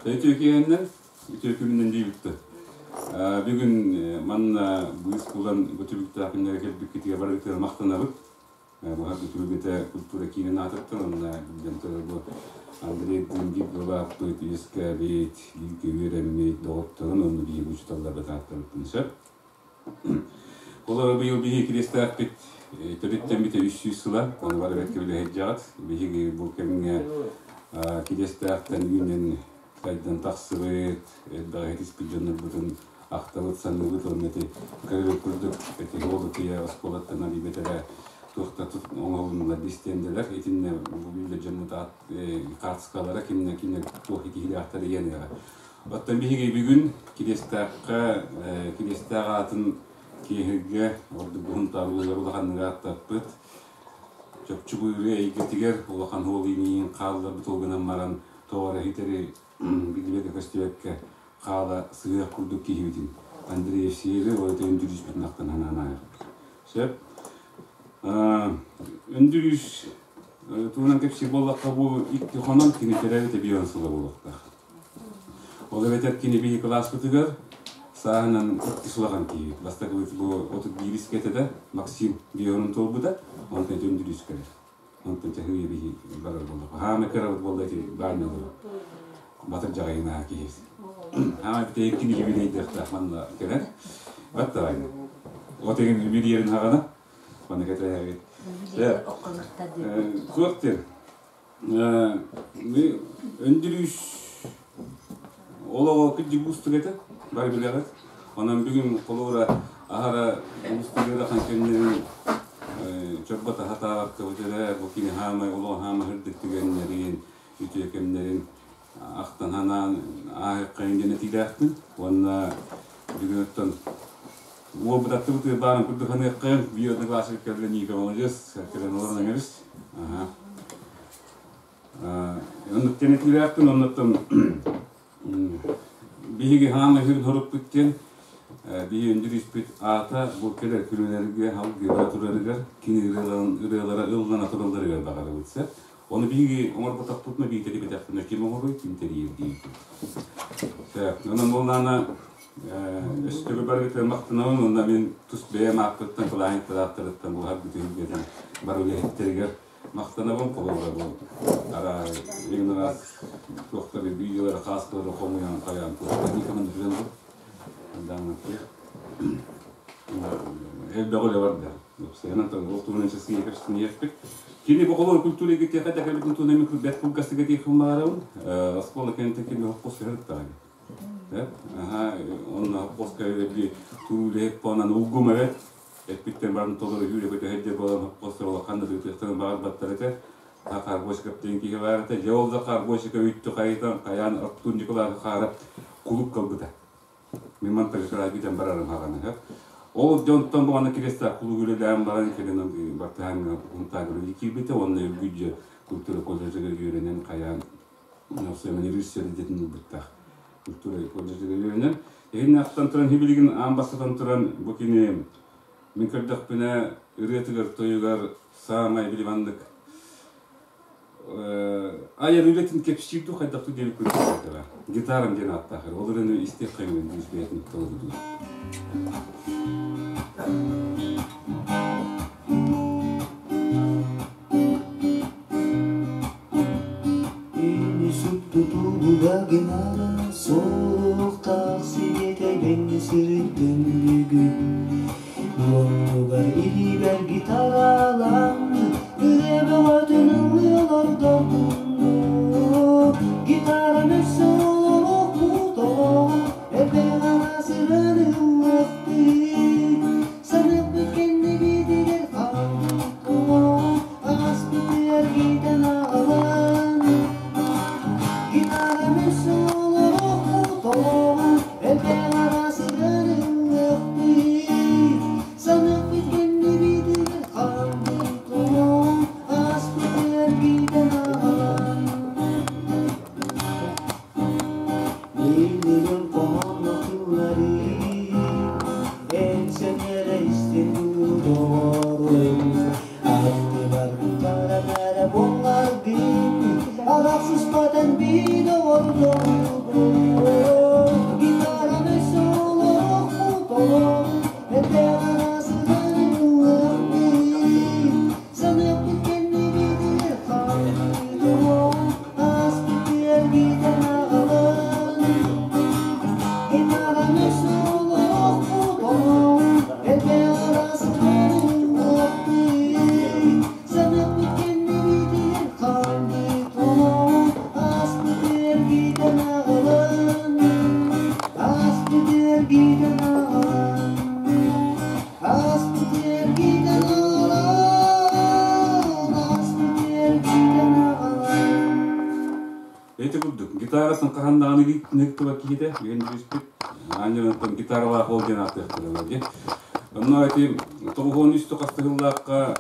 Үтүө киэһэннэн, үтүө күнүнэн диэбиттэр. Бүгүн манна быыс булан бу түбүктээх күннэргэ кэлбиккитигэр барыгытыгар махтанабыт. Бу түбүгүтэ культура киинин аатыттан уонна биллэн турар бу Андрей Дмитриев былааппыт, үөскээбит, бииргэ үөрэммит доҕотторун уонна биһиги учууталларбыт ааттарыттан сөп. Олору быйыл биһиги кириэстээхпит төрүттэммитэ 300 сыла, ону бары бэркэ билэ сылдьаҕыт. Биһиги бу кэмҥэ кириэстээхтэн үүнэн сайдан тахсыбыт, элбэҕи ситиспит дьоннорбутун ахтабыт, саныыбыт уонна ити көрөр курдук ити уолутуйа оскуолаттан арыйбыт эрэ туох да оҥоһулуннулар истиэндэлэр. Итиннэ бу биллэр дьоммут аат хаартыскалара кимнэ кимнэ туох итиһилээхтэр иэниэҕэ. Оттон биһиги бүгүн Кириэстээххэ Кириэстээх аатын киэһиргэ ордук уһун улаханнык ааттаппыт чопчу бу ырыа эйгэтигэр улахан уол иниин хаалларбыт ол гынан баран тоҕо эрэ итэри биллибэккэ көстүбэккэ хаала сыһыах курдук киһибитин Андрей Евсееви ол этэ Үндүрүүспүтүн ахтан санаан ааһыахпыт. Сөп. Үндүрүүс туһунан кэпсиир буоллахха бу икки хонон кини төрөөбүт эбион сыла буолуохтаах. Ол эбэтэр кини биһи кылааспытыгар сааһынан иккис улахан киһи. Бастакыбыт бу 31 этэ да Максим биэһин туолбута, онтон Үндүрүүс кэлэр. Онтон чаһыы биһи барар буолла. Хаама кырабыт буолла ити баанньалары. Батыр дьаҕайына киһи. Хаама бите кини юбилейдыахтаах манна кэлэр. Баттаҕай. Отегин юбилейин хаҕана. Манна кэтэһэбит. Суох диэн. Өндүрүүс олоҕо кырдьык уустук этэ, бары билэҕит. Онон бүгүн холобура аһара уустук ыарахан кэмнэрин чорбото сатаабаккабыт эрэ бу кини хаамай олоҕо хаама сырдык түгэннэрин, үтүө кэмнэрин ахтан санаан ааһыаххайын диэн этиилээхпин. Уонна бүгүн оттон уолбут аттыбытыгар баарын курдук саныаххайын, биир одноклассник кэллэ Ника молодец, кэлэн олорон эҥэрис. Оннук диэн этиилээхпин, оннуттан биһиги хаама үһүн хоруппут диэн биһи үндүрүспүт аата бу кэлэр күнүлэргэ халгыыра турарыгар кини ырыалара ыллана туралларыгар баҕарабыт сөп. Ону биһиги оҥорботохпутуна биитэрибэтэхпинэ ким оҥоруй, ким тэрийэр диибит. Сөп. Онон буоллаана өстөбү барыгытыгар махтанабын уонна мин тус бэйэм ааппыттан кылааһын ааттарыттан булаһар бүтүн бары үлэһиттэригэр махтанабын холобура бу араа игнорас туохтары видеолары хааскалары хомуйан хайаан туохтар никаман билэн бу элбэх үлэ барда уопсайынан ол туһунан часыйа кэпсэтиниэхпит кини бу холобур культура эйгэтиэхэ дэкэбитин туһунан мин бэрт кылгастык этиэхпин баҕарабын оскуола кэнниттэн кини хос сыһырыттаҕа онно хоппуоска би туу үлэһит буолан улгум эбэт эппиттэн баран толору үүрэ көтөһөр буолан хоппуостар улахан да тыытыахтарын баҕарбаттар этэ Захар диэн киһи баар этэ дьэ ол Захар Босиков үттү хайытан хайаан Артур Николаев хаара кулук кылбыта мин мантан кыраайбытан барарым хаҕана ол дьонтон бу аны кириэстээх кулук үлэлээн баран кэлин бартыһааҥҥа Хунтаагыры киирбитэ уонна Үргүдьэ культура колледжыгар үөрэнэн хайаан режиссер идэтин ылбыттаах культура колледжыгар үөрэнэн иһин ахтан туран билигин аан бастатан туран бу кини мин көрдөхпүнэ ырыатыгар тойугар саамай били маннык айар үлэтин кэпсиир дуу хайдах дуу диэбит курдук гитарам диэн ааттаах ол ырыаны истиэх хайгын бэйэтин толордуу. Ини суптутууга гинара суохтаах сиэтэйбэҥҥэ сырыттым бүгүн. Оннугар илиибэр гитаралаан ырыа бөҕөтүн ыллыы олордорбун. Гитарам өссө олоруохпут олоҕу элбэх араас ырыаны ыллыахпыт. Саныахпыт кэннибитигэр хаалбыт олоҕу аҕаспытыгар гитан аҕалан. Гитарам өссө олоруохпут олоҕу элбэх араас ырыаны ыллыахпыт. Саныахпыт кэннибитигэр хаалбыт. хаһан даҕаны ыһыктыбат киһитэ, бүгүн түспүт. Аанньалантан гитаралаах ол диэн ааттыахтара дии. Онно ити 93 хастыһыллаахха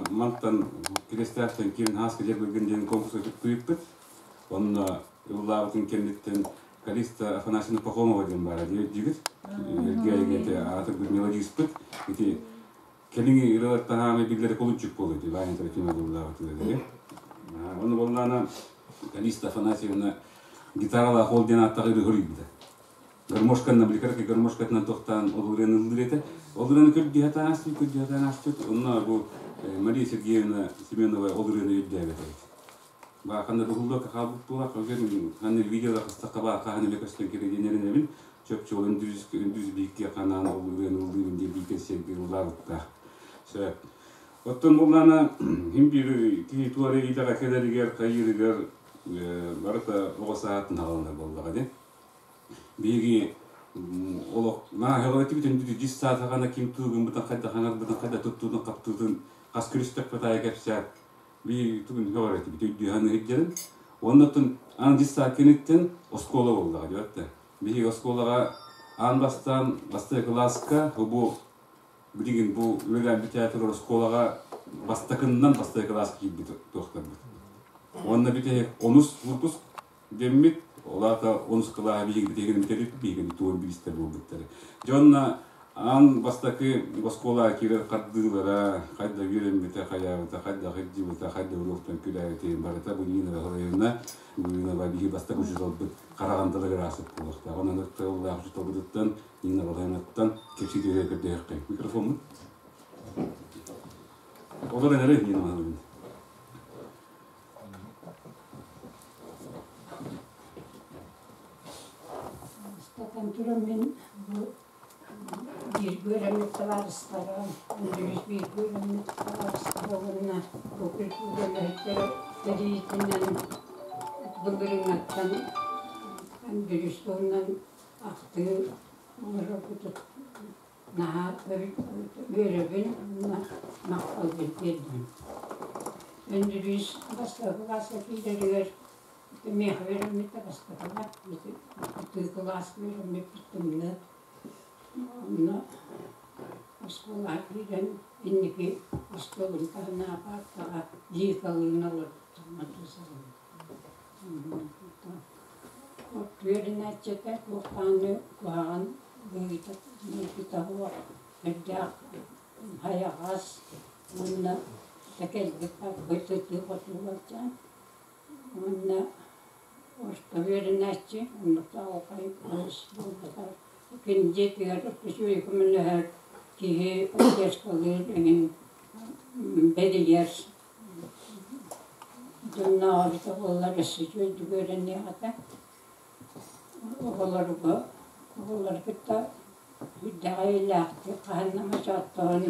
мантан Кирэстээхтэн киирэн Хааска Дьэрбэргэн диэн конкурска кыттыыппыт. Онно ыллаабытын кэнниттэн Калиста Афанасьевна Пахомова диэн баара диэбит. Эргээйигэтэ аатырбыт мелодиспыт. Ити кэлиҥи ырыалартан аамай биллэрэ кулунчук буолуо ити Ваня Трофимов ыллаабыт ырыалары. Ону буоллаана Калиста Афанасьевна гитаралаах ол диэн ааттаах ырыа суруйбута. Гармошканан биликарка гармошкатынан тохтоон ол ырыаны ыллыыр этэ. Ол ырыаны көрдүһэтаан астыт, көрдүһэтаан астыт. Онно бу Мария Сергеевна Семенова ол ырыаны өйдөөбөт эбит. Баа ханна дуһуллуокка хаалбыт буолар, ханна видеода хастахха баа хаһан эмэ көстөн кэлэ диэн эрэнэбин. Чопчу ол үндүс үндүс биикке ханаан ол ырыаны ыллыыбын диэн биикке сиргэ ыллаабыттаах. Сөп. Оттон буоллаана хим биир киһи туора идэҕэ кэлэригэр, хайыырыгар барыта оҕо саатын аҕаланар буоллаҕа дии. Биһиги олох нааһыҕа бүтүн дьис саатаҕана ким туугун хайда хаҥарбытын хайда туттуутун хаптуутун хас күрүстэкпит аайы кэпсээт би тугун хөҕөр этибит өйдүүһэн ыһыддьарын уоннаттан аан дьис саа кэнниттэн оскуола буоллаҕа диэбэттэ биһиги оскуолаҕа аан бастаан бастакы кылааска бу билигин бу үлэлээн бүтээ турар оскуолаҕа бастакыннан бастакы кылааска киирбит туохтарбыт уонна бүтэһик онус выпуск дэммит, ол аата онус кылааһы биһиги бүтэгин бүтэрбит, биһигини туон биристэр буолбуттара. Дьонно аан бастакы оскуолаҕа киирэр хардыылара, хайда үөрэммитэ, хайаабыта, хайда сылдьыбыта, хайда уруоктан күлээбитин барыта бу Нина Васильевна Гуринова биһиги бастакы учууталбыт Хараҕандалыгар аасыт буолуохтаах. Онон тыллаах учууталбытыттан Нина Васильевнаттан кэпсии түһэ көрдөһүөххэ. Микрофоммут. Олор эрэ Нина Васильевна. Бастатан туран мин бу бииргэ үөрэммит табаарыстарым, үндүрүс бииргэ үөрэммит табаарыстара уонна бу культура үлэһиттэрэ тэрийиитинэн былырыыҥҥаттан Үндүрүс туһунан ахтыы оҥорорбутут Наһаа үөрэбин уонна махталбын тиэрдэбин. Өндүрүүс бастакы кылааска киирэригэр миэхэ үөрэммитэ бастакылар ытыы кылааска үөрэммиппит тымныы. Онно оскуолаҕа киирэн инники остуолун таһынааҕы паартаҕа Ликалыын олорбуттар Матусовалыын. Үөрэнээччитэ туох даҕаны куһаҕан быһыыта майгыта суох, сүрдээх хайаҕас уонна тэкэлбит барбыт сытыы-хотуу уолчаан уонна орто үөрэнээччи оннуктаах улахан буолбатах кини дьиэтигэр үчүгэй көмөлөһөр киһи поддержкалыыр эҥин бэрийэр Дьоннооҕо эбитэ буоллар өссө үчүгэйдик үөрэниэх этэ. Оҕолорго оҕолору кытта сүрдээх эйэлээхтик хаһан да мочооттоһон,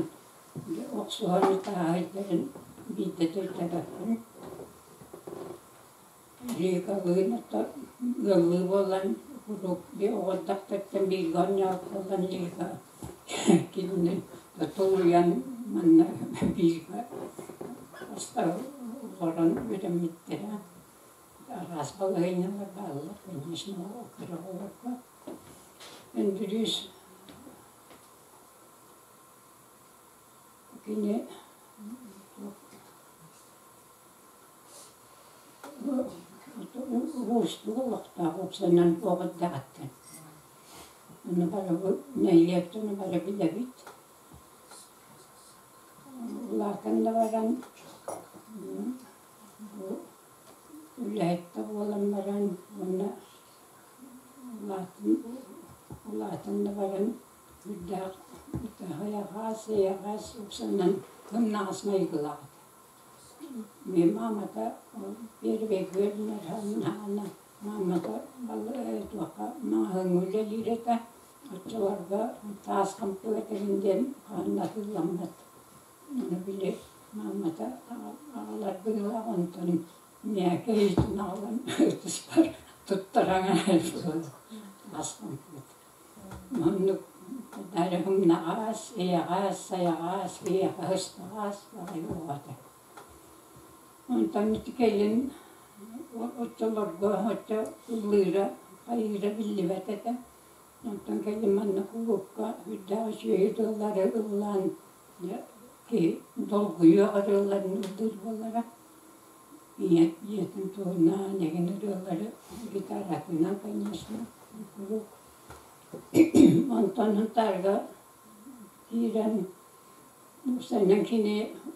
охсуһан ытааһыйдарын биирдэ да өйдөөбөппүн. Ликалыын ыаллыы буолан куруук оҕо эрдэхтэриттэн бииргэ оонньообут буолан Лика кинини тулуйан манна бииргэ олорон үөрэммиттэрэ. Араас балаһыанньалар бааллар, конечно, кыра оҕолорго. Өндүрүүс кини Уустук олохтоох уопсайынан оҕо эрдэҕиттэн. Ону бары нэһилиэк дьоно бары билэбит. Улаатан да баран бу үлэһит да буолан баран уонна улаатан улаатан да баран үрдээх эйэҕэс эйэҕэс уопсайынан кымнаҕас майгылаах этэ. Мин маамата первый үөрэнэр маамата туохха маҕаһыыҥҥа үлэлиир этэ. Оччолорго таас хампыга этэрин диэн хаһан да атыыламмат. Ону били маамата аҕалар быһыылаах онтон мээкэ иһитин аҕалан ытыспар туттаран таас хампыга. Маннык дарыһымнаҕас, эйэҕэс, сайаҕас, киһиэхэ сыстаҕас баҕайы оҕо этэ. Онтон ити кэлин Оччолорго оччо ыллыыра, хайыыра биллибэт этэ. Онтон кэлин манна кулуупка үрдээх үчүгэй ырыалары ыллаан киһи долгуйуох ырыаларын ыллыыр буолара. Ийэтин туһунан эҥин ырыалары гитаратынан, конечно, куруук. Онтон Сунтаарга киирэн уопсайынан кини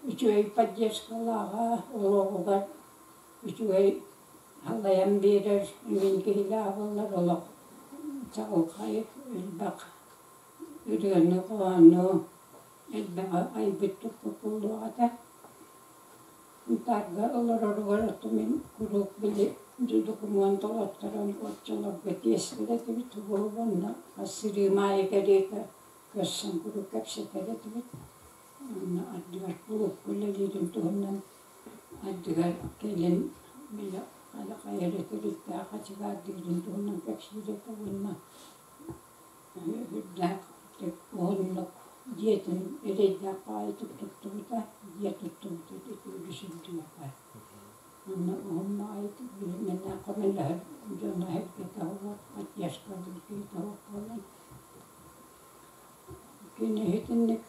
үчүгэй поддержкалааҕа, олоҕугар үчүгэй халайан биэрэр эҥин киһилээх буоллар олох чаҕылхай элбэх ырыаны-хоһоону элбэҕи айбыт туппут буолуох этэ. Сунтаарга олороругар оттон мин куруук били докумуон толотторон оччолорго тиэстэр этибит уонна хас сырыым аайы кэриэтэ көрсөн куруук кэпсэтэр этибит. Уонна ардыгар кулуупка үлэлиирин туһунан ардыгар кэлин били хайа эрэ тэрилтээх хачыгаардыырын туһунан кэпсиир этэ уонна үрдээх уһуннук дьиэтин эрэйдээх баҕайытык туттубута, дьиэ туттубута ити үгүс үрдүөҕэ. Онно уһун баҕайытык билиммэннээх көмөлөһөр дьоно эһэргэтэ оһуох, поддержкалыыр киһитэ оһох буолан Кини итинник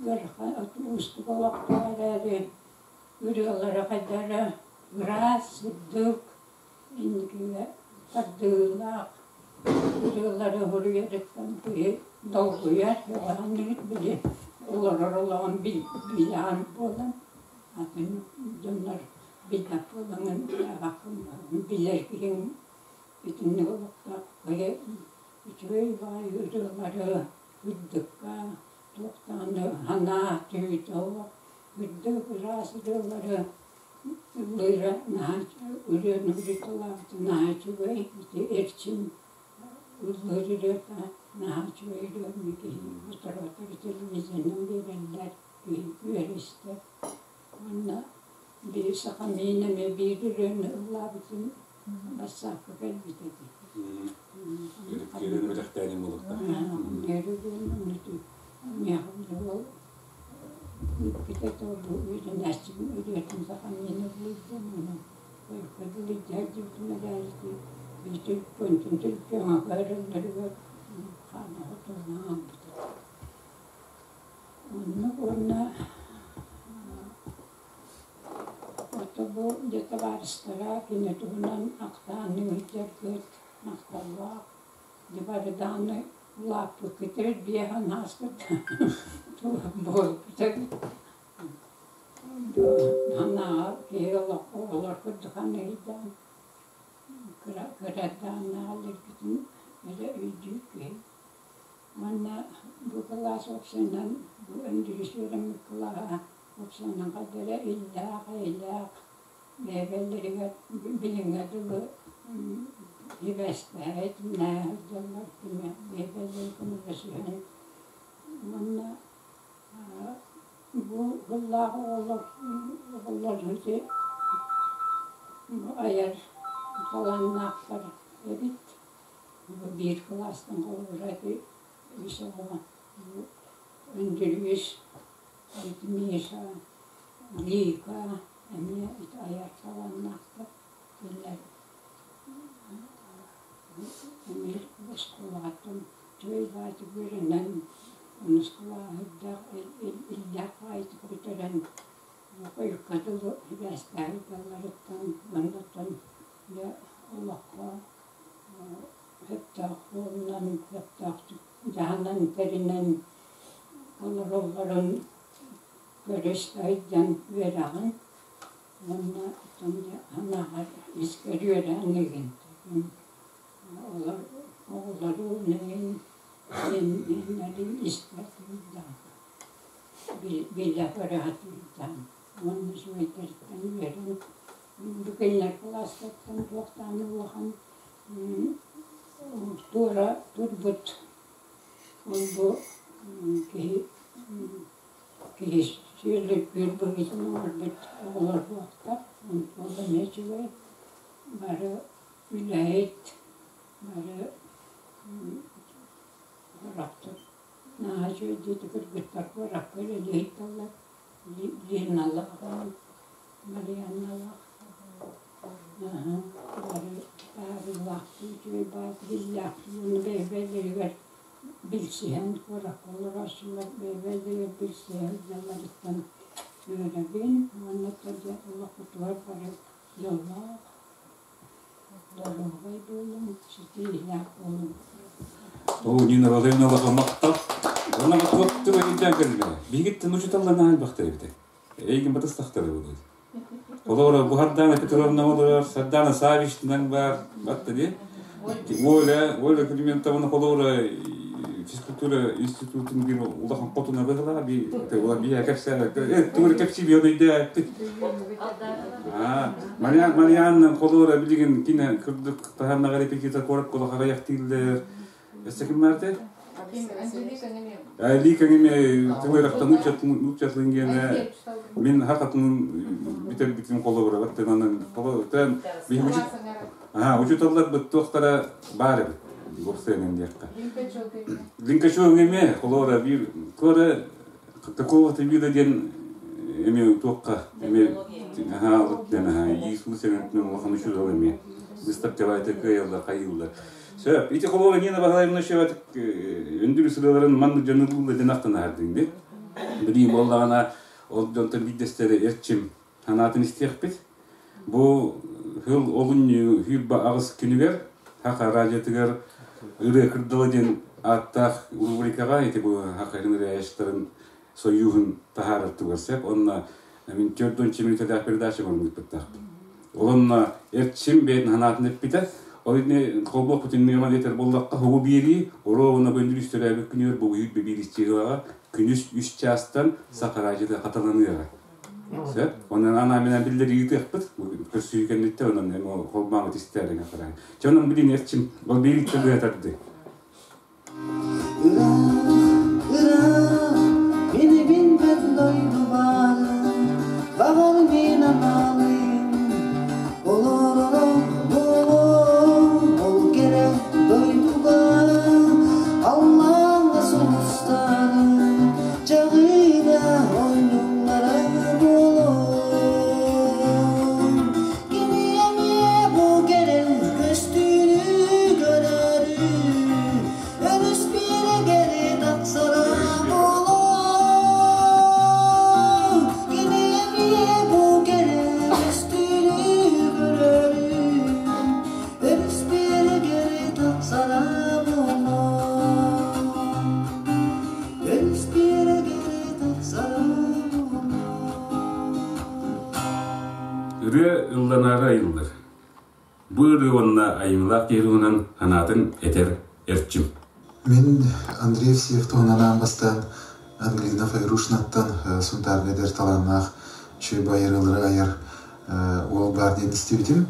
ыарахан уустук олохтоох эрээри ырыалара хайдара ыраас, сырдык, инникигэ тардыылаах ырыалары суруйарыттан киһи долгуйар, өҕөһөннүгүт били олорор олоҕун билэҕин буолан атын дьоннор билбэт буолаҥҥын билэр киһиҥ итинник олохтоох бэйэ үчүгэй баҕайы ырыалары үрдүккэ туох даҕаны санаа түһүүтэ суох үрдүк ыраас ырыалары ыллыыра наһаа ырыаны ырыталаабыта наһаа үчүгэй ити эрчим ыллыыр ырыата наһаа үчүгэй ырыаны киһи сотору-сотору телевизорынан биэрэллэр киһи үөрэ истэр уонна биир саха миин эмиэ биир ырыаны ыллаабытын бассаапка кэлбит этэ. Кэлэн бэлэхтээни буолуохтаах. Оннук уонна Ото бу дьэ табаарыстара кини туһунан ахтаан ыһыдьаргыт, махталлаах. Дьэ бары даҕаны улааппыккыт биэһэн ааспыт буолбута Санааҕа киһи олоххо оҕолор курдук аныйдаан кыра кырадааннаах эрэ өйдүүр киһи. Уонна бу кылаас уопсайынан бу Өндүрүс үөрэммит кылааһа уопсайынан хайда эрэ иллээх, эйэлээх бэйэ-бэйэлэригэр билиҥҥэ дылы сибээстэһэ, итиннэһэ сылдьаллар, бэйэ-бэйэлэрин көмөлөсүһэн уонна бу сыллаах оҕолор оҕолор ити айар талааннаахтар эбит. Биир кылаастан холобура ити үс оҕо Өндүрүс, Миша, Лика эмиэ ити айар талааннаахтар кинилэр эмиэ оскуолаҕыттан үчүгэй баҕайытык үөрэнэн онус кылааһы иллээх баҕайытык бүтэрэн хойукка дылы сибээстээх ыыталларыттан уонна дьэ олоххо сөптөөх суолунан, сөптөөхтүк дьаһанан, тэринэн олороллорун көрө-истэ сылдьан үөрэҕин уонна оттон дьэ санааҕар искэр үөрэҕин игин олор оҕолору эҥин истэ сылдьан билэ-көрө сылдьан уонна үчүгэйдэриттэн үөрэн Бу кинилэр кылаастартан туох даҕаны улахан туора турбут ол-бу киһи киһи сүөлүргүүр быһыытын оҥорбут оҕолор буолтар. Ол эмиэ үчүгэй. Бары үлэһит, бары куораттар наһаа үчүгэйдик кыргыттар куоракка үлэлии сылдьаллар. Линалаах, Марианналаах. Бары таһаарыылаахтыы, үчүгэй баҕайытык иллээхтии уонна бэйэ-бэйэлэригэр билсиһэн куоракка олорооччулар бэйэ-бэйэлэригэр билсиһэн дьалларыттан үөрэбин уонна дьэ олохпутугар бары дьоллоох, доруобай буолуҥ, ситиһиилээх буолуҥ. Оо, Нина Владимировна улахан махтал. Онон туох өйдөөн кэллэ. Биһигиттэн учууталлар элбэхтэр эбитэ. Эйигин батыстахтара буолуо. Олоро Буһардаана Петровна олорор, Сардаана Савичтынан баар, батта дии. Оля, Оля Климентовна холоро физкультура институтун биир улахан хотуна быһылаа би ула бия кэпсээ тугу кэпсии бион өйдөөппүт. Марианна холоро билигин кине кырдык таһаннаҕа репетитор куоракка улахан аҕыйахтыыллар. Өссө ким баартай? Лика эми тылырахтан нууччатын гиэнэ мин хахатын бүтэрбитим холобура баттынан тэн учууталлар туохтара баар эбит уопсайынан диэххэ. Линкачев эми холобура биир туора какого-то вида диэн эми туохха эми Иисус улахан учуутал эми выставкалайта кыайаллар хайыыллар. Сөп. Ити холуора Нина Баһылаевна Шеватык өндүр сыраларын маннык дьону булла ден ахтан аһардыҥ бит. Билии буоллаҕына ол дьонтон биирдэстэрэ эрчим санаатын истиэхпит. Бу хыл олунньу хүүрбэ аҕыс күнүгэр Хаха радиотыгар ырыа кырдала диэн ааттаах рубрикаҕа ити бу Хаха ырыаһыттарын сойууһун таһаарар тугар сөп. Онно мин 40 мүнүүтэлээх передача оҥорбуттаахпын. Олонно эрчим бэйэтин санаатын эппитэ. Ол итини холбуохпут иннигэ диэтэр буоллахха хугу биэрии оруобуна бөндүрүс төрөөбүт күнүгэр бу үйүт биир истиилаҕа күнүс үс чаастан саха радиота хатыланыаҕа. Сөп. Онон анааминан биллэр ыытыахпыт. Көрсүһүү кэнниттэн онон холбоомут истээриҥэ харай. Чэ онон билин эрчим ол биир тарды. Ыраах, ыраах, мин билбэт дойдубар, баҕар мин аналым, олорором буолуо ол кэрэ дойдуга, халлааҥҥа сулустары, чаҕыйда оонньууллара буолуо. Кини эмиэ бу кэлэн көстүүнү көрөрү, өрүс биэрэгэр тахсара буолуо. Кини эмиэ бу кэлэн көстүүнү көрөрү, өрүс биэрэгэр тахсара буолуо. Өрүс биэрэгэр тахсара буолуо. Ырыа ылланаары айыллар. Бу ырыа уонна айымньылаах киһи туһунан санаатын этэр Эрчим. Мин Андрей Евсеев туһунан аан бастаан Ангелина Файрушнаттан Сунтаарга эдэр талааннаах үчүгэй байырыылары айар уол баар диэн истибитим.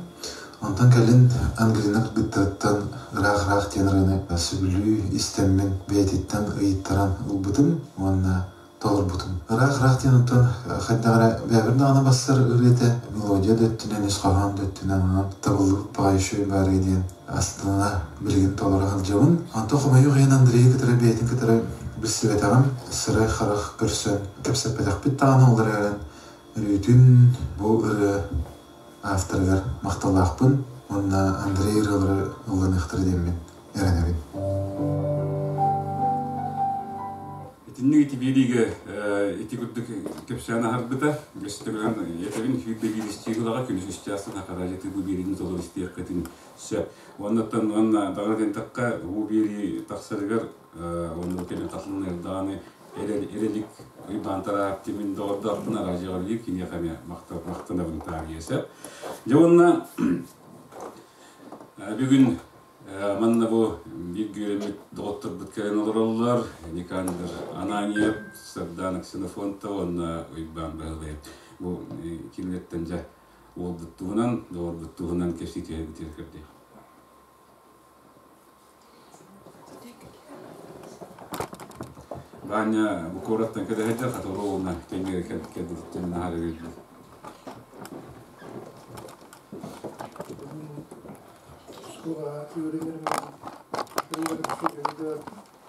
Онтон кэлин Ангелина кыргыттарыттан ыраах-ыраах диэн ырыаны сөбүлүү истэммин бэйэтиттэн ыйыттаран ылбытым уонна толорбутум. Ыраах-ыраах диэн онтон хайдах эрэ бэйэбэр даҕаны бассар ырыа этэ, мелодия да өттүнэн, ис хоһоон да өттүнэн онон табыллыбыт баҕайы үчүгэй баарый диэн астына билигин толоро сылдьабын. Онтон хомойуох иһин Андрейы кытары бэйэтин кытары билсибэтэҕим, сырай-харах көрсөн кэпсэппэтэхпит даҕаны ол эрэн өрүүтүн бу ырыа авторыгар махталлаахпын уонна Андрей ырыалары ылланыахтара диэммин эрэнэбин. Итинник ити биэриигэ ити курдук кэпсээн аһарбыта. Өстөрөн этэбин сүүрбэ биир истиилаҕа күнүс үстээстэн хахараажаты бу биэриини толору истиэххитин сөп. Уоннаттан уонна даҕаны тэнтэххэ бу биэрии тахсарыгар уонна кэлин хатыланар даҕаны эрэлик Уйбаан Тараап тимин доҕордоохпун араадьыйаҕа биир киниэхэ эмиэ махтанабын таарыйа сөп. Дьэ уонна бүгүн Манна бу бииргэ үөрэммит доҕотторбут кэлэн олороллор. Никандр Ананьев, Сардаана Ксенофонтова уонна Уйбаан Баһылай. Бу кинилэртэн дьэ уолбут туһунан, доҕорбут туһунан кэпсии түһэрбитигэр көрдөөх. Ваня бу куораттан кэлэ сылдьар, хата уолуна кэмигэр кэлбититтэн наһаа үөрдүм.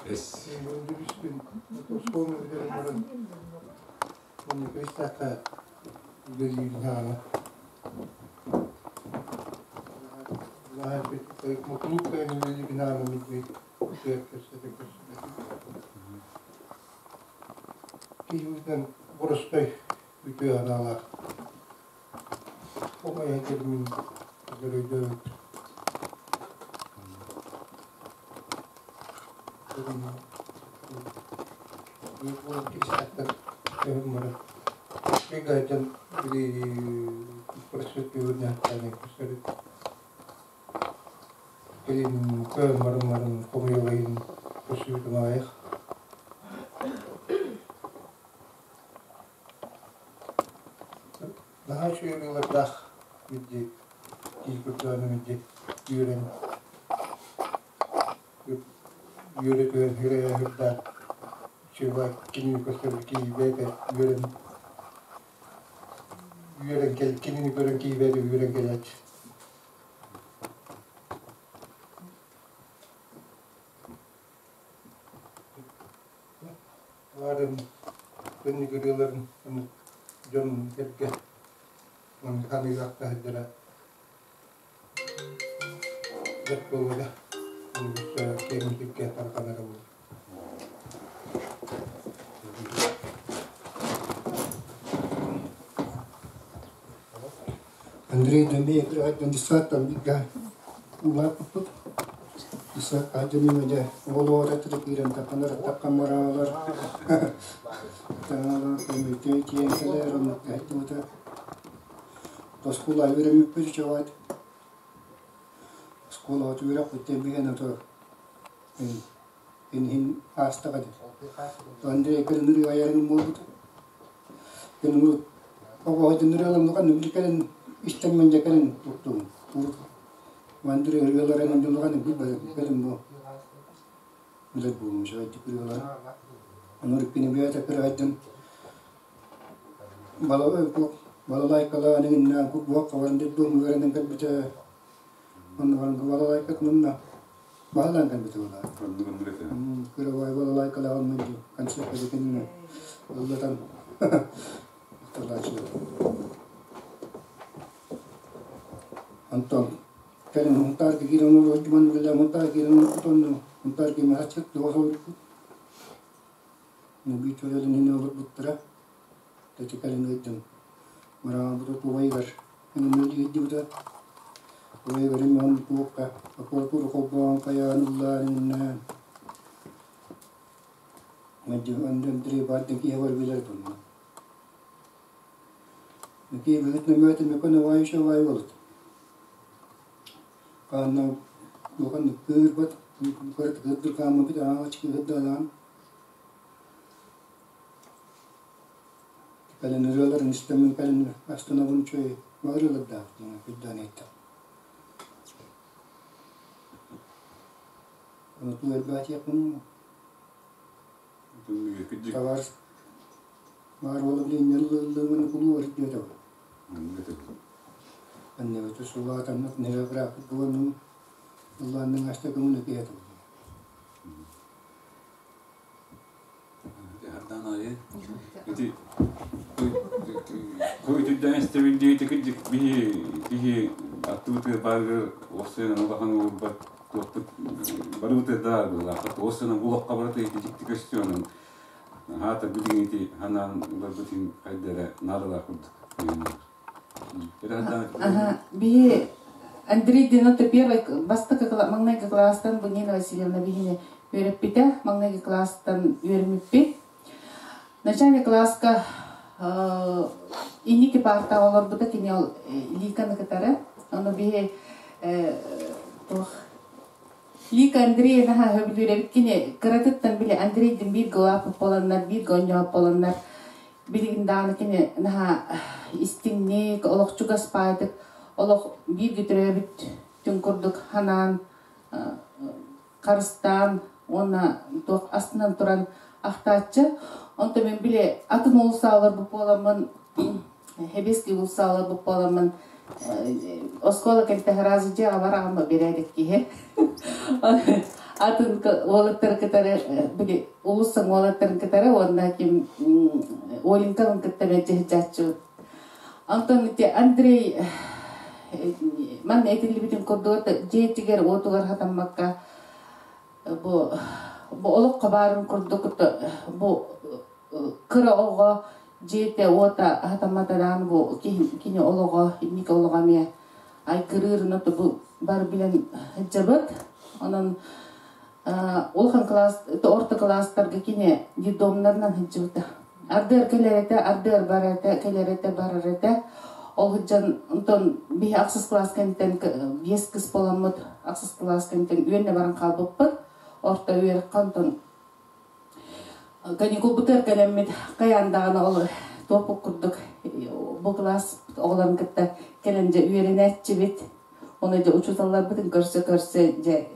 Эс. Наһаа кулууп кыайан үлэлиибин аана мидди көрсөтө Киһибитинэн боростой үтүө санаалаах. Хомойо кэлмин өйдөөбүт. Кэлин көмөрүмарын хомуйалайын көсүүтүн аҕыйах. Наһаа үчүгэй ырыалардаах мидди киһи көрдөҕүнэ мидди үөрэн үөрэ түһэн үрэйэ үрдээн үчүгэй кинини көрсөбүт киһи бэйэтэ үөрэн үөрэн кэл кинини көрөн киһи бэйэтэ үөрэн кэлээччи. Баарын көннүк ырыаларын дьон сэргэ ханыылаахта сылдьара бэрт буолуо киэҥ сиргэ тарҕанара буолуо. Андрей Дмитриевич десантан бииргэ улааппыппыт. Десантка дьону дьэ оҕолоор этэрэ киирэн тахханар таххан бараалар. Таҥалар көмүтү тиийэн кэлэр оннук кэһэттибитэ. Оскуола үөрэммиппит үчүгэй. Оскуолаҕа үөрэхпит биһэн ото иһин аастаҕа дии. Андрей кэлин айарыҥ буолбут. Кэлин оҕоһо дьоннор кэлин истэн мэндьэ кэлин туттум. Андрей ырыаларын дьонуган билбэтим бу. Билэр буолум үчүгэйдик ырыалары. Онор кини бэйэтэ кыраайдын балалайкалаан иҥиннээн курбуһах хабарын дойдум үөрэнэн кэлбитэ. Онно баран балалайкатын баһылаан кэлбитэ буолаа. Оннук этэ. Кырабай балалайкалаан мындю концертка декенне ыллатан тылааччылар. Антон кэлин Мунтаарга киирэн олордуман үлэлээн Мунтаарга киирэн олорбутонну Мунтаарга маһаччыт туох олорбут. Биир төлөлүн иһин олорбуттара. Тэти кэлин ыйдым. Мараабыта тугайыгар Ынырыйдыбыта Тугайыгар он туохха прокуратура холбоон хайаан ыллаан иннээн Андрей баардын киһи бар билэр тунна. Киһи быһыт нөмөтө мөкөн авайша авай болот. Хаанна туохан кыырбат кырат кырдыр хааммыт ааҕач кыырдаалаан Кэлин ырыаларын истэммин кэлин астынабын үчүгэй ырыалардаах диэн өйдөөн ыйыттым. Ону туу элбээтиэхпин Табаар баар буола билин ыллыҥын кулуу диэтэ. Аннебыты сулаатаммыт нереграфик буоланным ыллаанныҥ аста көҥүл киһи Хардаан аайы. Ити Көйтүддэн истэбин диэти кырдьык биһи киһи аттыбытыгар баарыгар уопсайынан улахан уурбат туохпут барыбытыгар да быһыылаах. Уопсайынан булахха барыта ити дьикти көстүү хаата билигин ити ханаан ыларбытын хайда эрэ наадалаах курдук. Ага, биһи Андрей Динота первый бастакы маҥнайгы кылаастан бу Нина Васильевна биһини үөрэппитэ. Маҥнайгы кылаастан үөрэммиппит. Начальный класска инники партаҕа олорбута кини ол Ликаны кытары. Ону биһи туох Лика Андреевна сөбүлүүр эбит кини кыратыттан били Андрейдин бииргэ улааппыт буоланнар, бииргэ оонньообут буоланнар билигин даҕаны кини наһаа истиҥник, олох чугас баайдык, олох бииргэ төрөөбүт түҥ курдук ханаан, харыстаан уонна туох астынан туран ахтааччы. Онтон мин били атын уулуссааларбыт буоламмын, Хэбиэски уулуссааларбыт буоламмын, оскуола кэлтэ сразу дьиэҕэ бараҕын бэрээдэк киһи. Атын уолаттары кытары били улуссаҥ уолаттарын кытары уонна ким Оленькабын кытта мэлдьи сылдьааччыбыт. Онтон ити Андрей Манна этиллибитин курдук дьиэтигэр уотугар хатаммакка бу бу олоххо баарын курдук бу кыра оҕо дьиэтэ уота хатамматараан бу кини олоҕо инники олоҕо эмиэ айгырыырын бу бар билэн сылдьабыт. Онон улахан класс орто класстарга кини детдомнарынан сылдьыбыта. Ардыар кэлэр этэ, ардыар барар этэ, кэлэр этэ, барар этэ. Ол сылдьан онтон биһи ахсыс класс кэнниттэн биэс кыс буоламмыт ахсыс класс кэнниттэн үөннэ баран хаалбыппыт. Орто үөрэххэ онтон каникулбутугар кэлэммит хайаан даҕаны ол туоппук курдук бу класс оҕолорун кытта кэлэн дьэ үөрэнээччибит. Ону дьэ учууталларбытын көрсө-көрсө дьэ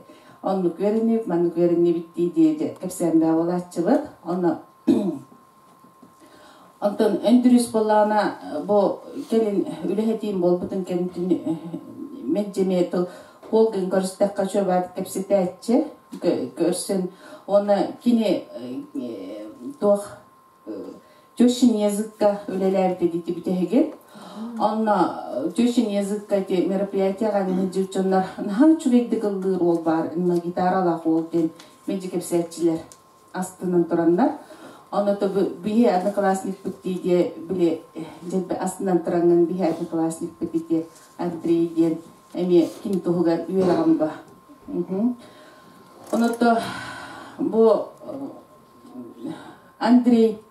оннук үөрэннибит, маннык үөрэннибит дии дьэ кэпсээн баа буолааччыбыт. Онно Онтон Өндүрүс буоллаҕына бу кэлин үлэһитиим буолбутун кэнниттэн мэлдьи тыл Холгин көрүстэххэ чуобаат кэпсэтээччи көрсөн уонна кини туох тещин языкка үлэлээбитэ дии бүтэһигин. Онно тещин языкка ити мероприятияҕа дьоннор наһаа үчүгэйдик ыллыыр уол баар гитаралаах уол диэн мэлдьи кэпсээччилэр астынан тураннар Ону биһи одноклассникпыт дии били дьэлбэ астынан тураҥҥын биһи одноклассникпыт ити Андрей диэн эмиэ ким туһугар үөрэҕим ба. Ону бу Андрей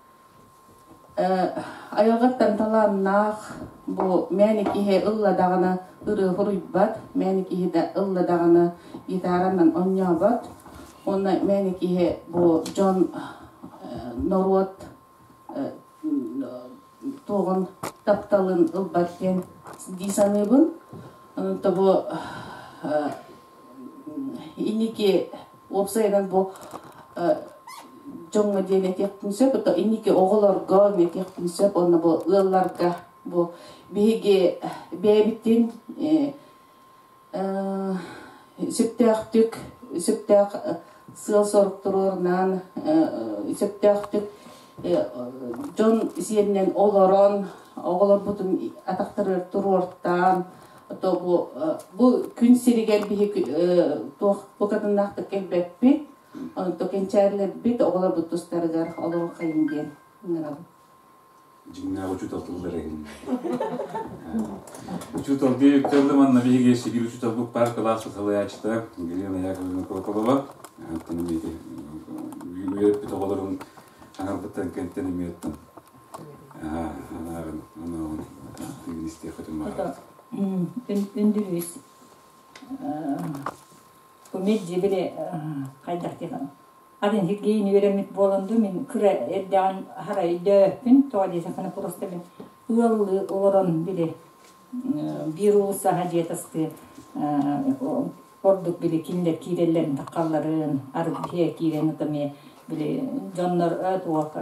айылҕаттан талааннаах бу мээнэ киһи ылла даҕаны ырыа хоруйбат, мээнэ киһи да ылла даҕаны гитаранан оонньообот. Уонна мээнэ киһи бу дьон норуот туоҕун тапталын ылбат диэн дии саныыбын. Онон бу инники уопсайынан бу дьоҥҥо диэн этиэхпин сөп, инники оҕолорго этиэхпин сөп, уонна бу ыалларга бу биһиги бэйэбитин сөптөөхтүк сөптөөх сыал-сорук туруорунан сөптөөхтүк дьон сиэринэн олорон оҕолорбутун атахтарыгар туруортаан то бу бу күн сиригэр биһи туох букатыннаахтык кэлбэппит онто кэнчээрилэрбит оҕолорбут тустарыгар олоруоххайын диэн ыҥырабын. Дьиҥнээх учуутал тыллар эһин. Учуутал диэбиттэр манна биһиги сибиир учууталбыт паар кылаас салайааччыта Галина Яковлевна Колоколова. Оттон үөрэппит оҕолорун аҥарбыттан кэнтэн эмиэттэн анаарын анаабын истиэххитин баҕарабыт. Үндүрүүс бу меджи били хайдах диэн атын сиргейин үөрэммит буолан дуу мин кыра эрдэҕин хара өйдөөбөппүн тоҕо диэтэххинэ просто мин ыаллыы олорон били биир уулуссаҕа дьиэ тастыы ордук били кинилэр киирэллэрин таххалларын арыт биһиэ киирэн ытамиэ били дьоннор туох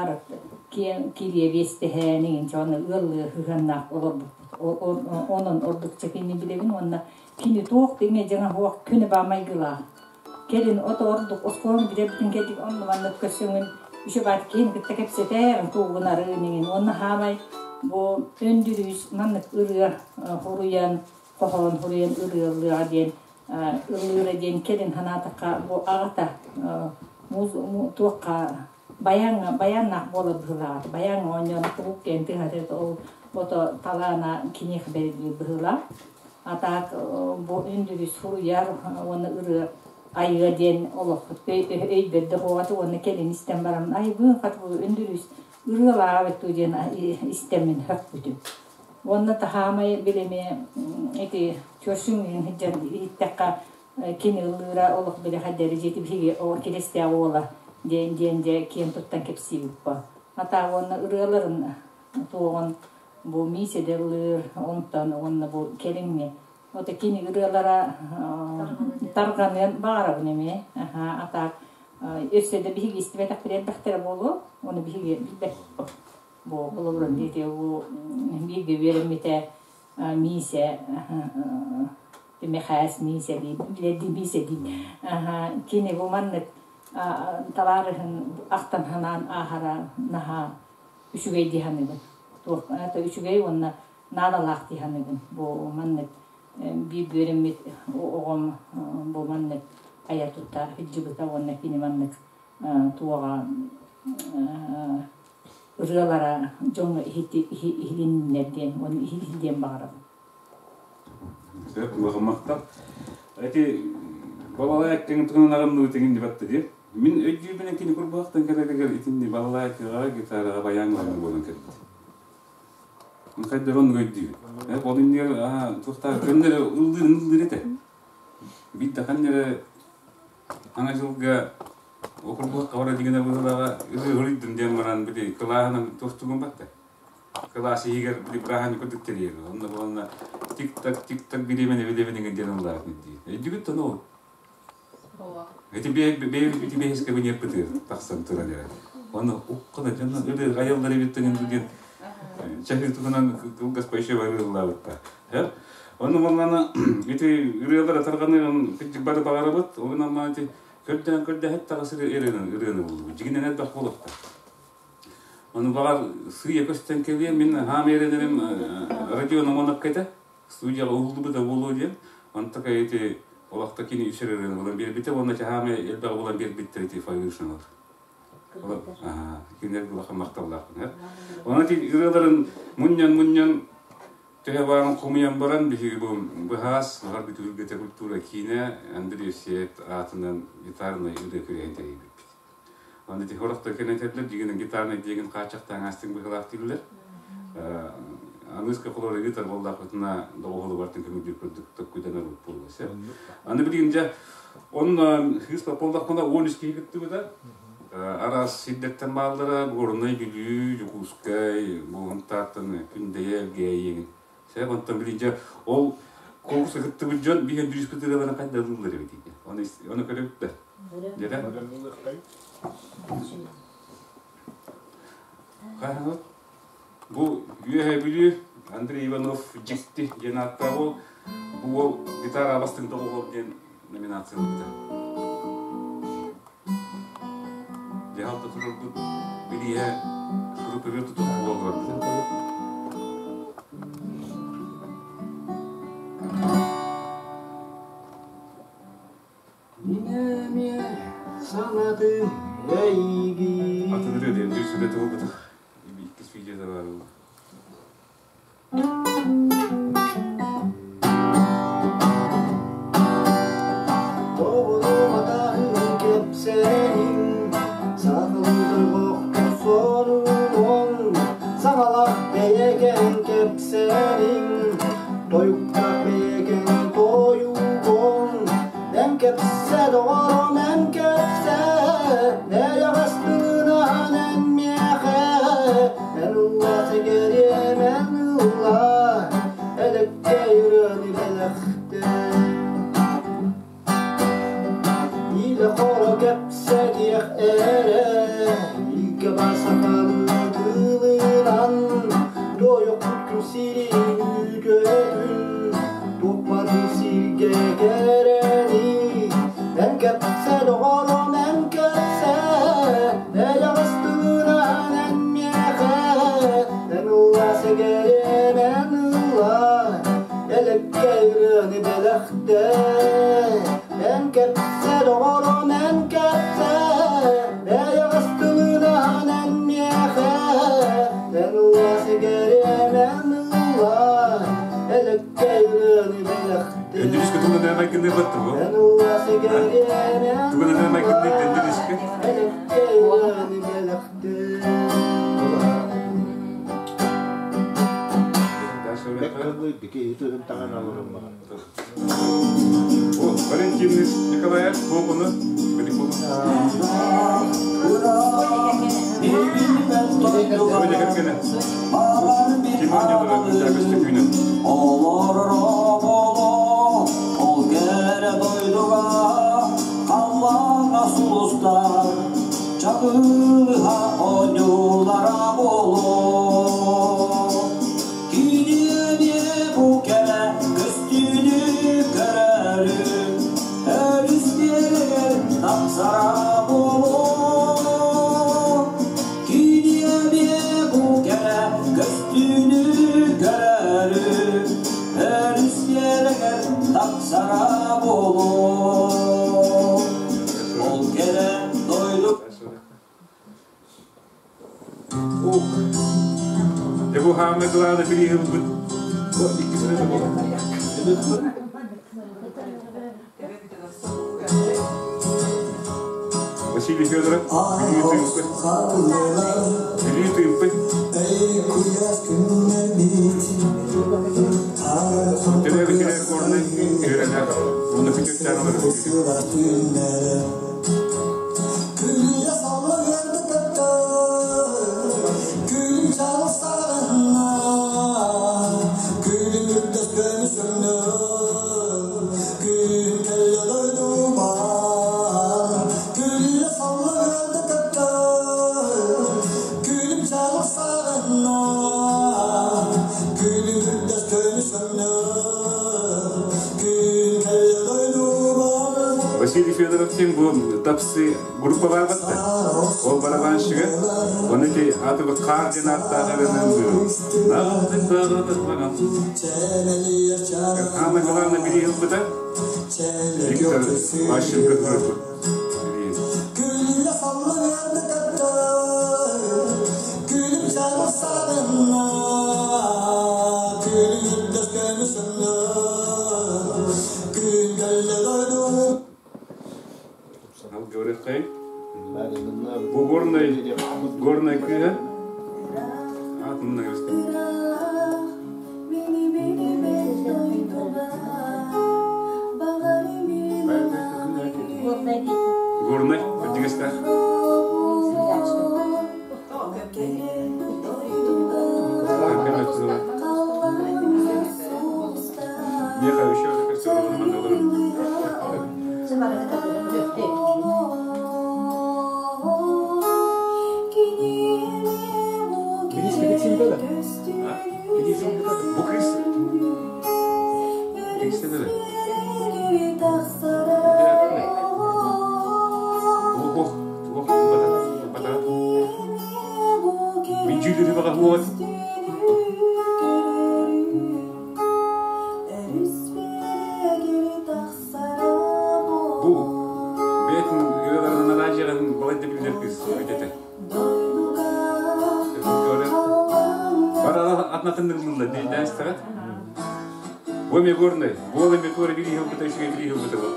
арыт кириэ биэстэһээн иҥин чону ыаллыы сыһыаннаах олорбуппут онон ордук чэкини билэбин уонна кини туох да иҥэ дьаҥа суох күнү баа майгылаах Кэлин ото ордук оскуоланы бүтэрбитин кэлик онно маннык көрсөҥүн үчүгэй киһини кытта кэпсэтэр, тугунарын иҥин. Уонна хаамай бу өндүрүүс маннык ырыа хоруйан, хоһоон хоруйан ырыалыаҕа диэн ыллыыра диэн кэлин санаатахха бу аҕата туохха баяҥҥа баяннаах буолар быһыылааҕа баяҥҥа оонньоон куруук диэн тыаһатар ол ото талаана киниэхэ бэриллибит быһыылаах. А так бу үндүрүс суруйар уонна ырыа айыа диэн олох өйбөр да хуоҕата уонна кэлин истэн баран айбыын хат бу үндүрүс ырыалааҕа эбит диэн истэммин хөхпүтүм. Уонна таһаамай билими ити чөрсүҥҥүн сылдьан иһиттэххэ кини ыллыыра олох били хайдары дьиэти биһиги оҕо кирэстээх уола диэн диэн дьэ киэн туттан кэпсиибиппа. Атаа уонна ырыаларын туоҕун бу миисэдэ ыллыыр онтон уонна бу кэлиҥҥи вот кини ырыалара тарҕаныан баҕарабын эмиэ атаак өссө да биһиги истибэтэхпит элбэхтэрэ буолуо ону биһиги билбэппит бу холобурун диэти бу бииргэ үөрэммитэ Миисэ Михаас Миисэ билэрдии Миисэ дии кини бу маннык табаарыһын ахтан санаан ааһара наһаа үчүгэй дии саныыбын. Туох это үчүгэй уонна наадалаах дии саныыбын. Бу маннык Биир үөрэммит оҕом бу маннык айа тута сылдьыбыта уонна кини маннык туоҕа ырыалара дьоҥҥо иһилиннэр диэн уонна иһилин диэн баҕарабын. Сөп, улахан махтал. Эти балалайкаҥ тугунан арымныбытыгын дибатта диир. Мин өйдүүбүнэн кини курбуһахтан кэлэригэр итинни балалайкаҕа, гитараҕа баян оонньуу буолан кэлбит. Хайдах оннук өйдүүбүн. Ол иннигэр туохтаах көннөрү ыллыырын ыллыыр этэ. Биир да ханна Аҥа дьылга окурбуһахха бара дигинэ быһыылааҕа ырыа диэн баран били кылааһынан туохтугун батта. Кылаас иһигэр били бырааһынньык курдук тэрийэр. Онно буоланна тик-так тик-так бириэмэни билэбин диэн ыллаабыт дии. Өйдүгүт тону ол? Ити бэйэбит бэһис кабинеппытыгар тахсан туран эрэ. Онно уккана дьонно ырыа айаллар эбит диэн чаһыы туһунан кылгас еще ырыаллаабытта. Онно буоллаана ити ырыалар атарҕаны бары баҕарабыт. Онон ма ити көрдөөн көрдөһөт таҕыс ырыаны ырыаны буллубут. Дьигинэн элбэх буолуохта. Ону баҕар сыыйа көстөн кэлиэ мин хаам эрэнэрим радио номонокка этэ. Студияҕа уһуллубута буолуо диэн. Онтука ити олохто кини үс ырыаны булан биэрбитэ уонна чаһаамай элбэҕи булан биэрбиттэр ити Фаюшиналар. Кинилэр улахан махталлаахпын. Онон ити ырыаларын мунньан-мунньан төһө баарын хомуйан баран биһиги бу быһаас баҕар бүтүргэтэ культура киинэ Андрей Евсеев аатынан гитарнай ырыа күрэһин тэрийбиппит. Аны ити хорохтор кэнэтэллэр дьигинэн гитарнай диэгин хааччахтаан астыҥ быһылаах дииллэр. Аныска холор гитар буоллаахпытына доҕуһулубартын көмүлдүүр курдук токкуйданар буолуо сөп. Аны билигин дьэ онно хыыс буоллахпына 13 киһи кыттыбыта. Араас сирдэртэн бааллара Горнай, Бүлүү, Дьокуускай, Буһунтааттан Күндэйэ, Элгээйи. Сөп, онтон билигин дьэ ол конкурска кыттыбыт дьон биһиэн бүрүүскэ тырыаларын хайда ылыллар эбит Оны, оны көрөбүт да. Дьэ Бу Үөһээ Бүлүү Андрей Иванов Дьикти диэн ааттаах уол. Бу уол гитара бастыҥ доҕуһуол диэн номинация ылбыта. Дьаһалта турарбыт билииһэ шуруповерт тутуох уол барбыта. Мин эмиэ санатым эйигин. Атын ырыа диэн биир сүрэ тылбытых иккис видеода баар Тобулу батаһын кэпсээнин, сахалыы сонунун, саҥалах бэйэкэн кэпсээнин, тойуктах бэйэкэн тойугун, эн кэпсэ доҕорум, эн кэпсэ, эйэҕэс тылынан эн миэхэ, эн ылла сэгэриэм, эн ылла, элэккэй ырыаны бэлэхтээ. Илэ хоро кэпсэтиэх эрэ, илгэ бар сахалыы тылынан, туойукпут күн сирин үтүөтүн, туппатын сиргэ кэрэни. Эн кэпсэ доҕорум, эн кэпсэ, эйэҕэс тылынан эн миэхэ, эн ылла сэгэриэм, эн ылла, элэккэй ырыаны бэлэхтээ. Эн кэпсэ доҕорум, эн кэпсэ, эйэҕэс тылынан эн миэхэ, эн ылла сэгэриэм, эн ылла, элэккэй ырыаны бэлэхтээ. Өндүрүскэ тугун майгынныы батты бу? Эн ылла сэгэриэм, эн Тугун майгынныы ылла, өндүрүскэ? элэккэй ырыаны бэлэхтээ. О, Валентин Николаев, Богуну, Ол кэрэ дойдуга халлааҥҥа сулустар чабыһа оонньуулара буолуо. Киниэне бу кэрэ көстүүнү көрөрү өрүс биэрэгэр тапсара буолуо. Киниэне бу кэрэ көстүүнү көрөрү өрүс биэрэгэр хаамай главный бир бу иккисine de bu. Василий Федоров, Бүлүү тыымпы. Бүлүү тыымпы. Төрөөбүтүнэ горнай үөрэнэр. Уонна күтүөттээн олорор. Василий Федоров диэн бу тапсы группа бар батта. Ол барабанщига. Оны ти аты бу хаар диэн ааттаах эрэнэн Самое главное били ылбыта. Виктор Ващенко группа. Говорит, Бу горный, горный кыга. Атымна Горный, Кыргызстан. Меха еще Бу кыз Кристина. Ох, ох, батат, батат. Мен жүлдері баға вот. Бу бетин ыраларынан алажыгын балай да билер кыз өтөтө. Бара атнатындырылды дейден стагат. Бу ме горный, бу эме тура бир жыл быта үчүгө бир жыл быта бол.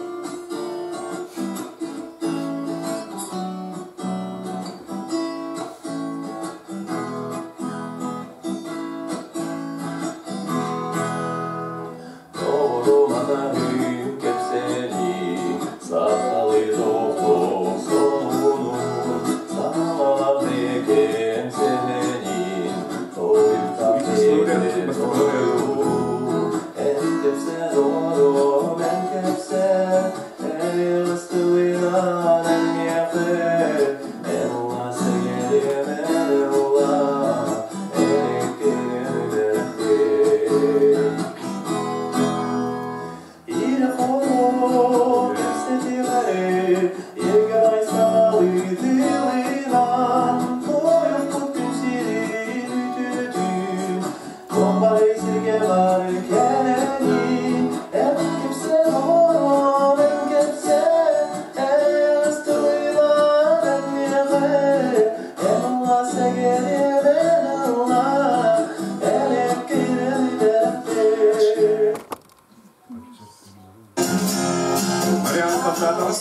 Мариана Солдатова.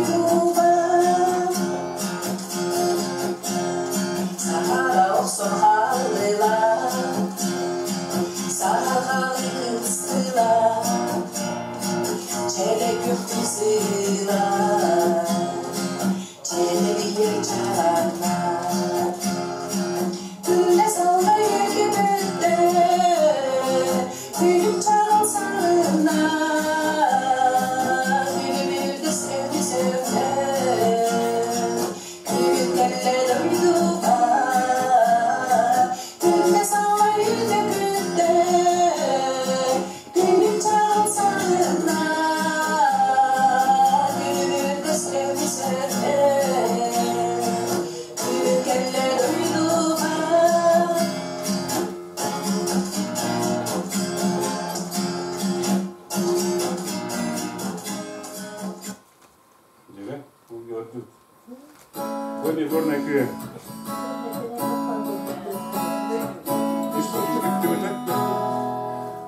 Thank you. Бу горная кыа.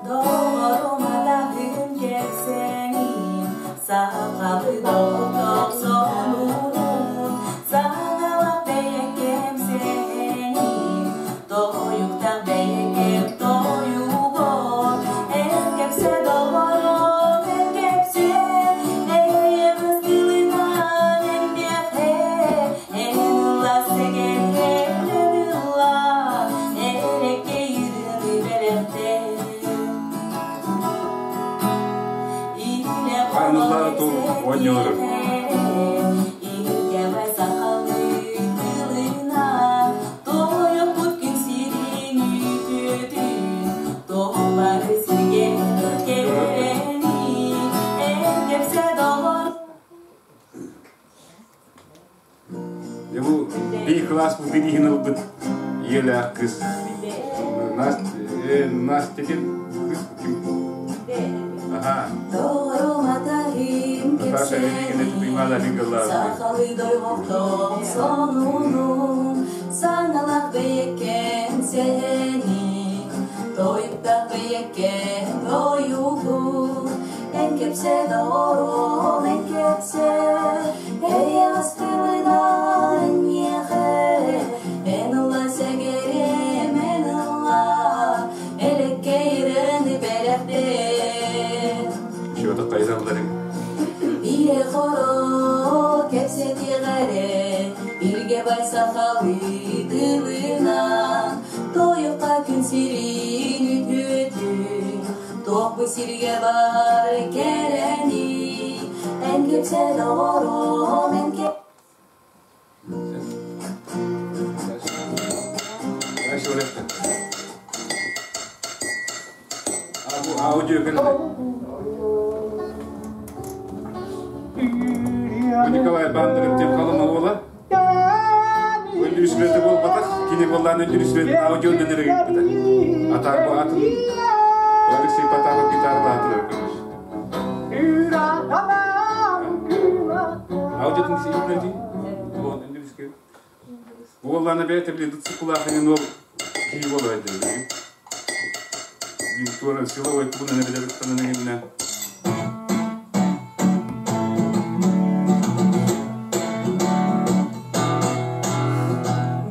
Доҕорум-атаһым кэпсээнин, сахалыы доҕоттор сонунун, саҥалаах бэйэкэм сэһэнин, тойуктан бэйэкэм тойугун, эн кэпсэ доҕорум, эн кэпсэ, эйэҕэс тылынан эн миэхэ, эн ылла сэгэриэм, эн ылла, эрэккэй ырыаны бэлэхтээ. Аныллаары тул оонньуулар. Дьэ бу бии кылаас бу бирииһин ылбыт ийэлээх кыыс Настя ким кыыс ким Аха. Наташа Великина Туймаада Лигаллаах. Сахалыы дойҕохтоох сонунун, саҥалаах бэйэккэн сэһэниҥ, тойуктаах бэйэккэн тойугун, эн кэпсэ доҕорум, эн кэпсэ, эйэҕэс тылынан эн миэхэ, эн ылла сэгэриэм, эн ылла, элэккэй ырыаны бэлэхтээ. Чего-то кайдалларың. Бире хоро кэпсэтиэҕэрэ, илгэ бай сахалыы тылынан, тойукка күн сирин үтүөтүн, туох бу сиргэ бар кэрэни, эн кэпсэ доҕорум, эн Аудио кэллэ. Николай Бандеров диэн халыма уола. Өндүрүсүлэтэ буолбатах, кини буоллаан өндүрүсүлэтин аудио дэнэр ыыппыта. Атаар бу атын Алексей Потапов гитаралаатылар көрүш. Аудиотын сиитинэти. Буоллаана бэйэтэ били дыцыкулаахынын ол кии буолар дии. Туора силовой тугунан эбэлэбиттэн иннэ.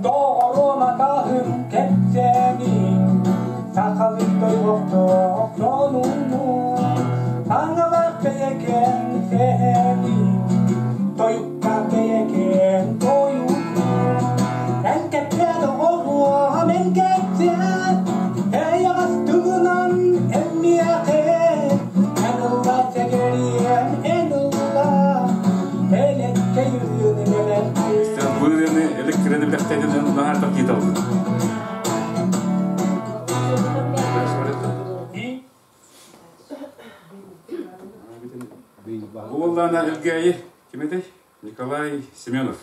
Доҕоруом атаһым кэпсээниҥ, сахалыы дойҕохтоох дьонунуун, саҥалаах бэйэкэм сэһэниҥ, тойукка бэйэкэм тойугун. Эн кэпсээ доҕоруом, эн кэпсээ, эйэҕэс тылынан эн миэхэ, эн ылла сэгэриэм, эн ылла, элэккэй ырыаны бэлэхтээ. Бу ырыаны электрени билэхтээтин наһаа такииталбыт. Буоллаана Элгээйи ким этэй? Николай Семенов.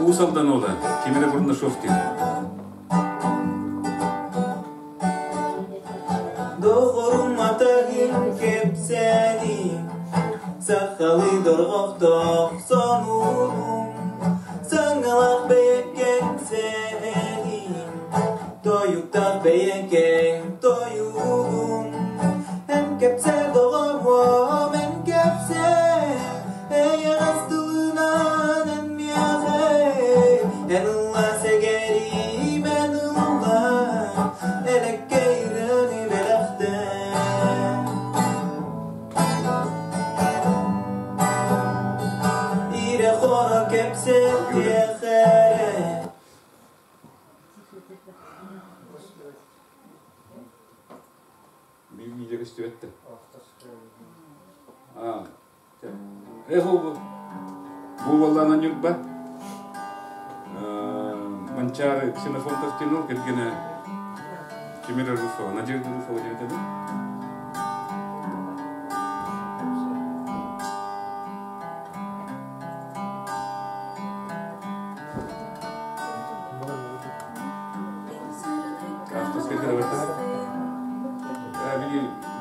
Уус Алдан уола Кимирэ Бурнашов диэн. Доҕорум атаһым кэпсээниҥ, сахалыы дорҕохтоох сонунуҥ, саҥалаах бэйэккэҥ сэһэниҥ, тойуктаах бэйэкэҥ тойугуҥ. Эн кэпсээ доҕоруом, эн кэпсээ, эйэҕэс тылынан эн миэхэ, эн ылла сэгэриим, эн ылла, элэккэй ырыаны бэлэхтээ. көстүбэттэ. Эхо бу буоллаана Ньурба. Манчаары Ксенофонтов диэн ол кэргэнэ Кимира Руфова, Надежда Руфова диэн этэ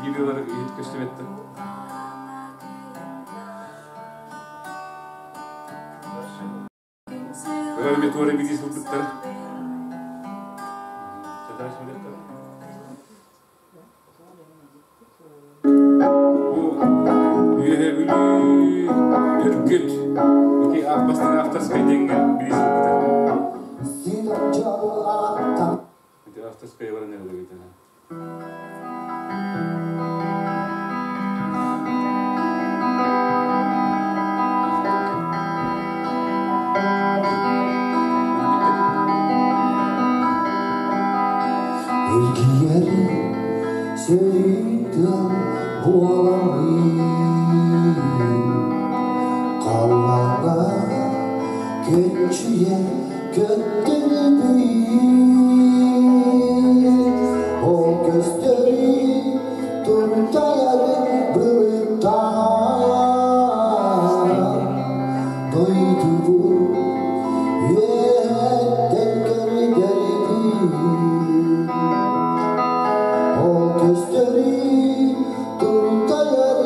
Видеолары иһит көстүбэттэр. Өр туора билии сылдыттар. Бу Үөһэ Бүлүү Өргүт ити бастыҥ авторскай диэҥҥэ билии сылдыта. Ити авторскай баран эрэлэбит. Эргийэр сөрүүн тыал буоламмын Халлааҥҥа көччүйэн көттөрбүн Ол көстөрү туртайар былыттаах Дойдубун үөһэттэн көрдөрбүн Ол көстөрү туртайар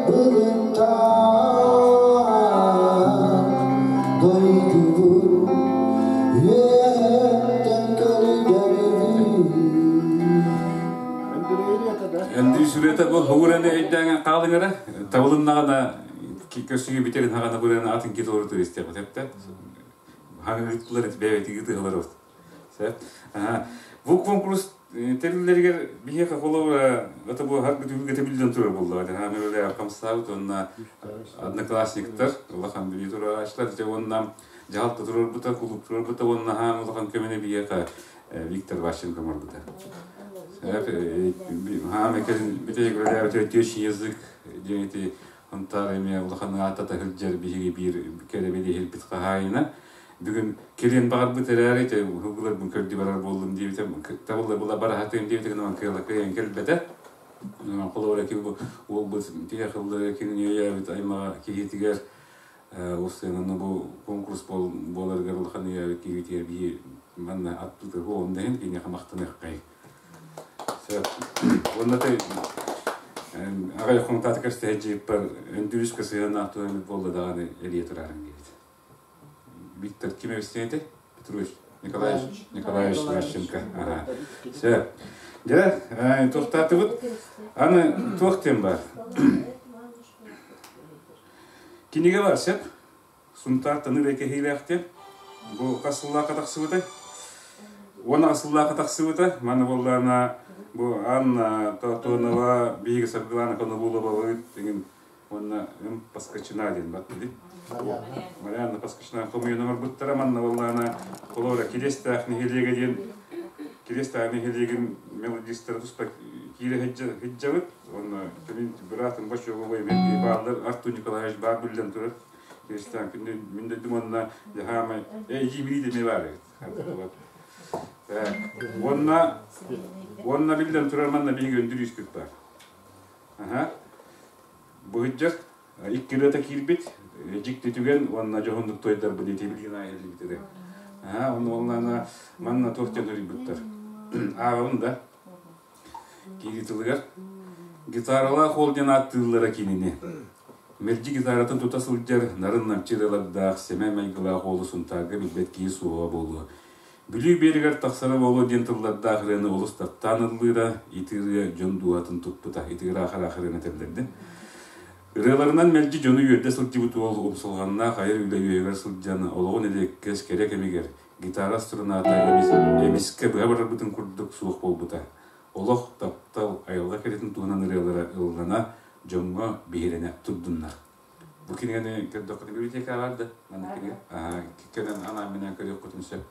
былыттаах Дойдубун үөһэттэн көрдөрбүн Андрей сүрэтэ бу хоҕураны өйдөөн хаалыҥара табылыннаҕына көрсүгү бүтерин хаҕана бураны атын китолору туристиэх эптэ хаҥыттылар бэйэтиги тыһылар Сөп. Бу конкурс тэриллэригэр биһиэхэ холобура это бу хар бүтүгү биллэн турар буолла. Хаамырылар хамсаабыт уонна одноклассниктар улахан билии турааччылар дьэ уонна дьаһалта турарбыта, кулууп турарбыта уонна хаам улахан көмөнү биһиэхэ Виктор Ващенко оҥорбута. Хаам экэн бүтэһик үлэлээбит тещин язык диэн ити Антар эмиэ улахан аата таһырдьар биһиги биир кэрэбили иһирбит хаһаайына. Бүгүн кэлиэн баҕарбыт эрээри, те уһугуларбын көрдүү барар буоллум диэбитэ, табылла була бараһатыым диэбитэ гынан кыала кыайан кэлбэтэ. Холобура ки бу уолбут тиһэх ыллары кинини өйөөбүт аймаҕа киһитигэр устуйананы бу конкурс буоларыгар улахан өйөөбүт киһитигэр биһи манна аттытыр буолун иһин киниэхэ махтаныаххай. Сөп. Уонна те аҕай хонтааты кэстэһэ дьииппэр өндүрүскэ сыһыаннаах туһаммыт буолла даҕаны эрийэ тураарыҥ диэбит. Виктор Кимович Петрович Николаевич Николаевич Ващенко. Ага. Все. Дьэ, туохтаатыбыт? Аны туох диэн бар? Кинигэ бар, сөп. Сунтаар таныр кэһиилээхтэр. Бу хас сыллаахха тахсыбытай? 10 сыллаахха тахсыбыта. Маны буоллаана бу Анна Тотонова биһиги Саргылана Конобулова деген Уонна Ым Паскачина диэн бар дии. Марианна Паскачина хомуйан оҥорбуттара манна буоллаҕына холобура Кириэстээх нэһилиэгэ диэн Кириэстээх нэһилиэгин мелодистара туспа киирэ сылдьабыт. Уонна кэлин быраатым Бочуогубай эмиэ бааллар Артур Николаевич баар биллэн турар. Кириэстээх күндү мин дойдум уонна дьаһаамай эйиимии эмиэ баар эбит. Так. Уонна уонна биллэн турар манна биһиги өндүр үүспүт баар. Аха. Быһыдьар икки ырыата киирбит, дьикти түгэн уонна дьоһуннук туойдарбыт ити билигин аайыллыбыт Аа, онно уонна манна туох диэн суруйбуттар. Ааҕабын да. Киирии тылыгар гитаралаах уол диэн ааттыыллара кинини. Мэлдьи гитаратын тута сылдьар нарын-намчы ырыалардаах сэмэй майгылаах уолу Сунтаарга билбэт киһи суоҕа буолуо. Бүлүү биэрэгэр тахсара буолуо диэн тыллардаах ырыаны олус таптаан ыллыыра, ити ырыа дьон дууһатын туппута, ити ыраах-ыраах ырыаны этэллэрдин. Ырыаларынан мэлдьи дьону үөрдэ сылдьыбыт уол умсулҕаннаах айар үлэ үөһүгэр сылдьан олоҕун эриэккэс кэрэ кэмигэр гитара струната эмискэ быһа барарбытын курдук суох буолбута. Олох, таптал, айылҕа кэрэтин туһунан ырыалара ыллана, дьоҥҥо биһирэнэ турдуннар. Бу кинигэни көрдөххүтүнэ библиотека баар да маннык кинигэ. Кэлэн анаан-минээн көрүөххүтүн сөп.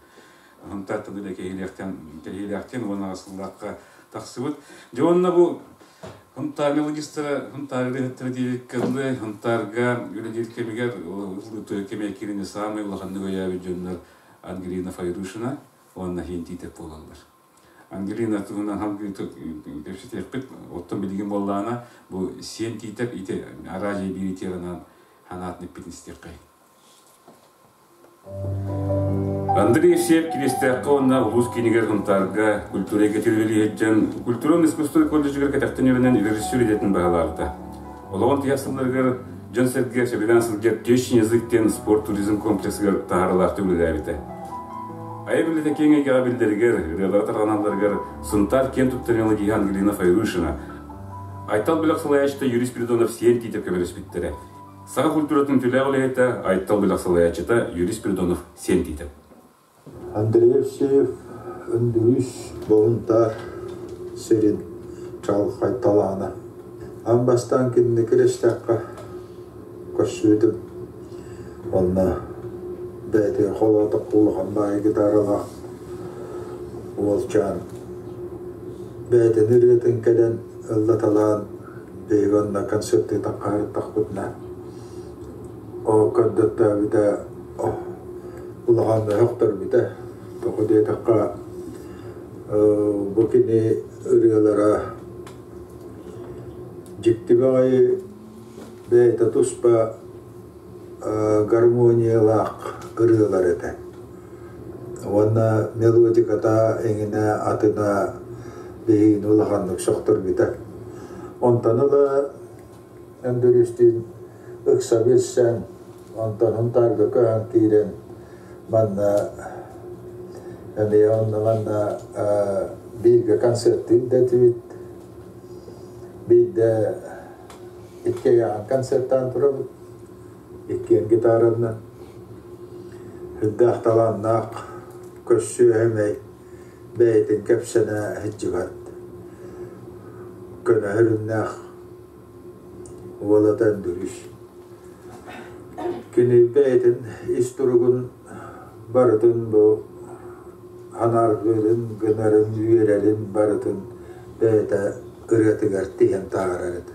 Һунтааттан үлэ кэһиилээхтэн кэһиилээхтэн уон аҕыс сыллаахха тахсыбыт. Дьэ уонна бу Һунтаар мелодистара, Һунтаар ырыаһыттара диэбиккэ дылы, Һунтаарга үлэлиир кэмигэр ыллыы кэмэ кирине саамай улаханнык өйөөбүт дьоннор Ангелина Файрушина уонна Хинтитов буолаллар. Ангелина туһунан салгыы кэпсэтиэхпит. Оттон билигин буоллаҕына, бу Сиэн Тиитэп ити араадьыйа биир итиэранан ханаатын эппитин истиэххэй. Андрей Евсеев Кириэстээххэ уонна улуус киинигэр Сунтаарга культура эйгэтигэр үлэлии сылдьан, культура уонна искусство колледжыгар кэтэхтэн үөрэнэн режиссер идэтин баһылаабыта. Олоҕун тиһэх сылларыгар дьон-сэргэ сөбүлээн сылдьар Тещин язык диэн спорт-туризм комплексыгар таһаарыылаахтык үлэлээбитэ. Айар үлэтэ киэҥ эйгэҕэ биллэригэр, ырыалара тарҕаналларыгар Сунтаар киэн туттар мелодиһа Ангелина Файрушина, Айтал бөлөх салайааччыта Юрий Спиридонов сиэн Тиитэп көмөлөспүттэрэ. Саха культуратын үтүөлээх үлэһитэ, Айтал бөлөх салайааччыта Юрий Спиридонов сиэн Тиитэп. Андрей Евсеев Өндүрүүс Боһунтаар сирин чаҕылхай талаана. Аан бастаан кинини кирэстэххэ көрсүбүтүм. Онно бэйэтигэр холоотоххо улахан баайы гитаралаах уолчаан бэйэтин ырыатын кэлэн ыллаталаан биһиги онно концертыы таххаарыттахпытына ол көрдөттөөбүтэ улахан өһөхтөрбүтэ. Тоҕо диэтэххэ, бу кини ырыалара дьикти баҕайы бэйэтэ туспа гармониялаах ырыалар этэ. Уонна мелодиката эҥинэ атына биһигини улаханнык сөхтөрбүтэ. Онтон ыла Өндөрүүстүүн ыкса билсэн, онтон Һунтаарга көһөн киирэн манна эмиэ онно манна бииргэ концерттыыр да этибит. Биирдэ иккиэйэҕин концертаан турабыт. Иккиэн гитаранан. Үрдээх талааннаах көрсүө эмэй бэйэтин кэпсэнэ сылдьыбат. Көнөһөрүннээх уолата Өндөрүүс. Кини бэйэтин ис туругун барытын бу анааргыырын, гынарын, үөрэрин барытын бэйэтэ ырыатыгар тиһэн таһаарар этэ.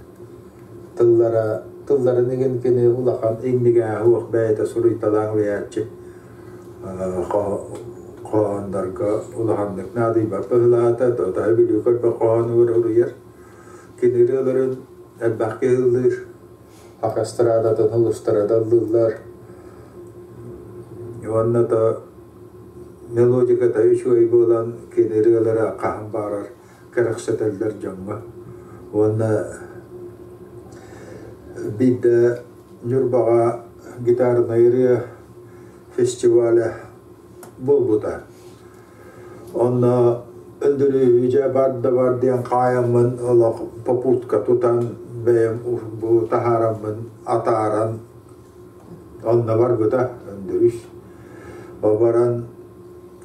Тыллара, тылларын игин кини улахан иҥнигээһи уох бэйэтэ суруйталаан улайааччы хоһооннорго улаханнык наадыйбат быһыылаата, Дотаһы Бүлүү көрбөх хоһоонугар уруйар. Кини ырыаларын элбэх киһи ыллыыр. Саха эстрадатын улустара да ыллыыллар. Уонна да мелодиката үчүгэй буолан кини ырыалара хаһан баҕарар кэрэхсэтэллэр дьоҥҥо. Уонна биирдэ Ньурбаҕа гитарнай ырыа фестиваля буолбута. Онно Өндөрүүһүдьэ бар да бар диэн хаайаммын олох попутка тутан бэйэм бу таһаараммын атааран онно барбыта Өндөрүүс. Баран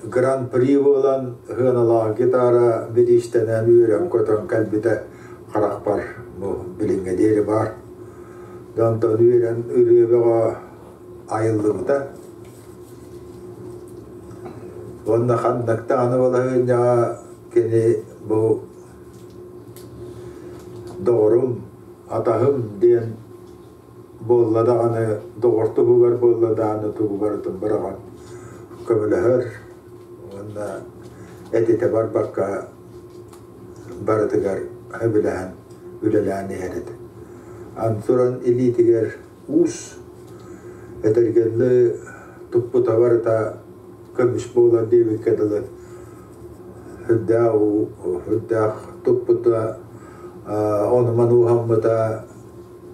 Гран-при буолан сыаналаах гитара бириистэнэн үөрэн-көтөн кэлбитэ харахпар бу билиҥҥэ диэри баар. Онтон үөрэн ырыа бөҕө айыллыбыта. Уонна ханнык даҕаны балаһыанньаҕа кини бу доҕорум, атаһым диэн буолла даҕаны, доҕор туһугар буолла даҕаны тугу барытын быраҕан көмөлөһөр уонна этитэ барбакка барытыгар сөбүлэһэн үлэлээн иһэр этэ. Аны туран илиитигэр уус этэргэлли туппута барыта көмүс буолар диэбиккэ дылы үрдээх туппута ону-маны уһаммыта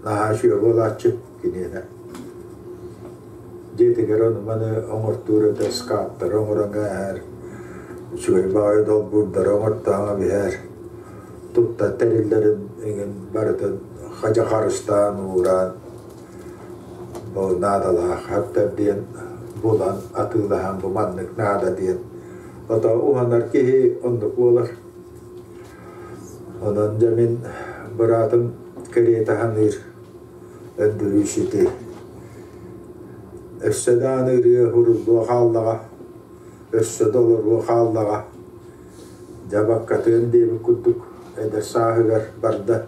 наһаа үчүгэй буолааччы киниэнэ. Дьиэтигэр ону-маны оҥортуур этэ, скаптары оҥорон кээһэр, үчүгэй баҕайы долбуурдары оҥортоон биһэр, туттар тэриллэрин эҥин барытын хадьа харыстаан уураан бу наадалаах хаптар диэн булан атыылаһан бу маннык наада диэн ото уһанар киһи оннук буолар. Онон дьэ мин быраатым кэриэтэ саныыр Өндөрүүс ити өссө даҕаны ырыа уһуруллуо хааллаҕа, өссө да олоруо хааллаҕа. Дьабаккатыан диэбит курдук. Эдэр сааһыгар барда.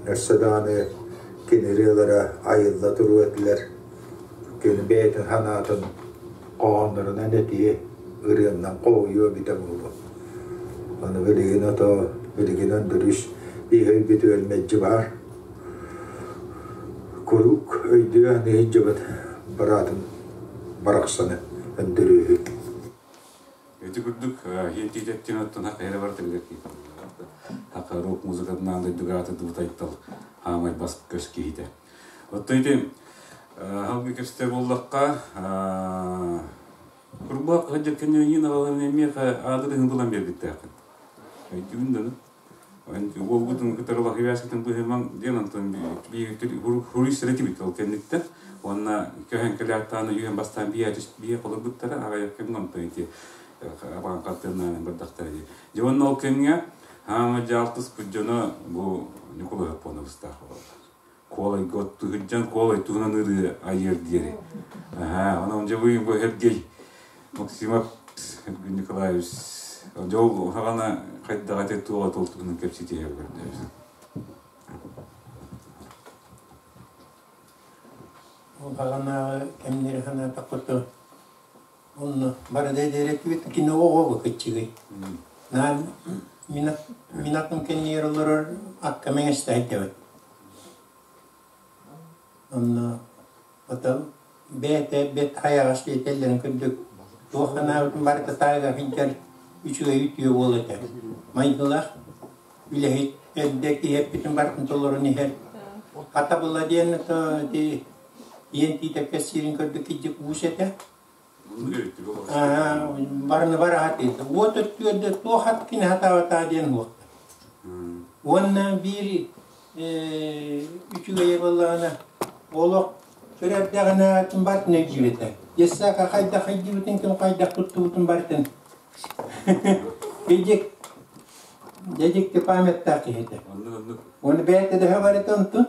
Өссө даҕаны кини ырыалара айылла туруо этилэр. Кини бэйэтин санаатын хоһооннорунан этиэ, ырыаннан хоһуйуо эбитэ буолуо. Аны билигин ото билигин Өндөрүүс биһи мэлдьи баар. Куруук өйдүө иһдьибит быраатым барахсаны Өндөрүүһү. Ити курдук хиэнтиитэттин оттон хакайра барыта билэр киһи. Хака рок музыкатынан дойдуга аты дубутайтал хаамай бас көс киһитэ. Оттон ити халгы кэпсэтэ буоллахха Курбах сылдьар кэннэ Нина эмиэхэ аадырыһын булан биэрбиттээххин. Өйдүүгүн да Уолгутун кытары лахивяскытын быһымаҥ диэн онтон хуруйсара тибит ол кэнниттэн уонна көһөн кэлээттааны үйэн бастаан бие бие холорбуттара аҕыйах кэмҥэ онтон ити абаан хартыыннаан бардахтара дии. Дьэ уонна ол кэмҥэ хаама дьаалтыспыт дьоно бу Ньукулай Хоппуонабыстаах буолаллар. Куолайга оттуһуддьан куолай туһунан ырыа айыар диэри. Аха, онон дьэ бу Сергей Максимов Сергей Николаевич дьол хаҕана хайдаҕа ити туоҕа туолтугунан кэпсэтиһэ көрдөбүт. Ол хаҕанааҕы кэмнэри санаатахпыт онно барыда диэрэттибит кини оҕо кыччыгый. Наан мин атын кэннигэр олорор акка мэҥэстэһэйдэбит. Онно потом бэйэтэ бэт хайаҕас диэтэллэрин курдук туох санаабытын барыта таайга сылдьар үчүгэй үтүө уол этэ. Майгылаах үлэһит эрдэ киһи эппитин барытын толорон иһэр. Хатабыла диэн ити иэн тиитэккэ сиирин көрдүк киддик уус этэ. Барыны бары хатыйда. Уот өттүгэр да туох ат кини хатаабатаа диэн уохта. Уонна биир үчүгэйэ буоллаҕына олох көрөрдөҕүнэ ким барытын өйдүүр этэ. Ессака хайдах өйдүүбүтүн, ким хайдах туттубутун барытын. Дьик дьикти памяттаах киһи этэ. Уонна бэйэтэ да барыта онтун.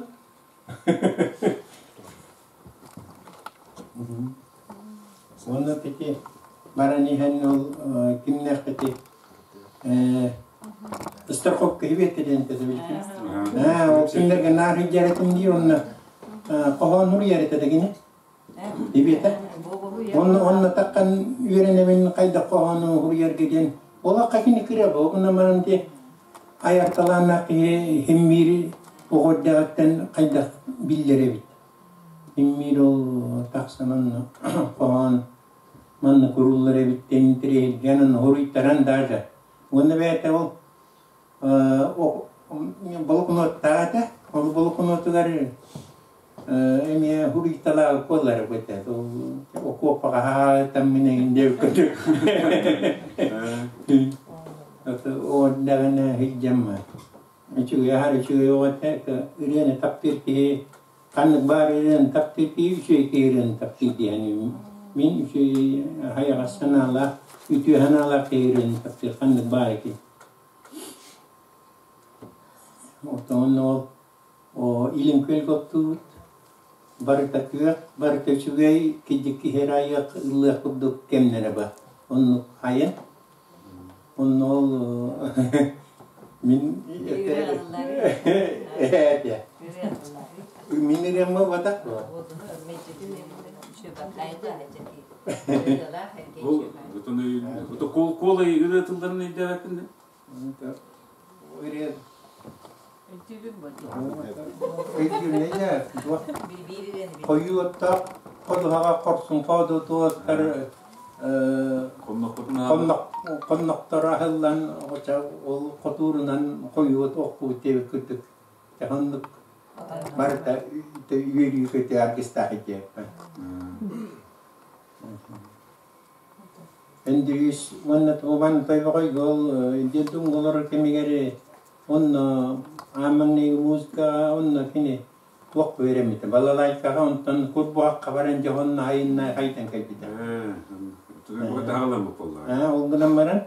Уонна ити баран иһэн ол кимнээхпити страховка хибиэтэ диэн билбитим. Ол кинилэргэ наар хидьэрэтим дии онно хоһоон хуруйар этэ дэгини. Дибиэтэ. Онно онно таккан үөрэнэбин хайдах хоһоону хуруйарга диэн. Олохха кини кыра бу онно манан ти айар талааннаах киһи химмиир оҕо эрдэҕиттэн хайдах биллэр эбит. Химмиир ол тахсан онно хоһоон манна куруллар эбит диэн интэриэһиргээн онно хоруйтаран даже. Уонна бэйэтэ ол болокунуоттаах этэ. Ол болокунуотугар эмиэ хуруйталаабыт буоллар этэ. Окуоппаҕа таммын эҥин диэбит Оонньоҕуна сылдьаммын үчүгэй аһар үчүгэй оҕо этэ ырыаны таптыыр киһи ханнык баар ырыаны таптыыр киһи үчүгэй киһи ырыаны таптыыр диэн мин үчүгэй хайаҕас санаалаах үтүө санаалаах киһи ырыаны таптыыр ханнык баар киһи Оттон ол Илин күөлгэ оттуубут барыта күөх, барыта үчүгэй, кидьик киһи эрэ айыах, ыллыах курдук кэмнэрэ бар. Оннук хайа. Онно ол мин этэ. Мин ырыам бата. Ол куолай ырыа тылларын өйдөөбөппүн да? Ырыа Хойуу оттоох ходуһаҕа хорсун хоодутуоттар хоннохторо аһыллан ол хотуурунан хойуу от охпут диэбит курдук оннук барыта үөрүү көтүү аргыстаах итиэппэ Өндөрүүс уонна Туобан Тойбохойго ол детдом олорор кэмигэр онно аан музыкаҕа онно кини туох үөрэммитэ балалайкаҕа онтон курбуһахха баран дьоһунна айынна хайдан кэлбитэ. Ол гынан баран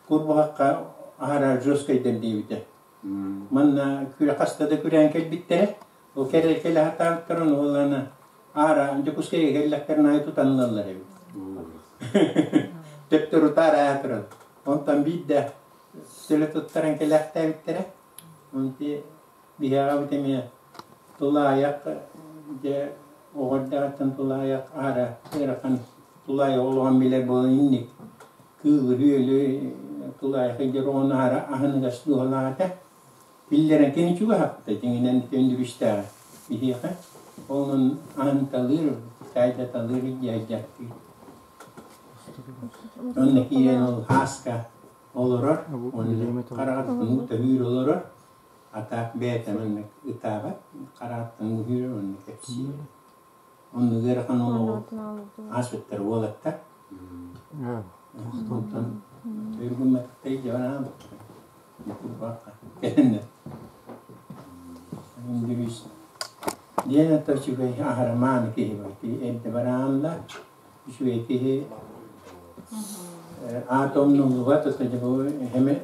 курбуһахха аһара жесткайдар диэбитэ. Манна хаста да күрээн кэлбиттэрэ. Ол кэлэ кэлэ сатаабыттарын ол аны аара Дьокуускайга кэллэхтэрин аайы тутан ылаллар эбит. Төптөрү таара туран. Онтон биирдэ Сөлө туттаран кэлээхтээбиттэрэ. Онти биһиэҕэ эмиэ тулаайах дьэ оҕо эрдэҕиттэн тулаайах аһара ыарахан тулаайах олоҕун билэр буолан инник кыылы-үөлү тулаайах илдьэр оҕону аһара аһыныгас дууһалаах этэ. Биллэрэн кини чугаһаппыта дьиҥинэн өндүрүстээҕэ биһиэхэ. Онон аһынталыыр, таайдаталыыр дьээдьэттиир. Онно киирэн ол һааска олорор, онно хараҕыттан уу төһүүр олорор, атаак бэйэтэ маннык ытаабат, хараҕыттан уу үүрэр онно кэпсиир. Оннук ыарахан олоҕу ааспыттар уолаттар. Онтон өргүммэтэхтэр дьабараабыттар. Кэлэннэр. Үндүрүүс диэн ата үчүгэй аһарымаан киһи бар. Эрдэ бараанла үчүгэй киһи аата умнуллубат ото дьэ бу эһэми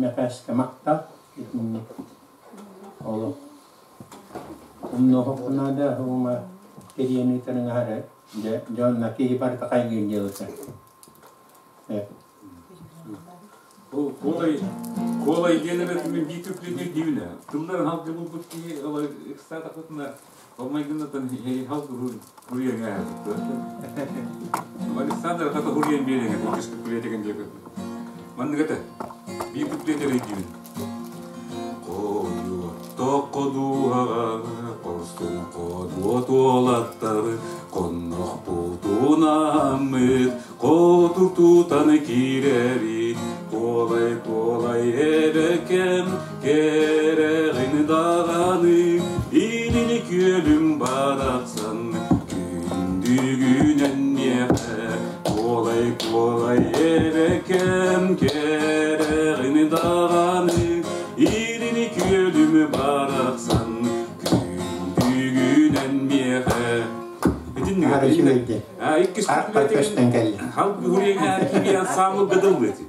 Мэхээскэ махтал итинник олох умнуоххунаада ума кириэн ыытарын аһары дьэ дьонно киһи барыта хайгыыр дьыалата Бу куолай куолай диэн эрэ мин биир түптүнү дивинэ. Тылларын халгы булбут киһи ол ыксаатахпытына ол майгыннатан халгы хуруйаҥа Александр хата хуруйан биэриҥэ иккис күплетеген диэки. Маннык этэ. Биир күплет эрэ дивин. Токкодууһаҕа хорсун ходуот уолаттары хоннохпутунаммыт хотур тутан киирэбит куолай-куолай эбэкэм кэрэҕин даҕаны илини күөлүм барахсан күндүгүнэн миэхэ куолай-куолай эбэкэм кэрэҕин даҕаны илини күөлүм барахсан күндүгүнэн миэхэ Иккис көстөн кэллэ. Халк бүгүрүҥэ кими ансамбл гыдыллыты.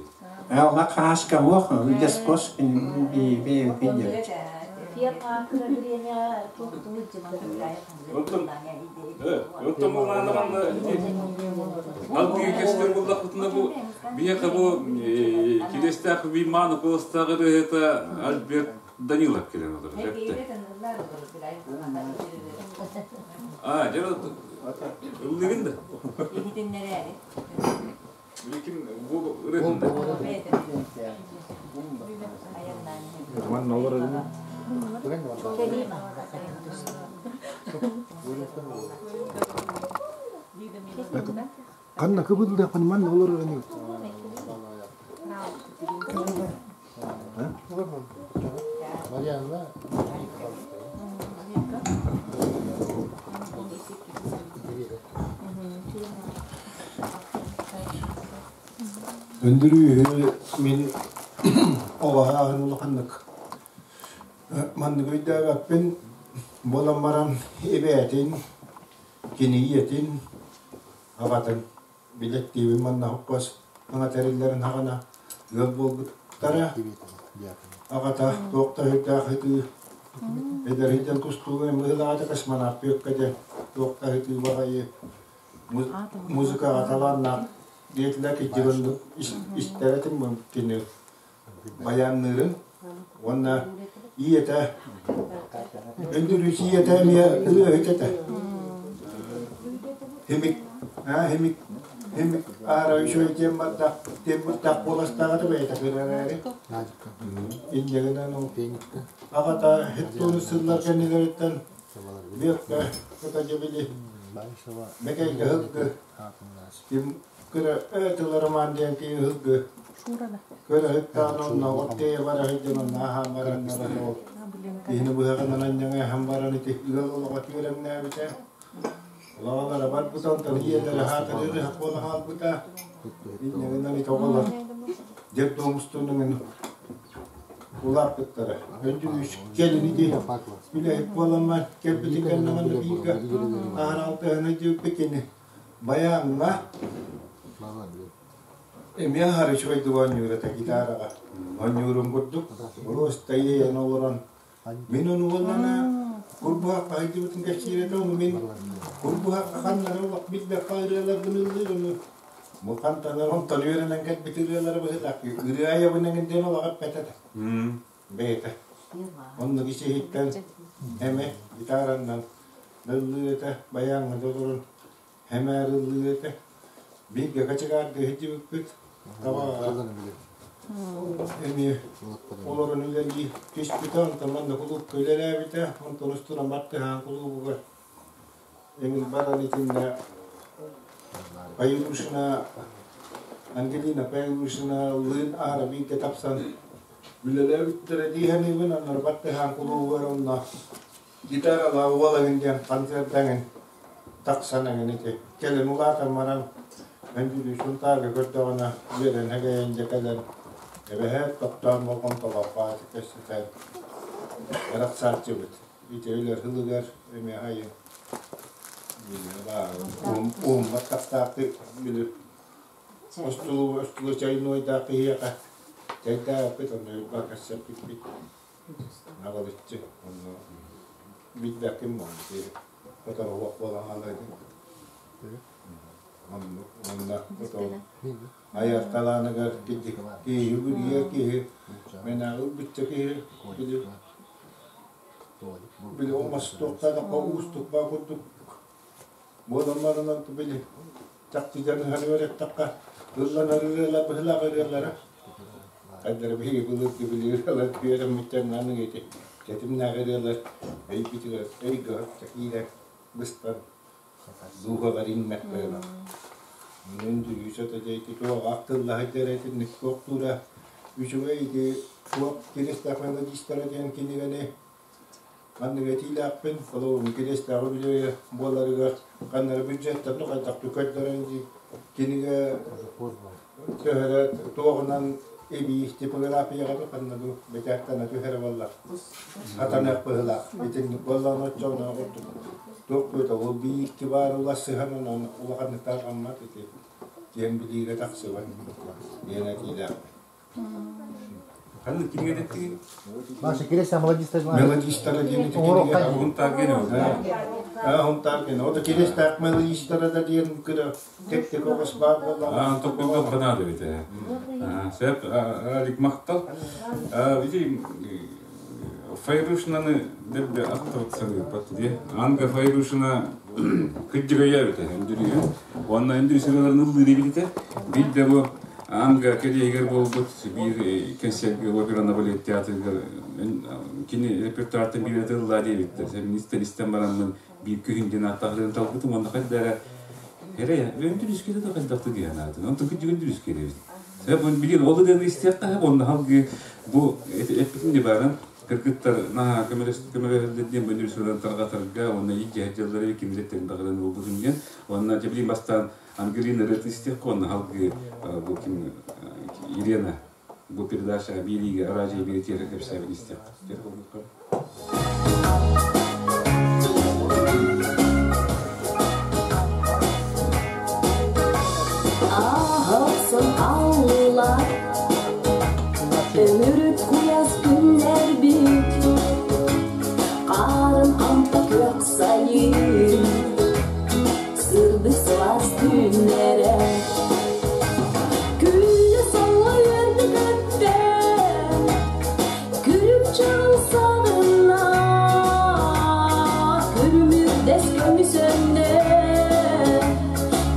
Оға қааска уох, дескос би би би. Оттон булаанаман Алтыга кестер буллахпытына бу биһиэхэ бу килиэстээх Виман куоластаах ырыаһыта Альберт Данилов кэлэн олорор. А, дьэ ыллыгын да. Иһитиннэрээри. Биликин бу ырыатын да. Манна олорор Ханна кыбылдыахпын манна олорор ини. Марианна Өндүрүүһү мин оҕоһааһын улаханнык маннык өйдөөбөппүн буолан баран эбээтин кини ийэтин абатын билэттиибин манна хоппос аҥа тэриллэрин хаҕана ыал буолбуттара аҕата туох да өйдөөх ытыы эдэр сылдьан тустууга мыһылаҕата космонавт бүөккэ туох да ытыы баҕайы музыкаҕа талааннаах диэтилэр кырдьык оннук истэр этим кини байаанныырын уонна ийэтэ Өндүрүүс ийэтэ эмиэ ырыаһыт этэ химик химик химик аара үчүгэй диэн бардах диэн быртах буоластааҕа да бэйэтэ кыра эрээри инньэ гынан ол аҕата хеттуун сыллар кэннилэриттэн Бүөккэ кыта дьэ били Мэкэйгэ һылгы ким кыра тыл роман диэн киһи һылгы Көрөһүттаан онно оттея бара сылдьан онно аһаан бараннар ол киһини быһаҕынан анньаҥа баран ити ыал олоҕо түөрэмнээбитэ. Олоҕолоро барбыта онтон ийэлэрэ хаатырыыры буола хаалбыта. Инньэ ити оҕолор детдом устунуҥун улааппыттара. Өндүрүүс кэлин ити үлэһит буоламмар кэлбитин кэннэ манна бииргэ аһара алтыһана дьиэппит кини байааҥҥа Эмиэ аһары үчүгэйдик оонньуур этэ гитараҕа. Оонньуурум курдук, просто иэйэн олорон мин ону уонна курбуһахха сылдьыбытын кэпсиир этэ, ону мин курбуһахха ханна эрэ олох билбэккэ ырыаларбын ыллыыр, ону Бу хантанар онтон үөрэнэн кэлбит ырыалары быһыылаах. Ырыа айабын эҥин диэн олох эппэт этэ. Бэйэтэ. Оннук ис-иһиттэн эмэ гитараннан ыллыыр этэ, баяҥҥа да олорон эмээр ыллыыр этэ. Бииргэ качыгаардыы сылдьыбыппыт. Табаҕа эмиэ олорон үлэлии түспүтэ, онтон манна кулуупка үлэлээбитэ, онтон устунан баттыһаан кулуубугар эҥин баран итиннэ Паюшина, Ангелина Паюшиналыын аара бииргэ тапсан үлэлээбиттэрэ дии саныыбын, онно баттыһаан кулуубугар онно гитаралаах уол эҥин диэн концерт эҥин тахсан эҥин ити кэлин улаатан баран Өндүрүү Сунтаарга көрдөҕүнэ үөрэнэ кэйэн дьэ кэлэн эбэһээт тохтоон болҕомтолоох кэпсэтэн арахсааччыбыт. Ити өлөр сылыгар эмиэ айын уһуммат тахсаахтык били остулу остулу чайнойдаах киһиэхэ чайдаабыппыт онно юрба кэссэппиппит наҕылыччы онно билбэккин буолбут которуох буолан хаалар онно айар талааныгар киһи билиэ киһи мен ылбычча киһи били били оҥостуохтаах уустук баа курдук буолан баран били чахчы дьаныһан үөрэттэххэ ылланар ырыалар быһылаах ырыалара хайдары биһиги былыргы били ырыалар үөрэммиттэрин аныгы ити тэтимнээх ырыалар өйбүтүгэр өйгө киирэр быстар дууһалар иҥмэт быһылаах Үндүрүүсэ ити туох ахтыллаһыдьар итинник туохтуура үчүгэй ити туох Киристээх мелодистара диэн кинигэни маннык этиилээхпин холобур Киристээҕи билиэ буоларыгар ханнары бюджеттан хайдах көрдөрөн кинигэ төһөрө туоҕунан эбии типографияҕа ханна бу бэчээттэнэ түһэрэ буоллар хатаныах быһыылаах итинник буоллаҕына оччоҕуна курдук туох буолта ол биир баар улассыһан онон улаханнык тарҕаммат ити киэҥ билиигэ тахсыбат диэн этиилээхпин. Ханнык кинигэ дэттигин? Маша, Киреста мелодистар. Мелодистара диэн ити кинигэ. Хунтаар гене ол. Аа, хунтаар гене. Ото Кирестаах мелодистара да диэн кыра тек-тек оҕус баар буоллаҕа. Аа, токколго ханаа да бите. Сөп, Алик махтал. Види, Файрушинаны дебде аттыбыт саныырбат дии. Анга Файрушина кыдьыгайа бите, өндүрүйү. Уонна өндүрү сыраларын ыллыыр билите. Бил бу Анга кэлиэгэр буолбут биир кэнсиэргэ операна балет театрыгар кини репертуартан биир ыллаа диэбиттэр. Сен истэн истэн бараммын биир күһүн диэн ааттаахларын талбытым уонна хайда эрэ эрэ өндүрүскэ да хайдахты диэн аатын. Онтон кыдьык өндүрүскэ диэбит. Сеп билин ол ден истиэххэ онно халгы бу эппитин де баран кыргыттар наһаа көмөлөһөллөр диэн бөнүрүсүлэн тарҕатарга уонна икки дьыллары кимилеттен даҕынан буолбутун диэн уонна дьэбилин бастаан Ангелина ырыт истиэххэ уонна халгы бу ким Елена бу передача биириигэ араадьыйа биири тиэрэ кэпсээбит истиэххэ. Ахсын алла Өмүрүк куйаас күннэрбит Қарын қампа көк сайын Сырдык сылаас күннэрэ Күллэ солло үөрдэ көттө Күлүм чаҕыл саҕынна Күлүмүрдэс көмүс өннө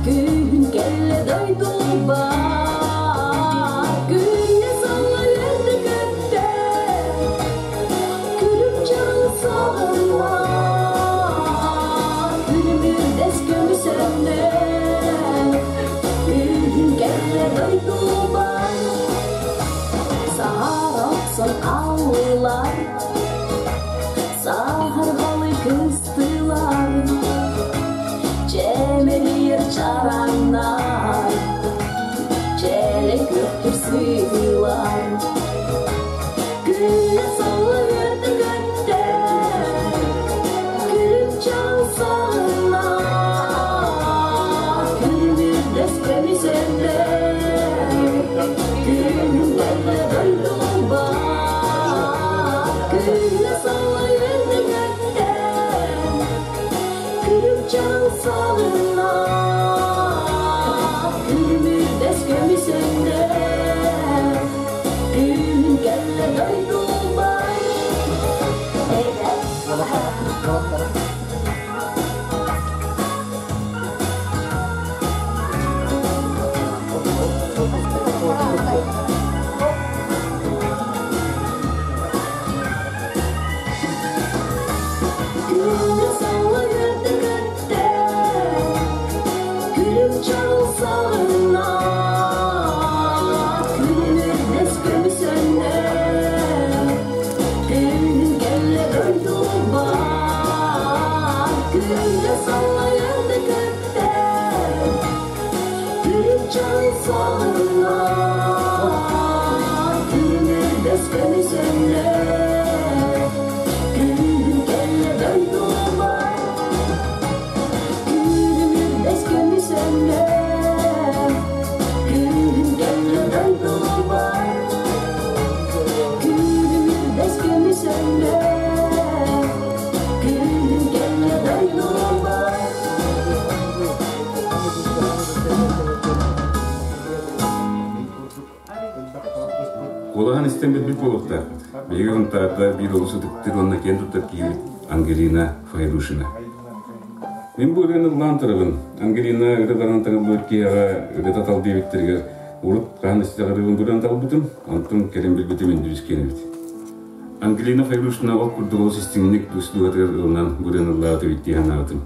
Күһүн кэллэ дойдубар Күллэ солло үөрдэ көттө Күлүм чаҕыл саҕынна Күлүмүрдэс көмүс өннө Күһүн кэллэ дойдубар Саһар охсон аллылар Саһарҕалы кыстылар Чэмэлиир чараҥнар. көмүс өҥнөөх Күн кэллэ дойдубар Күндү саллыырды көттө, күлүк чаҕыл саҕынна, күлүмүрдэс көмүс өннө, күн кэллэ дойдубар, күндү саллыырды көттө, күлүк чаҕыл саҕынна, күлүмүрдэс көмүс өннө, күн кэллэ дойдубар, күлүмүрдэс көмүс өннө, күн кэллэ дойдубар, күлүмүрдэс көмүс өннө, күн кэллэ дойдубар. Куолаһын истэн билбит буолуохтаахпыт. Биһиги Сунтаарда биир олус ытыктыыр уонна киэн туттар киһибит Ангелина Файрушина. Мин бу ырыаны ыллаан турабын. Ангелина ырыаларын таҥыллыбыт киһиэхэ ырыата тал диэбиттэригэр урут хаһан истэх ырыабын быран талбытым, онтон кэлин билбитим үндүрүс киэн эбит. Ангелина Файрушина ол курдук олус истиҥник тус дууһатыгар ылынан бу ырыаны ыллаабыт эбит дии санаабытым.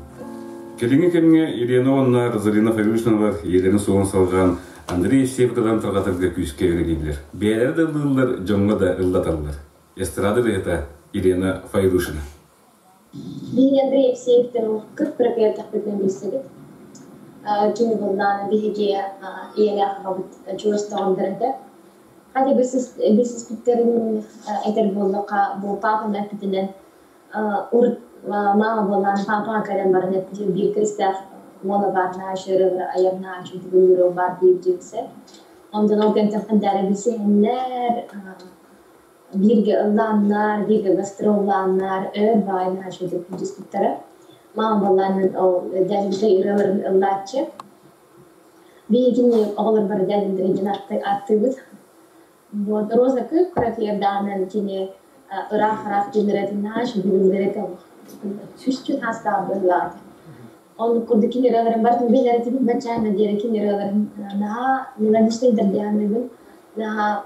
Кэлиҥҥи кэмҥэ Елена уонна Розалина Файрушиналар ийэлэрин суолун салҕаан Андрей Евсеевтардан тарҕатарга күүскэ үлэлииллэр. Бэйэлэрэ да ыллыыллар, дьоҥҥо да ыллаталлар. Эстрада ырыаһыта Елена Файрушина. Биһиги Андрей Евсеевтэн кып-кыракый эрдэхпитинэ билсэбит. Кини буоллаҕына биһиги ийэлээх аҕабыт чугас доҕордор этэ. Хата билсиспиттэрин этэр буоллахха, бу папам эппитинэн урут мама буоллаҕына папаҕа кэлэн баран эппитин биир кыыстаах уола баар наһаа үчүгэй айар наһаа үчүгэй ырыа баар диэбитэ. Онтон ол кэмтэн хандаары билсиһэннэр бииргэ ыллааннар, бииргэ гастроллааннар өр баҕайы наһаа үчүгэйдик билсиспиттэрэ. Мама буоллаҕына ол дядюшка ырыаларын ыллааччы. Биһигини оҕолор бары дядюлары диэн ааттыыбыт. Вот Роза кып-кыракый эрдэҕинэн кини ыраах-ыраах дьиэлэрэтин наһаа үчүгэй этэ сүүсчүн аастаах быһыылаах этэ. Оннук курдук кини ырыаларын барытын билэр этибит, баччаана диэри кини ырыаларын наһаа мелодичныйдар диэххэ наһаа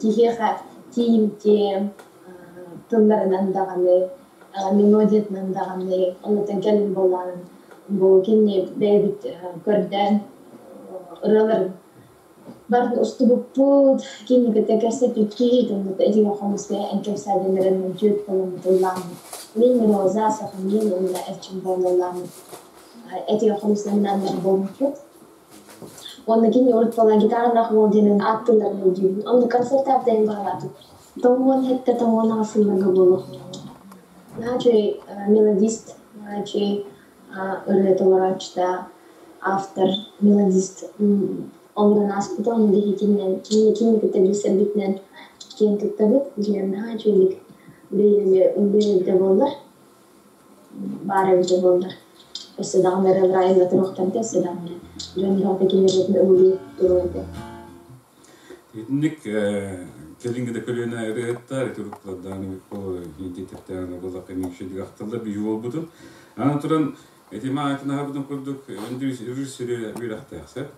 киһиэхэ тиийимтиэ тылларынан даҕаны, мелодиятынан даҕаны, оннуттан кэлин буоллаҕын бу кини бэйэбит көрдөөн ырыаларын Барытын устубуппут, кинигэте кэпсэппиппит, оннута итигэ хомуска эн кэпсээдиннэринэн түөрт буоламмыт ыллааммыт. Мин Роза, Сахамин уонна Эрчим буолан ыллааммыт. Этигэ хомустаннаннар буолбуппут. Уонна кини урут буолан гитаралаах уол диэнин ааттыылларын өйдүүбүн. Онно концертаабыт эҥин баҕалаатым. Тоҥуон хэттэ тоҥуон аҕыс сылларга буолуо. Наһаа үчүгэй мелодист, наһаа үчүгэй ырыа толорооччута, автор, мелодист олорон ааспыта, ону биһигинэн кини кини кытта билсэрбитинэн киэн туттабыт. Дьиҥэр наһаа үчүгэйдик үлэлиир эбитэ буоллар, баар эбитэ буоллар, өссө даҕаны ырыалар айылла туруохтар этэ, өссө даҕаны дьон бөҕөтө кинилэрин ыллыы туруо этэ. Итинник кэлиҥҥи да көлүөнэ ырыаһыттар ити уруккулардаан буоллахха миикшэдик ахталлар биһи буолбутун. Аны туран ити маатын аһабытын курдук режиссер үөрэхтээх сөп.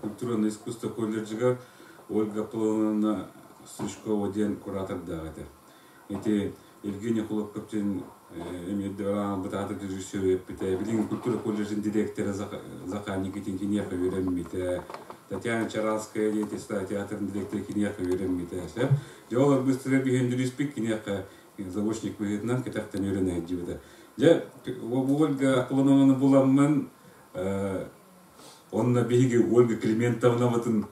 Культурное искусство колледжыгар Ольга Аполлоновна Стручкова диэн куратордаах этэ. Ити Евгений Хлопков диэн эмиэ бытаатыр режиссер үөппүтэ. Билигин культура колледжын директора Захар Никитин киниэхэ үөрэммитэ. Татьяна Чаранская диэти театрын директора киниэхэ үөрэммитэ. Сөп. Дьэ ол быстыра биһиндириспит киниэхэ заочник быһыытынан кэтэхтэн үөрэнэ сылдьыбыта. Дьэ, Ольга Аполлонованы буламмын, онно биһиги Ольга Климентовнабытын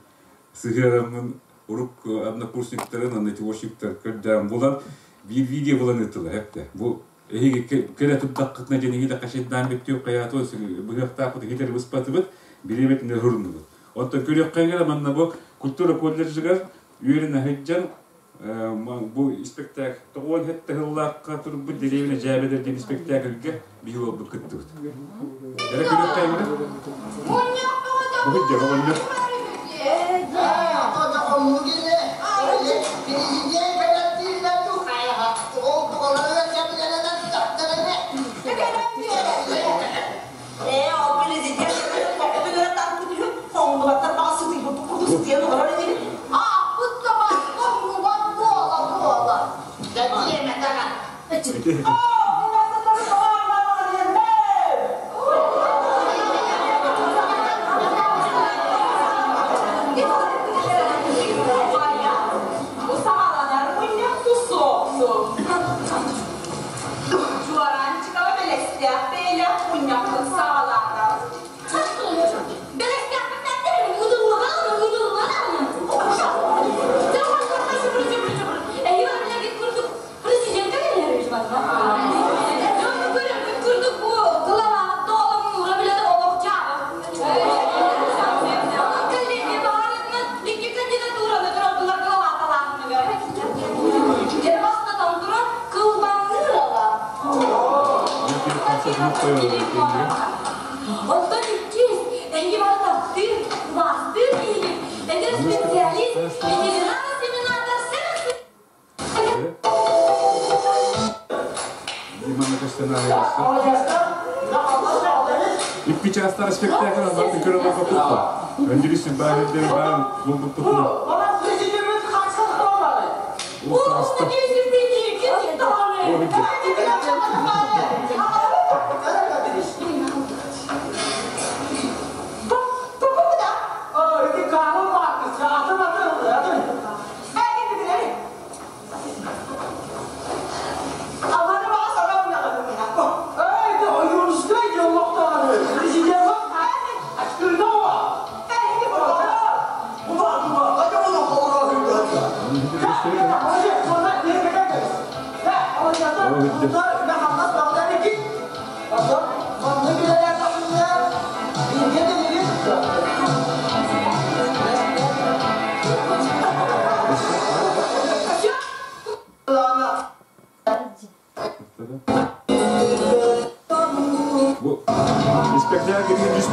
сыһыараммын урук однокурсниктарын, однотиошниктар көрдөөн булан, биир видео булан ыыттылар эптэ. Бу эһиги кэлэ турдаххытына дьэн иһи да хашайдаан бүттүө хайаатыа быһыахтаахпыт иһитэр быспатыбыт, бириэмэтин ыһырынныбыт. Оттон көрүөххэ манна бу культура колледжыгар үөрэнэ сылдьан бу испэктээк тоҕуон хэттэ сыллаахха турбут дэриэбинэ дьээбэлэр диэн испэктээкилгэ биһи уолбут кыттыбыт. Эрэ көрүөххэ Мунньах бөҕөтө. Оҕонньор. Оттон иккис, эһиги бары таптыыр, убаастыыр киһигит, эдэр специалист, ветеринар-осеменатор Икки чаастар спектакль барды көрө барбаппыт. Өндүрүс баахырдын баан булбуппутуна. Уласта. Бу спектакль жүз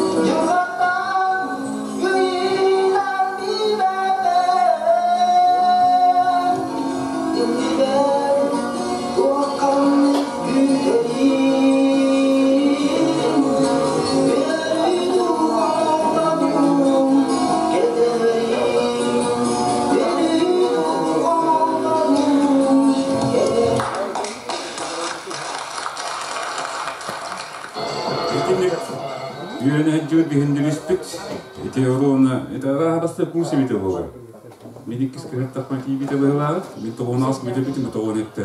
Дьылҕаттан ыйынан билбэппин, иннибэр туох ханнык күүтэрин. Өрүү дууһам кэтэһэрин, өрүү дууһам кэтэһэрин. Итинник үөрэнээччибит биһиндириспит ити оруона это арааһабаста курс эбитэ буолар. Мин иккис кыһыттахпына тиийбитэ быһылааҕыт. Мин тоҕуонаҕас бүтэ бүтүм тоҕуон этте.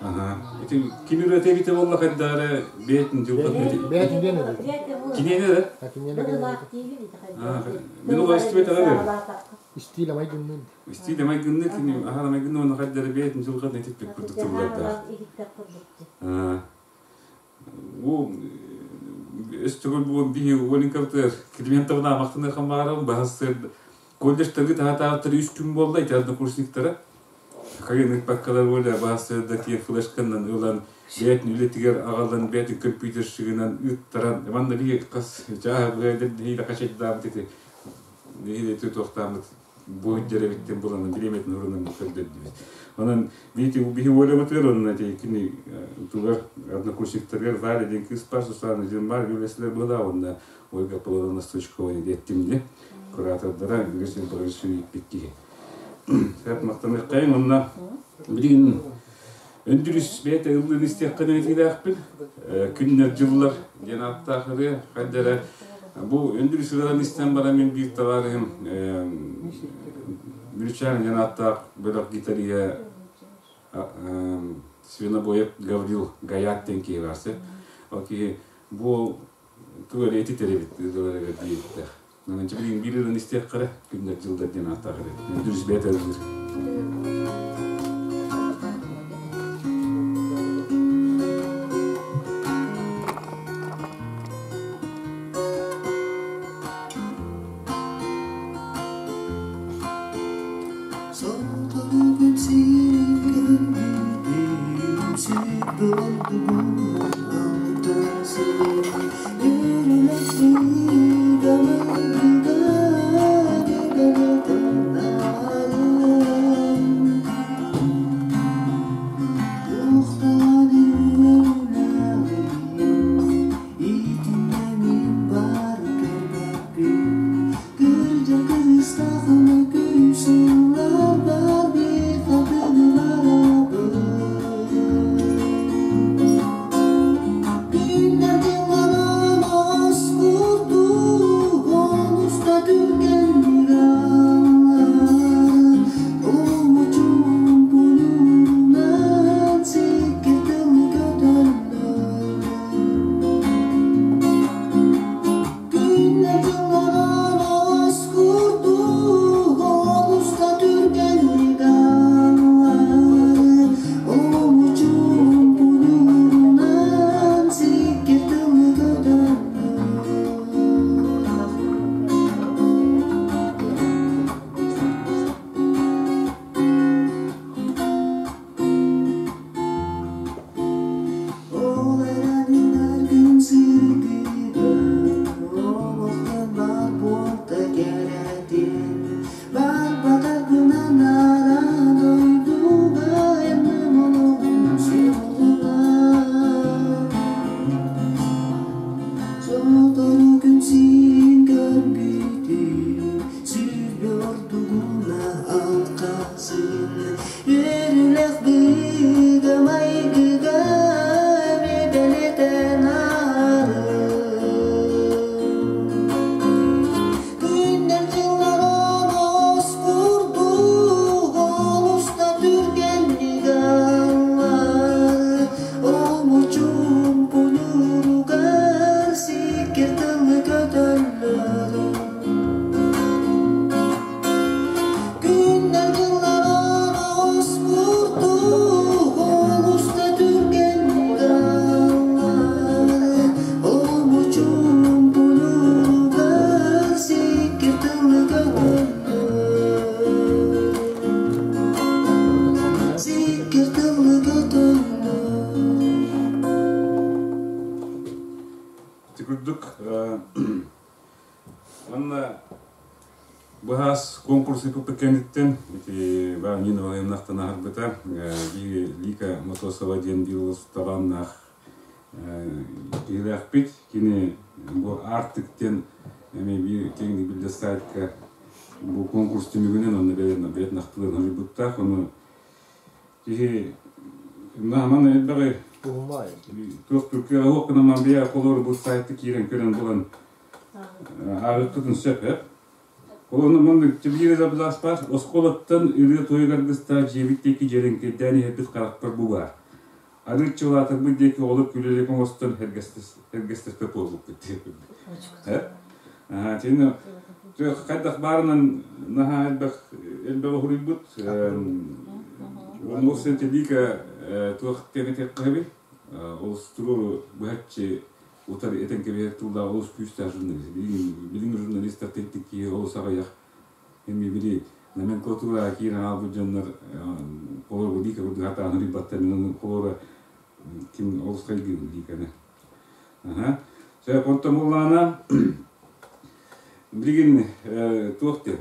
Ага. Ити ким үрэтэ эбитэ буолла хайдаары бэйэтин дьылбат Бэйэтин диэн эбит. Киниэнэ да? Киниэнэ гэнэ. Мин ол истибет аҕа Истиилэ майгыннын. Истиилэ майгынны кини аһара майгынны уонна хайдары бэйэтин дьылҕатын этиппит курдук тыллардаах. Бу өстөгөл бу биһи Оленьковтар Климентовна мактаны хамаарам баһассыр колледжтаргы таһатааттар үс күн буолла ити однокурсниктара хайын ыппаккалар буола баһассырда тиэ флешканан ылан бэйэтин үлэтигэр аҕалан бэйэтин компьютерщигынан ыттаран манна биһи хас чааһы быһайдар нэһиилэ хачайдаабыт ити нэһиилэ туохтааммыт бу дьэрэбиттен буланан бириэмэтин урунан көрдөрдүбүт. Онон биити биһи уолабытыгар онно ти кини тугар однокурсниктаргар Валя диэн кыыс бар, Сусанна диэн бар, билэсилер была онна Ольга Павловна Стручкова диэттимди куратордара үгүс барысы киһи. Сәп мактанык онна билигин өндүрүс бэйэтэ ыллын истиэххэ этилээхпин күннэр дьыллар диэн ааттаахыры хайдара бу өндүрүс ылан истэн баран мен биир товарыһым Мүрүчээн диэн ааттаах бөлөх гитариһа Свинобоев Гаврил Гаят диэн киһи барсы. Ол киһи бу тугу эрэ этитэр эбит ыларыгар диэбиттэх. Онон билигин биир ылан истиэххэ күннэр дьыллар диэн ааттаахыры. Өндүрүс бэйэтэ ыллыыр. Сотору күн сирин көрбүтүм, сүрбэ ордугун алтан сылын Өрүлэхтик амайгыга бэлэтэннарым. Туохтан үөрүлэҕин, итиннэ мин бар көрбөппүн. Кырдьар кырыстаахына күүсүллар бир хатыгыларабын. Күннэр дьылларым ос курдук, олуста түргэнник аалар. Олмучум пулунан сикке тылы көтөллөр. Күннэр дьылларым ос курдук, олуста түргэнник аалар. Олмучум пулунан сикке тылы көтөллөр. Ол эрэнинэр күн сырдыгар, олохтон бар буолта кэрэтин. Барбатар гынан ара дойдуга эмнем олоҕум суолуна. Сотору күн сирин көрбүтүм, сүрбэ ордугуна алқасын. Өрүлэх быга майгыга бэлэтэн арын. Күннэр дьылларым ос курдук, олуста түргэнник аалар. Олмучум пунуругар сиккер тылы көтөллөр. Манна быһаас конкурс ыыппыппыт кэнниттэн ити Нина Валерьевнахтан аһарбыта Лика Мотосова диэн биир талааннаах киһилээхпит. Кини бу Аартык диэн эмиэ биир киэҥник биллэр сайтка бу конкурс түмүгүнэн онно бэйэтин ахтыларын суруйбуттаах. Ону киһи маны элбэҕи туох түркүө оһох гынан бэйэ холор бу сайтты киирэн көрөн булан ааҕыаххытын сөп э Олону маннык биир абзац баар оскуолаттан ырыа тойук аргыстаах дьиэбит диэки дьэрэҥкэйдээн иһэрбит харахпар бу баар. Арыычча улаатарбыт диэки оҕолор күлэлик оҥостон эргэстэспэт буолбуппут диэбит. Тиэнэ хайдах баарынан наһаа элбэх элбэҕи уһуруйбут. Ол сентелика туох диэн этиэххэ ол туруору быһаччы утары этэн кэбиһэр тыллаах олус күүстээх журналист. Билиҥ журналистар тентик киһи олус аҕыйах. Эми били номенклатура киирэн хаалбыт дьоннор холоро лика курдук хатаан суруйбаттар мин холоро ким олус хайгыыбын ликаны. Аха. Сөп онтон буллаана билигин туох диэн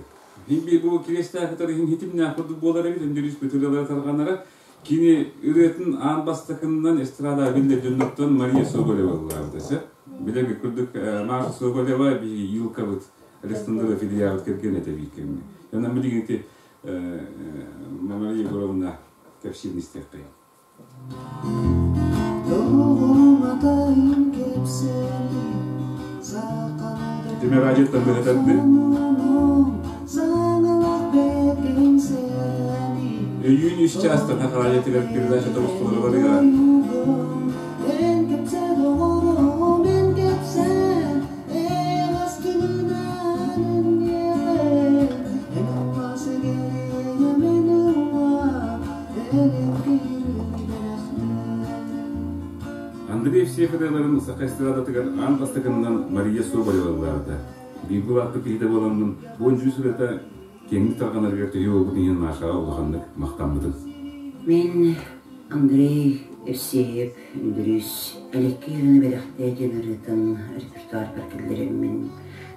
Хин бу кириэстээх кытары хин хитимнээх курдук буолар эбит өндөрүүс бөтөлөлөрө тарҕанара кини ырыатын аан бастакынынан эстрада биллэр дьоннортон Мария Соболева ыллаабыта сөп билэргэ курдук Маша Соболева биһиги Юлкабыт Александра Филиябыт кэргэн этэ биир кэмҥэ онон билигин ити Мария Егоровна кэпсиирин истиэххэйин Тимир радиоттан быһатарды. Өйүүн үс чаастан Саха радиотыгар передача тоҕустулары барыаҕа. Андрей Евсеев ырыаларын саха эстрадатыгар аан бастакыннан Мария Соболева ыллаабыта. Бииргэ улааппыт киһитэ буоламмын, бу үс ырыата киэҥник тарҕанарыгар төһүү буолбут иһин Машаҕа улаханнык махтаммытым. Мин Андрей Евсеев Үндүрүс Элеккий ырыаны бэлэхтээ диэн ырыатын репертуарбар киллэрэммин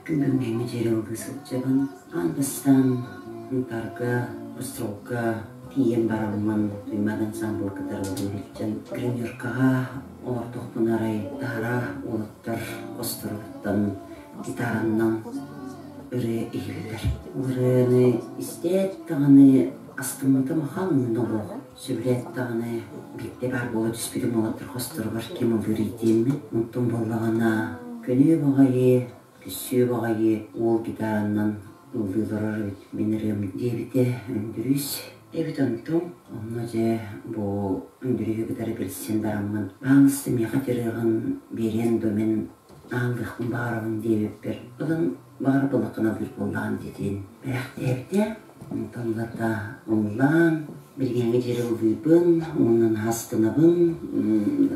күн бүгүҥҥэ диэри ыллыы сылдьабын. Аан бастаан Сунтаарга, Острогка тиийэн бараммын Туймаада ансаамбыл кытары ыллыы сылдьан гримеркаҕа олордохпуна арай таһара уолаттар хосторуттан гитараннан ырыа иһиллэр. Ол ырыаны истээт даҕаны астыммытым ахан олох сөбүлээт даҕаны биирдэ баар буола түспүтүм уолаттар хосторугар ким ыллыырый диэммин. Онтон буоллаҕына көнүө баҕайы Күссүө баҕайы уол гитараннан ыллыы олорор эбит мин ырыам диэбитэ Өндүрүүс. Эбит онтум онно дьэ бу Өндүрүүһү кытары билсэн бараммын баалыста миэхэ ырыаҕын биэриэн дуо мин ааллыахпын баҕарабын диэбиппэр ылан баҕар былаххын алыыр буоллаҕын диэтин бэлэхтээбитэ. Онтон ылата ыллаан, билиҥҥи диэри ыллыыбын, уонна наһаа астынабын.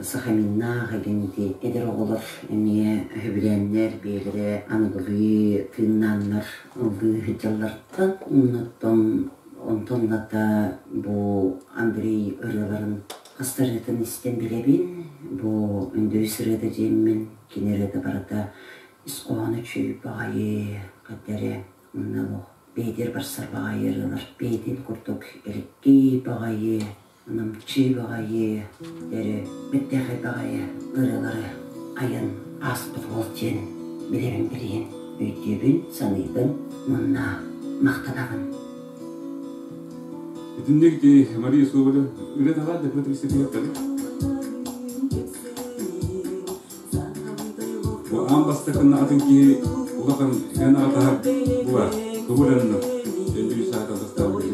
Сахаминнаах игин ити эдэр оҕолор эмиэ сөбүлээннэр, бэйэлэрэ аныгылыы тыыннааннар ыллыы сылдьаллартан. Оннуттан онтон ылата бу Андрей ырыаларын хастарыытын истэн билэбин. Бу Өндөрүс ырыата диэммин, кини ырыата барыта ис хоһооно үчүгэй баҕайы, хайда эрэ Онно олох бэйэтигэр барсар баҕайы ырыалар бэйэтин курдук элэккэй баҕайы, намчы баҕайы эрэ бэртээхэй баҕайы ырыалары айан ааспыт уол диэн билэбин билигин өйдүүбүн, саныыбын уонна махтанабын. Итинник ити Мария Соболева үлэ талаан да кыра истэтиэхтэри. Бу аан бастакынна атын киһи улахан эн аҕатаһар була тугу эрэннэр өйдүү саата бастаабыт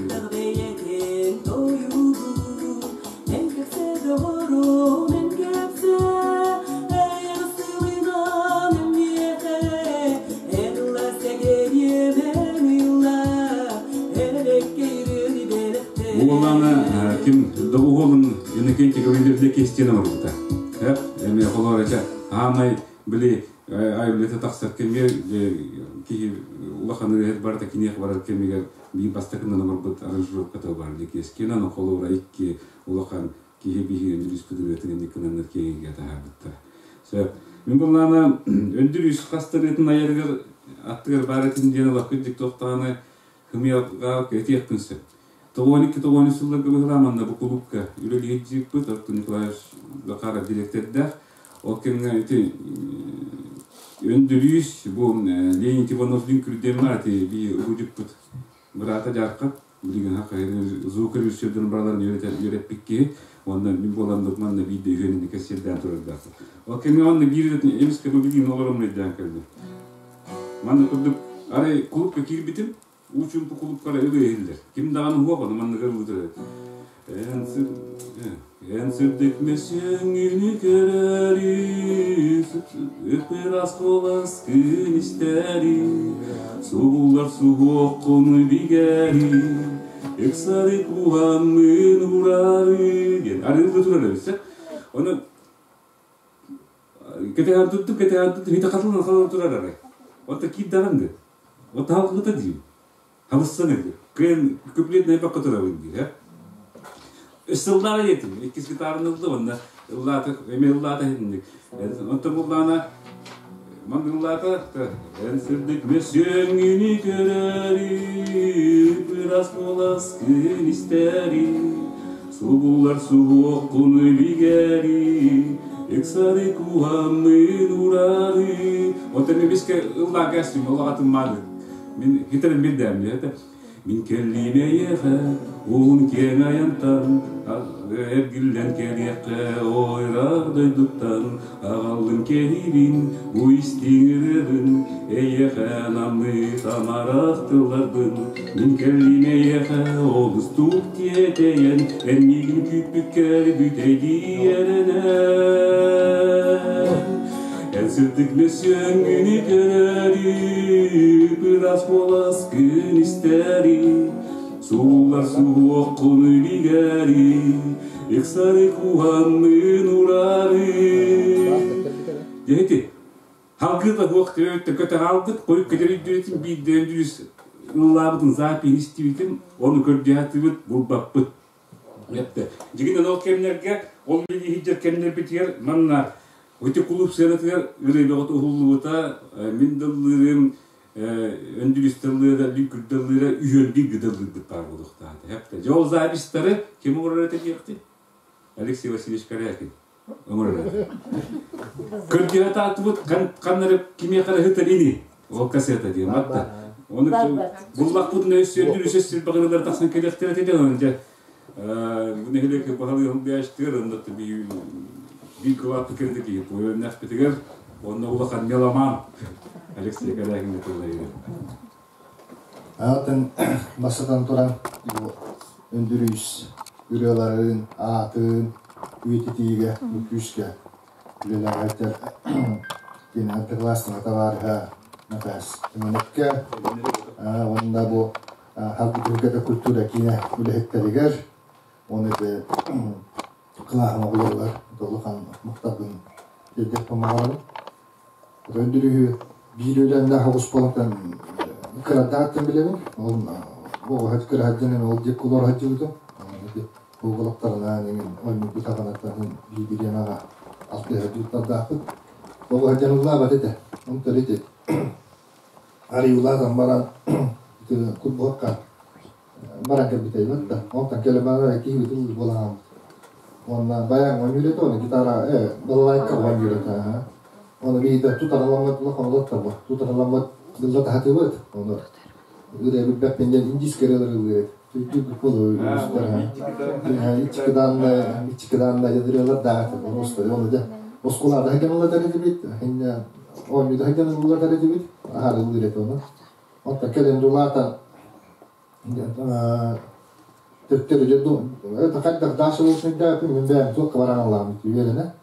Буоллаана ким доҕуһуолун Иннокентий Гаврильевич Кестин оҥорбута. Эми холоор этэ аамай били айыллыта тахсар кэмигэр киһи улахан ырыаһыт барыта киниэх барар кэмигэр биир бастакынан оҥорбут аранжировката бар Кескинан холуура икки улахан киһи биһиэн үс ырыатын инникинаннар киэҥигэ таһаарбыттар. Сөп. Мин буллаана өндүр үс хастарыытын айарыгар аттыгар баар этин диэн олохпут диктоқтааны хымыйалга этиэхпин сөп. 92-93 сылларга быһылаан манна бу кулуупка үлэлиир Артур Николаевич Захаров директордаах. Ол кэмҥэ ити Өндүрүүс бу Леонид Иванов Лүҥкүрдүөн баар ити би урудьуппут быраата Дьаархан билигин звукорежиссердарын бараларын үөрэппит киһи уонна мин буолан манна биирдэ үһүөн кэссиэрдээн турардаахпыт. Ол кэмҥэ онно биир эмискэ бу билигин олорон өйдөөн кэллим. Манна курдук арай кулуупка киирбитим уу чуумпу кулуупкара ырыа иһиллэр. Ким даҕаны уһуох ону манныгар ыллыыр Эн эн сырдык мөссүөҥҥүнү көрөрү, ыпырас куоласкын истэри, субуллар суһуоххун бигэри, ыксары кууһаммын уурары диэн арыылыы турар эбит. Ону кэтэһэн туттум, кэтэһэн туттум, хите хатылан хатылан турар арай. Онто киирдэҕин да. Вот таһалгыта диим. Хабыссан эти. Кыайан куплет найбакка турабын диир. Ысыллаара диэтим. Иккис гитараны ылды онно ыллаата, эми ыллаата хитинник. Онтон буллаана ман ыллаата эн сырдык мөссүөҥҥүнү көрөрү, бырас куоласкын истэри, субуллар суһуоххун бигэри, ыксары кууһаммын урары. Онтон эмискэ ыллаан кээстим, ол аҕатын мааны. Мин хитрым билдэм диэтэ. Мин кэллиим эйиэхэ, уун киэҥ айантан, эргиллэн кэлиэххэ ойрар дойдуттан, аҕаллым кэһиибин, бу истиҥ ырыабын, эйиэхэ анаммыт амарах тылларбын. Мин кэллиим эйиэхэ олустук тиэтэйэн, эн миигин күүппүккэр бүтэйдии эрэнэн. Эн сырдык мөссүөҥҥүнү көрөрү, ыраас куоласкын истэри, сууллар суһуоххун бигэри, ыксары кууһаммын урары. Дьэти, халгыта хуох төбөттө көтө хаалбыт, хойук көтөрүйдүрүтүн биирдэ өндүрүс ыллаабытын запиһин истибитим, ону көрдүһэтибит, булбаппыт. Эптэ. Дьигинэн ол кэмнэргэ, ол иһирдьэр кэмнэрбитигэр манна Ити кулууп сыанатыгар ырыабаҕыт уһуллубута, мин да ыллыырым, Өндүрүс да ыллыыра, Лүҥкүр да ыллыыра, үһүөн бииргэ да ыллыырбыт баар буолуохтаах этэ. Дьэ ол записьтары ким оҥорор этэ диэхтий? Алексей Васильевич Корякин оҥорор этэ. Көрдүһэ тааттыбыт ханнары кимиэхэ эрэ ыһытар ини. Ол кассета диэн батта. Оны буллахпытын өссө өссө сирбаҕырылар тахсан кэлиэхтэрэ этэ оны дьэ бу нэһилиэк баһылыгын быһаачтыгар онно биир кылааппыт кэлдэ киһи пуойуннахпытыгар онно улахан меломан Алексей Корякин тыллайыгар. Атын басатан туран бу Өндүрүүс ырыаларын, аатын үйэтитиигэ бу күүскэ үлэлээбиттэр диэн антиклассного табаарыһа Натас Тимонекке уонна бу Харгытыгата культура киинэ үлэһиттэригэр уонна ити кылааһым оҕолоругар улахан махталбын тиэрдиэхпин баҕарабын. Өндүрүһү биир үлэннээх оҕус буолан кырадааттан билэбин. Ол оҕо кыраһадьынан ол диэки олоро сылдьыбытым. Уолаттарынаан эҥин оонньуурбут аҕанаттан биир бириэмэҕэ алтыһа дьуттардаахпыт. Оҕо сылдьан ыллаабат этэ. Онтон ити арыылаатан баран курбуһахха баран кэлбитэ да онтон кэлэн баран киһибит ыллыы буолан хаалбыт. Уонна баян оонньуур этэ, оны гитара, балалайка оонньуур этэ. Оны биһиги тутараламмыт улахан улаттарбыт, тутараламмыт дылла таһатыбыт. Оны ырыа билбэппин диэн индийскэй ырыалар ыллыыр этэ. Өйдүүр болу иччикиданна иччикиданна ырыалар даҕаты просто оны да оскуолада хаган ыллатар этибит, хинне оонньууда хаган ыллатар этибит, аһар ыллыыр этэ оны. Онтон кэлин дулаата төттөрү дьэ хайдах даша болсун мин бэйэм туохха баран аллаабыт үөрэнэ.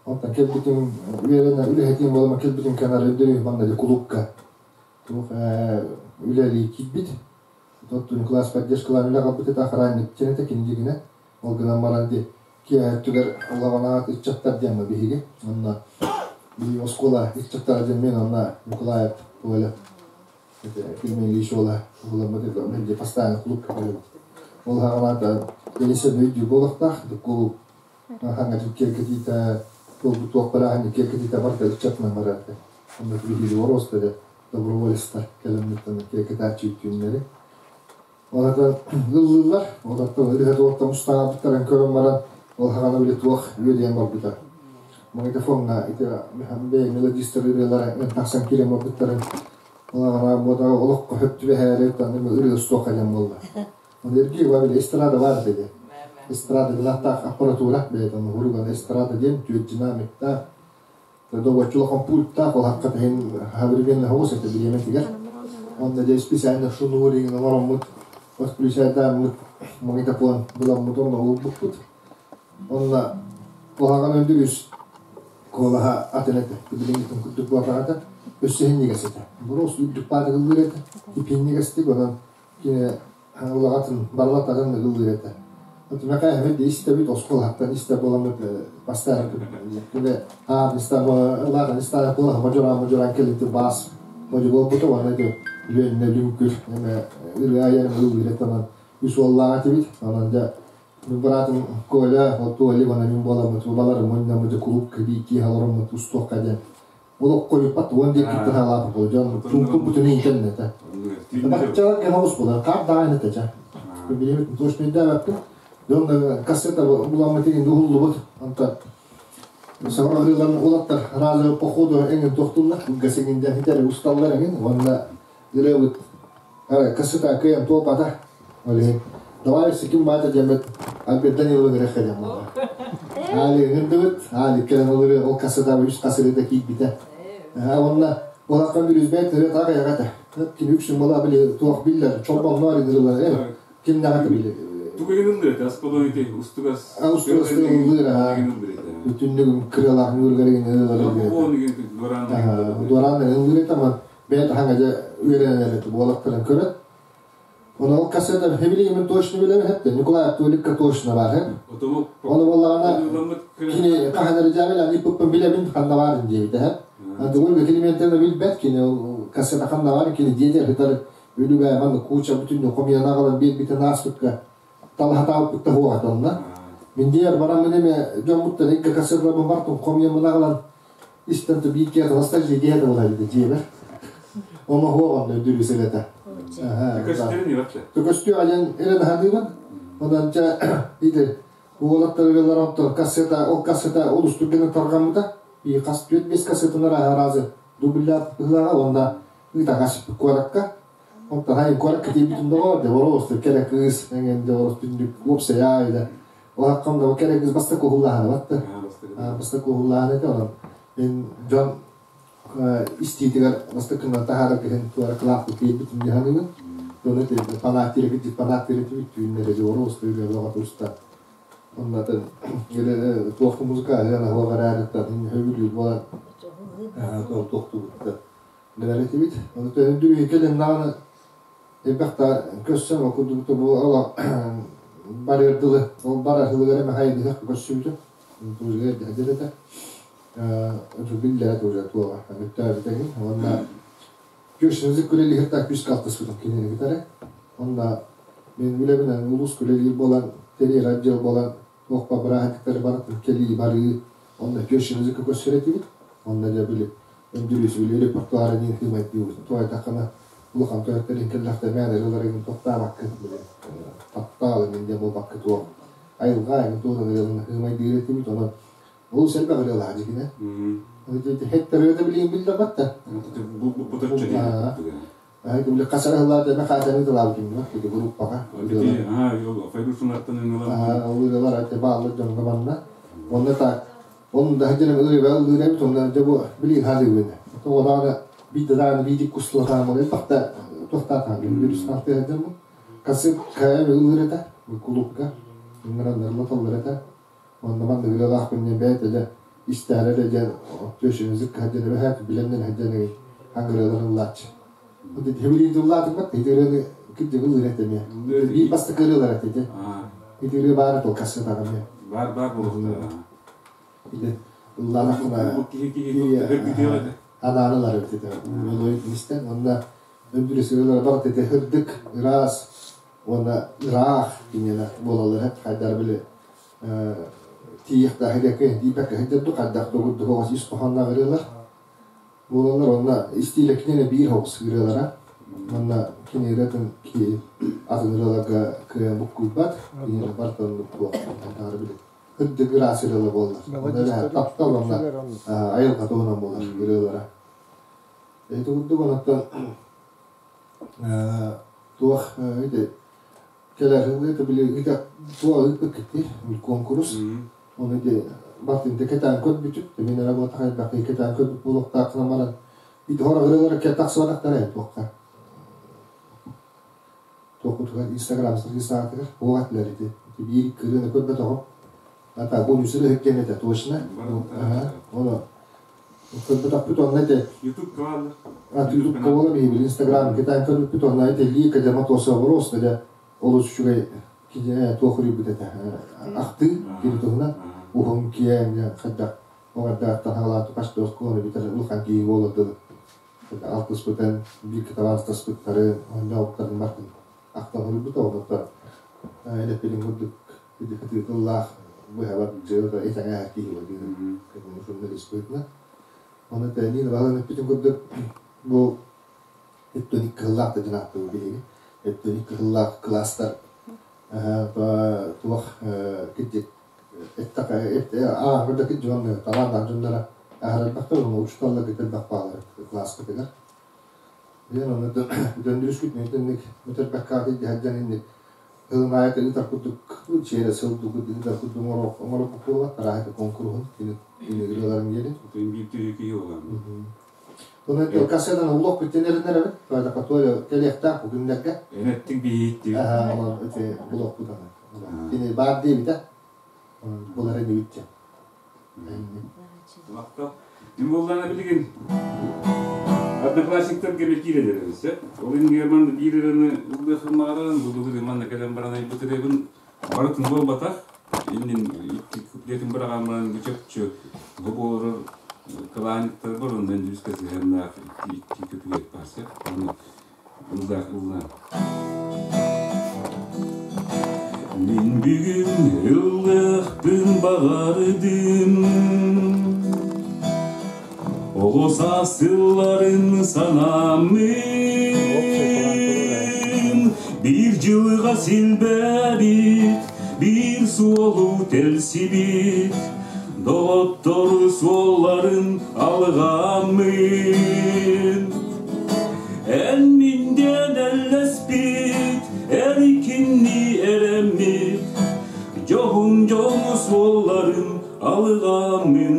Онтон кэлбитим үөрэнэ үлэһитим буолама кэлбитим кэнэр өйдөрү манна дьэ кулуупка туох үлэлии киирбит. Оттон класс поддержкалаан үлэ аҕалбыт этэ охранник этэ кинигигинэ. Ол гынан баран ди киэһэ өттүгэр улаҕанаат ыччаттар диэн биһиги. Онно биһиги оскуола ыччаттара диэн мен онно Николаев Толя Кирмен Ильич уола уоламмыт это постоянно клуб кэлэбит. Ол хаҕалаата Елисей өйдүү буолуохтаах кулууп хаҥа киэргэтиитэ Туолбут туох бырааһынньык киэргэтиитэ барыта ыччатынан барар этэ. Онно биһиги боруоста да доброволецтар кэлэммиттэн киэргэтээччи түүннэри. Олортон ыллыыллар, олортон ырыа туохтан устаабыттарын көрөн баран, ол хаҕана били туох үөдүйэн барбыта. Магнитофоҥҥа ити бэйэ мелодистар ырыалара эн тахсан киирэн барбыттарын ол аҕана буотаҕа олоххо хөп түбэһээри ырыа устуохха диэн буолла. Оны эргий ба били эстрада баар этэ. Эстрада гынаттаах аппаратура бэйэтин уһуруган эстрада диэн түөрт динамиктаах добоччулахан пульттаах ол хакка тахин современный хоҕус этэ бириэмэтигэр. Онно дьэ специально шнуригин оҥороммут, подключайдааммыт магнитофон буламмыт онно уурбуппут. Онно куһаҕан өндүрүс куолаһа атын этэ. Билиҥҥитин курдук буолбатах этэ. Өссө иһинньигэс этэ. Боруос үрдүк баатыгыллыыр этэ. Ипинньигэстик онон кини улаҕатын барылатарын ыллыыр этэ. Отумака эһэбит истэбит оскуолаттан истэ буоламмыт бастаан күнэ аан истэ ылаан истэ буола модьуран модьуран кэлити баас модьу буолбута уонна ити үлүөннэ лүҥкүр эме ырыа айар ыллыыр этэ онон үс уоллаах этибит онон дьэ мин быраатым Коля ол Толи уонна мин буоламмыт балары мунньаммыт кулуп кэбиикки олороммут устуохха диэн олох хойуппат уон диэки таһаалаах буол дьон чуҥкур бутун иитэн этэ. Баччалар гена ус буолар хаар даҕаны этэ ча. Билибит точно өйдөөбөппүн. Дьон кассета буламмыт игин уһуллубут. Онтон саҕалыылан улаттар разовый походу эҥин тохтуллар. Кылгас эҥин диэн хитэри усталлар эҥин уонна ырыабыт кассета кыайан туолбата. Ол иһин давай ким баата диэммит Альберт Даниловы ыҥырыахха диэн буолла. Али ыҥырдыбыт, Али кэлэн ол ырыа ол кассетаҕа үс хас ырыата киирбитэ. Уонна улахан бүрүзбэт ырыа таах айаҕа этэ. Кини үксүн була били туох биллэр, чолбонноор ырыалар ким даҕаты били. Тугу ыллыр этэ, аспалон ити устугас. Устугас ыллыр аха. Бүтүннүгүм кыралаах ньуургар игин ыллыр. Дуораан ыллыр этэ ман бэйэ таһаҥа дьэ үөрэнэн эрэ буолаттарын көрөн. Оны ол кассета хебили точно билэр хэтте Николай Толикка точно бар хэ. Оны боллаҕына кини хаһан эрэ дьаабел ани пыппын билэбин ханна баарын диэбитэ хэ. Антыгыл килиментен билбэт кини кассета ханна баар кини диэтер хытар үлүбэ манна куча бүтүн хомуйан аҕалан биэрбитин ааспыкка талаһатаабыппытта хуоҕатанна. Мин диэр бараммын эме дьоммуттан икки кассеталарбын бартым хомуйаммын аҕалан истэн то биир киһи таласта дьиэ да буолар дьиэбэр. Ома хуоҕан өйдүүр сэлэтэ. Төкөстүү ален эрен ханыыбын. Онон дьэ иди уолаттар оттон кассета ол кассета олус түргэнник тарҕаммыта. И хас түөрт бес кассетаны разы дублят ыһылаҕа уонна ыытаҕас куоракка. Онтон хайын куоракка тиийбитим доҕор, де боруос кэрэ кыыс эҥин де орос түннүк уопсайа иде. Ол хаккамда кэрэ кыыс бастакы уһуллаһаны батты. Бастакы уһуллаһаны этэ онон мен дьон истиитигэр бастакынан таһаарар киһин туора кылаахпыт киирбитин дьаһаныыбын. Дону панааттыыр кырдьык панааттыыр этибит түүннэри дьоҕуру уста үлэ бөҕө туста. Оннатын туох музыка аһыан аһуох эрээриттэн хөбүлүүр буолан туохтубутта билэр этибит. Оны төһүндү кэлин даҕаны элбэх да көссөм ол курдук бу олох барыар дылы ол бар аһылыгар эмэ хайдыһах көрсүбүтүм. Тузга дьадыр этэ. Биллэрэ тоже туоҕа бүттээбитэҥин. Уонна күөшүнүзүк күлэлиһиртаа күс калтыспытым кинини кытары. Онна мен үлэбинэн улус күлэлиир буолан, тэрийэр отдел буолан, туохпа бырааһынньыктары барытын кэлии барыы, онно күөшүнүзүк көссөр этибит. Онно дьэ били өндүрүс били репертуары диин хыымайдыыбыт. Туайтаххына улахан тойтторин кэллэхтэ мээнэ ыларыгын тохтаабаккын били таптаал эҥин диэн буолбакка туох айылҕа эҥин туһунан ырыаларын хыымайдыыр этибит. Онон ол сэлбэх ырыалаах дьикинэ. Хеттерыата билиин биллэрбэт да. Били хасара ыллаата эме хаатаны тылаабытым ити группаҕа. Ылыылар ате бааллар дьоҥҥо манна. Онно так он да хадьырым ырыа ыллыыр эбит онно дьэ бу билигин хаалыыбын. Тоҕо биир даҕаны биидик кустулатаамын элбэхтэ туохтаатаан бүрүс хаалтыһадьаммын. Касып кайым ыллыыр этэ кулуупка. Ыҥыраннар латаллар этэ. Онно маннык ырыалаахпын диэн бэйэтэ дьэ истээрэ эрэ диэн түөшүнүзүк хаһдьан эбэһээт билэннэн хаһдьан аңгырыалар ыллааччы. Хебилиин тыллаатыгмат ити ырыаны кырдьык ыллыыр этэ эмиэ. Биир бастакы ырыалар этэ ити. Ити ырыа баара тыл кассетаҕа эмиэ. Бар бар буолуохтара. Ити ыллаатахпына анаанылар эбит ити. Мелодия истэн уонна өндүрүс ырыалара барыта ити һырдык, ыраас уонна ыраах кинилэр буолаллар хайдар били. тиийиэхтээх диибэккэ сылдьар хайдах да курдук оҕос ис хоһоонноох ырыалар буолаллар. Онно истиилэ кинини биир оҕус ырыалара. Манна кини ырыатын ки атын ырыаларга кыайан буккуйбат. Кинини бартан туох таары билет. Кырдьык ыраас ырыалар буоллар. Онно таптал онно айылҕа туһунан буолар ырыалара. Ити курдук онуттан туох ити кэлэр ылыыта били ыта туох ыыппыт конкурс оны ити бартын кэтээн көрбүтүк мин эрэ буотах элбэх кэтээн көрбүт буолуохтааххына баран ити хор ырыалара кэ тахсыбатахтара туохха туохпутугар инстаграм страницатыгар буолат этилэр ити биир кырыаны көрбөтөҕүм ата бу үсүрү диэн этэ точно ону көрбөтөхпүт онно ити Ютуб кабаллар. Ютуб кабала биһиги Инстаграм кэтээн көрбүппүт онно ити Лика Дематоса вопрос дэ олус үчүгэй туох үрүйбүт этэ ахтыы кири туһунан уһун киэҥ хайдах оҥордаахтан хаалаату хас оскуоланы бүтэр улахан киһи буолар дылы алтыспытын биир кытабаастаспыттары оонньообуттарын бартын ахтан суруйбут оннуттан элэппилин курдук тыллаах быһабар дьыала итэҥээ киһи буолар журналист быһыытынан. Оны тэниин балан эппитин курдук бу өттөн кыһыллаах да дьанааттыбы биһиги. Өттөн кыһыллаах класстар туох киддик ааҕырда киддьон талааннаах дьоннора аһарарбахтар уонна учууталлар кытарбах баалар класспытыгар. Диэн оны дөндүрүскүт нэтинник бүтэрбэккааты дьаһалдьан инник ылынаайы ыытар курдук чиэрэ сылдугут ыытар курдук оҥоро буола тараайы конкурһун кини ырыаларын диэри. Биир түһү киһи буолан. Онон кассадан уллох күттенеринер эбит. Тода которая келиэхтээх бу күннэргэ. Энеттик биһииттик. Онон ити булохпут аны. Кини баар диэбитэ. Булар инибитче. Мактал. Мин буоллаана билигин одноклассниктар кеме киирелер эбисе. Ол ингерман биир ырыны ылдыхымааран, бу манна кэлэн баран айбыт ырыабын барытын буолбатах. Иннин икки куплетин быраҕаммынан бу бу буолар кылааниктар бар, оннан дьүскэ сыһыаннаах икки куплет барса. Оны ыллаах ыллаан. Мин бүгүн ыллыахпын баҕардым, Оҕо саас сылларын санааммын, Биир дьылҕа силбэбит, биир суолу тэлсибит, Доҕоттор суолларын алҕааммын. Эн минден эллэспит, эркинни эрэммит, Дьоһун дьону суолларын алҕааммын.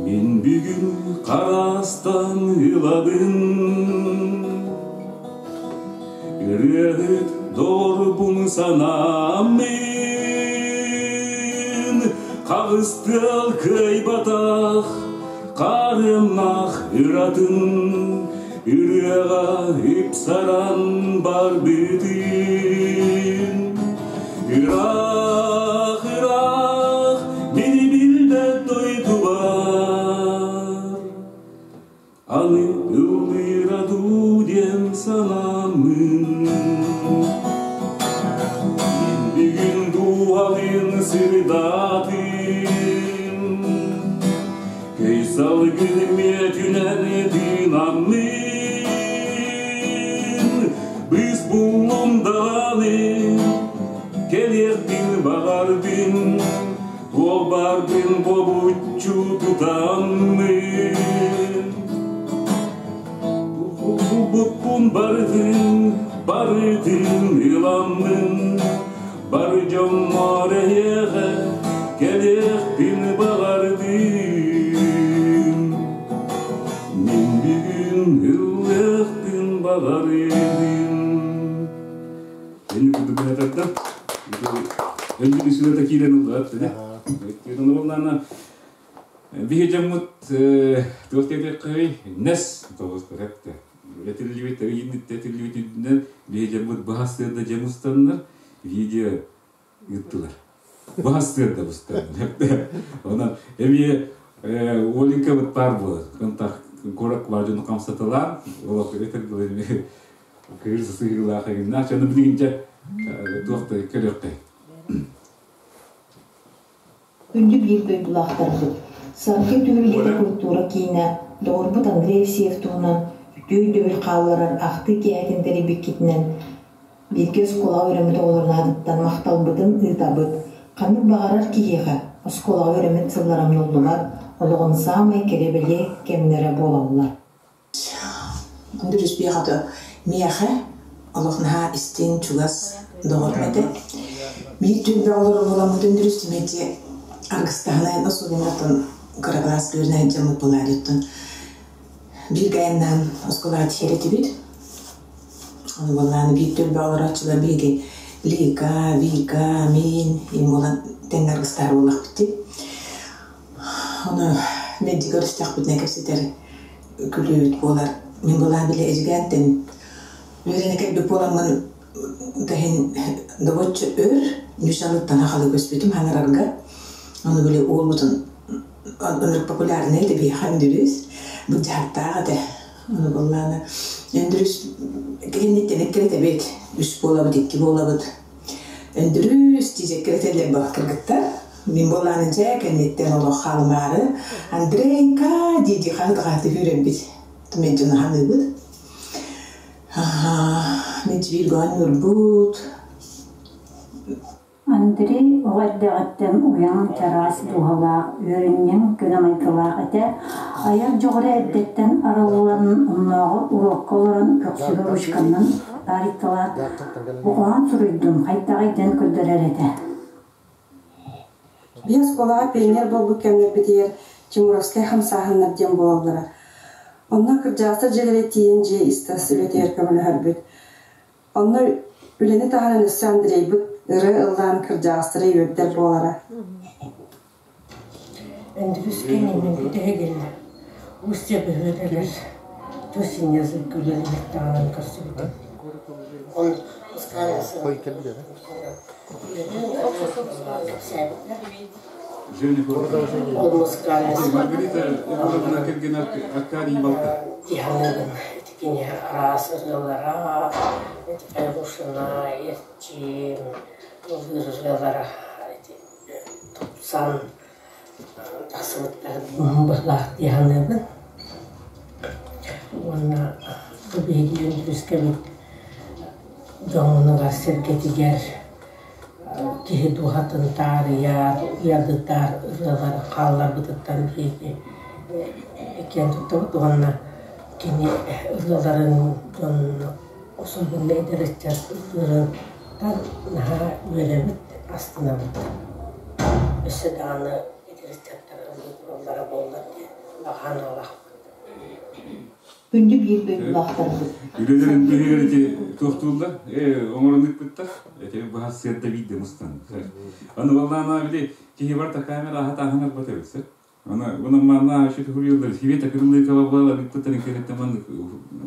Мин бүгүн хараастан ылабын, Ырыаһыт доҕорбун санааммын, Хаҕыстыал кыайбатах хаарыаннаах ыратын, Ырыаҕа ыпсаран барбытын. Ыраах, ыраах, мини билбэт дойдубар, Аны ыллыыра дуу диэн санааммын. Мин бүгүн дууһалыын сырдаатым, Көй салгын мүөтүнэн тыынаммын, Быыс буллум даҕаны, кэлиэхпин баҕардым, Туох бардым бобуччу тутаммын. Булбуппун барытын, барытын ыламмын, Бары дьоммор эһиэхэ кэлиэхпин баҕардым. Мин бүгүн ыллыахпын баҕардым. Мин курдук быһатарда. Өндү сүрөтө киирэн ыллаат дэнэ. Өйдүн боллаана биһи дьоммут туох диэтэххэй нэс тоҕус көрөптө. Этиллибит этиллибит үрдүнэн биһи дьоммут баһастыарда дьэм устаннар видео ыыттылар. Баһастыарда устаннар. Онон эмиэ Оленька быттаар буолар. Контак город баар хамсатылаан, олох этэр кыыр сысыылаах эгиннээх. Чаны билигинче туох да көрүөхтэй. Күндү биир дойдулаахтарбыт, Саргы түһүлгэтэ культура киинэ доҕорбут Андрей Евсеев туһунан үтүө өйдөбүл хаалларар ахтыы киэһэтин тэрийбиккитинэн бииргэ оскуолаҕа үөрэммит оҕолорун аатыттан махталбытын ыытабыт. Ханнык баҕарар киһиэхэ оскуолаҕа үөрэммит сыллар умнуллубат, олоҕун саамай кэрэ-бэлиэ кэмнэрэ буолаллар. Үндүрүс биэхэ миэхэ олох наһаа истиҥ, чугас доҕорум этэ. Биир түөлбэ олорор буоламмыт Үндүрүс Дмитрий аргыстаһан особенно кыра кылаас үөрэнэ дьоммут буолаадыттан бииргэ айаннаан оскуолаҕа тиийэр этибит. Ону буоллааны биир түөлбэ олорооччулар биһиги Лика, Вика, мин им буолан тэҥҥэ аргыстаһар буоллахпыт дии. Ону мэлдьи көрүстэхпитинэ кэпсэтэр күлүүбүт буолар. Мин былаан били Эдьигээнтэн үөрэнэ кэлбит буоламмын таһын добоччу өр Ньучалыттан халы көспүтүм хаҥарарга. Ону били уолбутун ынырык популярный этэ биһиэхэ Өндүрүс былдьаһыктаах этэ. Ону буоллаана Өндүрүс кэнниттэн эккирэтэбит. Үс буолабыт, икки буолабыт. Өндүрүс диэккэ этэллэр бу кыргыттар. Мин буолааны дьэ кэнниттэн олох хаалымаары Андрейка дии-дии хаһытаҕаһыты үүрэрбит. Мен дьону ханыыбыт. Мен биир оонньуурбут. Андрей оҕо эрдэҕиттэн уйан, чараас дууһалаах, үөрүнньэҥ, көнө майгылаах этэ. Айар дьоҕура эрдэттэн арыллан, оннооҕор уруокка олорон көхсүгэ ручканан таарыйталаат, «Хоһоон суруйдум, хайдаҕый?» диэн көрдөрөр этэ. Биир оскуолаҕа пионер буолбут кэмнэрбитигэр Тимуровскай хамсааһыннар диэн буолаллара. Онно кырдьаҕастар дьиэлэрэ тиийэн дьиэ ис-тас үлэтигэр көмөлөһөрбүт. Онно үлэни таһынан өссө Андрейбыт ырыа ыллаан кырдьаҕастары үөрдэр буолара. Өндүрүс кэннинэн бүтэһигин Устья бөһүөлэгэр Тосиньязык үлэлэһиттэҕинэн көрсүбүтүм. Маргарита Егоровна кэргэнэ Аркадий Балта. Тиһаныгын итикини араас ырыалара, Айгушина, Эрчим, ырыалара тупсан тахсыбыттар быһылаах дии саныыбын. Уонна бу биһиги үндүрүскэбит дьоҥҥунугар-сэргэтигэр киһи дууһатын таарыйар, уйадытар ырыалар хаалларбытыттан биһиги киэн туттабыт уонна кини ырыаларын дьон особенно эдэр ыччат ыллыырыттан наһаа үөрэбит, астынабыт. Өссө даҕаны эдэр ыччаттар ыллыы тураллара буоллар диэн баҕа санаалаахпыт. Күндү биир дойдулаахтарбыт. Үлэлэрин быһыгар ити туохтууллар, оҥорон ыыппыттар. Эти быһа сыарда биирдэ мустан. Аны валлаана били киһи барта камера аһа тааһын арбата эбит. Аны уна манна еще хуруйуллар. Хивета кырылыыкаба буола ыыппыттарын кэнниттэн маннык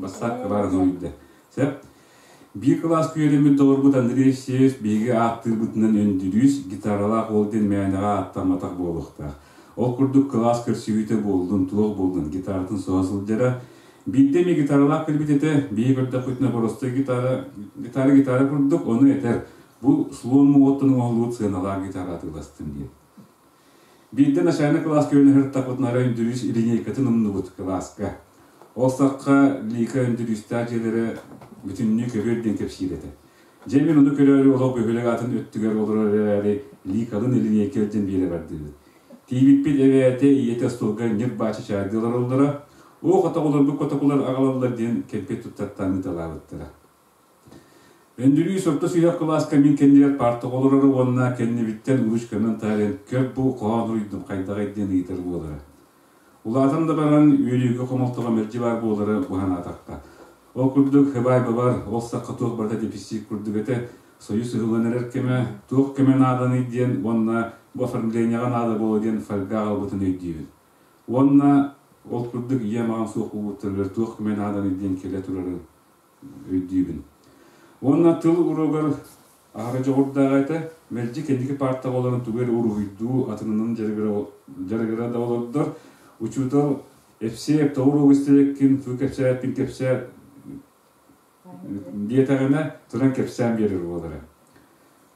бассаакка баарын уруйда. Сөп. Биир кылаас күөрэммит доҕорбут Андрей Евсеев биһиги ааттыырбытынан Өндүрүүс гитаралаах уол диэн мээнэҕэ ааттамматах буолуохтаах. Ол курдук кылаас көрсүһүүтэ буоллун, туох буоллун, гитаратын соһо сылдьара. Биирдэ эмиэ гитаралаах кэлбит этэ, биһиги көрдөхпүтүнэ боростуой гитара, гитара гитара курдук, ону этэр, бу слон муоҕуттан оҥоһуллубут сыаналаах гитара атыыластым диэн. Биирдэ начальнай кылааска үөрэнэ арай Өндүрүүс линейкатын умнубут кылааска. Ол сахха Лика Өндүрүүстээх дьиэлэрэ бүтүннүү көбүөр диэн кэпсиир этэ. Дьэ мин ону көрөөрү олох бөһүөлэк атын өттүгэр олорор эрээри Ликалын линейка илдьэн биэрэ бардыбыт. Тиийбиппит эбээтэ ийэтэ остуолга ньир-бааччы чаайдыы олороллоро. Оо, хотоҕолорбут котокулар аҕалаллар диэн кэмпиэт туттартаан ыыталаабыттара. Өндүрүүс орто сүһүөх кылааска мин кэннибэр паартаҕа олороро уонна кэннибиттэн ручканан таарыйан көр бу хоһоон уруйдум хайдаҕый диэн ыйытар буолара. Улаатан да баран үөрүүгэ-хомолтоҕо мэлдьи баар буолара бу санаатахха. Ол курдук хыбай-бабар, ол сахха туох барыта дэписсиит курдук этэ, Союз ыһыллан эрэр кэмэ, туох көмө нааданый диэн уонна бу оформлениеҕа наада буолуо диэн фольга аҕалбытын өйдүүбүн. Уонна ол курдук ийэм аҕам суох буолбуттарыгар туох көмө нааданый диэн кэлэ турарын өйдүүбүн. Уонна тыл уруогар аһара дьоҕурдаах этэ. Мэлдьи кэнники паартаҕа олорон тугу эрэ уруһуйдуу, атынынан дьарыгыра да олордор. Учуутал «Эпсиэп, тоҕо уруогу истибэккин, тугу кэпсээппин кэпсээ» диэтэҕинэ, туран кэпсээн биэрэр буолара.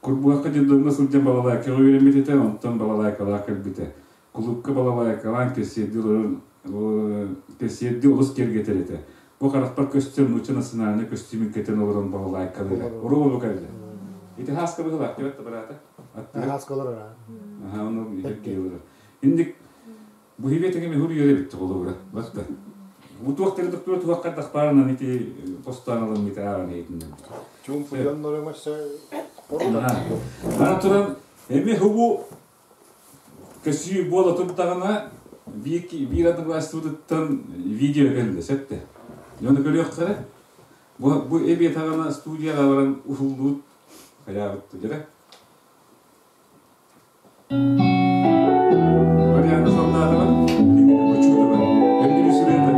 Курбуһахха детдомҥа сылдьан балалайкаҕа үөрэммит этэ, онтон балалайкалаах кэлбитэ. Кулуупка балалайкалаан кэссиэрдии олорон кэссиэрдии олус киэргэтэр этэ. Бу харахпар көстөр нуучча национальнай көстүүмүн кэтэн олорон балалайкалыыра. Оруобу кэллэ. Ити хааска быһылаах кэбэт да бараата. Хааска олорор. Аха, ону олорор. Инник Бу хибиэтиги мехур үөрэ битти холобура. Баста. Бу туох тердуктура туох кардах баарынан ити постаан алын мити ааҕан эйтиннен. Чум пуйоннору мөссө Ана туран эми хубу көсүү буола турдаҕына биир одноклассникпытыттан видео кэллэ сөптө. Дьону көрүөххэ бу бу эбиэт аҕана студияға баран уһуллуут хайаабыт дьэрэ. Варианты Солдатова, Кучутова, Евгений Сүрета.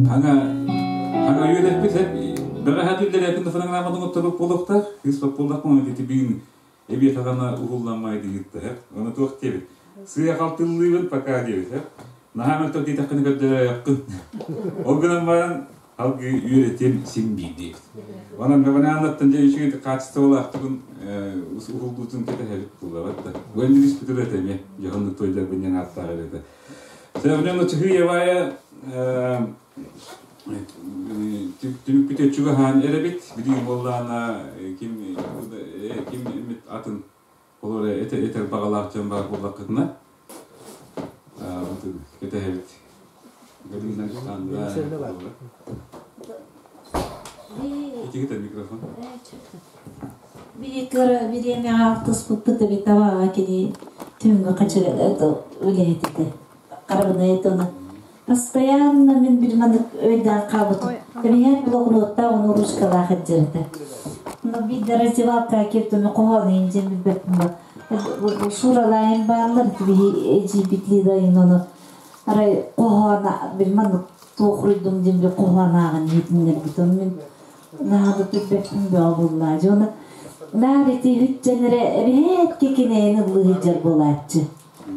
Аңа аңа үөдэппит хеп бэҕэһээ түллэрээпин да фонограмматын оттолук буолуохтаах кыыс буоллахпын ити бүгүн эбиэт аҕана уһулламмай диһитта хеп оны туох диэбит сыа халтыллыыбын пока диэбит хеп наһаа мөлтөх диэтэххинэ көрдөрөөйөххүн ол гынан баран алгыы үөрэтиэм син биир диэбит онон Бабанааннаттан дьэ үчүгэй хаачыстыбалаахтыгын уһуллуутун кэтэһэбит буллабат да Уэннирис бүтүрэ эми дьоһуннук тойдарбын диэн ааттаах этэ Севнен Чыһыевая түмүкпүтэ чугаһаан эрэбит билигин буоллаана ким ким эмит атын олор этер баҕалаах дьон баар буоллаххытына кэтэһэбит Галина Александра Итигит микрофон. Биир бириэмэҕэ алтыспыппыт эбит табаҕа кини түүҥҥү хачыга үлэһит этэ. Харабынай тона. Постоянно мин бир маннык өйдөөн хаалбытым. Эбиһээт блокноттаах ону ручкалаах илдьэр этэ. Но биирдэ раздевалка кииртими хоһоон иһин дьин билбэппин бу. Шуралайын бааллар биһи эдьиийбит Лида ону арай хоһоона бил маннык туохруйдум диэн бил хоһоонааҕын иһитиннэрбит. Ону мин наһаа да түрбэппин бөҕө буллаа. Дьону наар ити үтчэн эрэ эбэһээт кикинэйин ыллыы сылдьар буолааччы.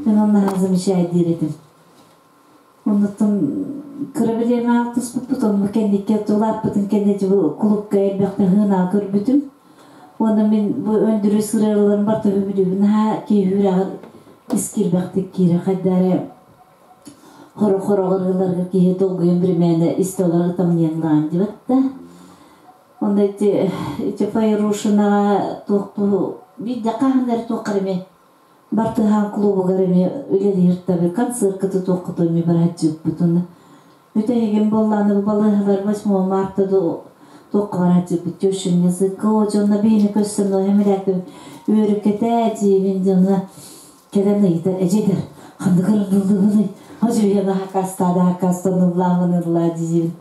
Мен онно наһаа замечай диир этим. Оннуттан кыра бириэмэҕэ туспуппут, онно кэнникке улааппытын кэннэ кулуупка элбэхтэ ыһыынаа көрбүтүм. Уонна мин бу өндүрү сырыаларын барта бүлүүбүн наһаа киһи үрэҕэр ис киирбэхтик киирэр хайда эрэ хоро-хороҕор ырыаларга киһи долгуйан биримээнэ истэ олорор ытамньыан дибэт да. Онно ити ити Файрушинаҕа туох биирдэ хаһан эрэ туоххар эмиэ Бартыһаан клубугар эмиэ үлэлиир таби концерткыты туоххуту эмиэ барааччыппыт уонна бүтэһигин буоллааны бу балыыһалар 8 марта туохха барааччыппыт тещин языка дьонно биһини көссөн хэмирээким үөрүкэтээ диибин дьонно кэлэн ыйытар эдьидер ханнык ырыллыбыный хожуйана хакастаада хакастаныллаамын ыллаа диибин.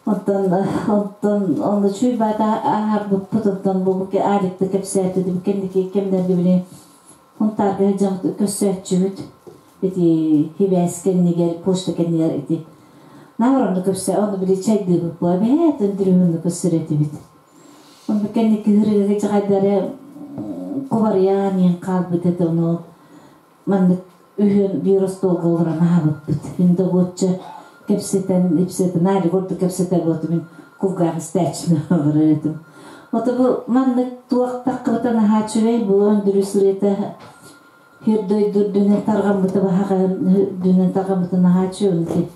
Оттон оттон онно чуйбаата аһарбыппыт оттон бу Аликты кэпсээтидим кэнники кэмнэргэ били Хунтаарга дьон көссөөччүбүт ити хибээс кэннигэр почта кэннигэр ити наар онно көпсө ону били чайдыыбыт буо эбээт өндүрүһүннү көссөр этибит. Онно кэнники хырыга дьаҕайдары кубарыйаан иэн хаалбыт этэ ону маннык үһүөн биир остуолга олорон аһаабыппыт. Мин да буочча кэпсэтэн, ипсэтэн, аали курдук кэпсэтэ буотум мин кулгаах истээччини олорор этим. Ото бу маннык туох таххыбыта наһаа үчүгэй бу өндүрү сырыта хир дойду үрдүнэн тарҕаммыта баһаҕа үрдүнэн тарҕаммыта наһаа үчүгэй.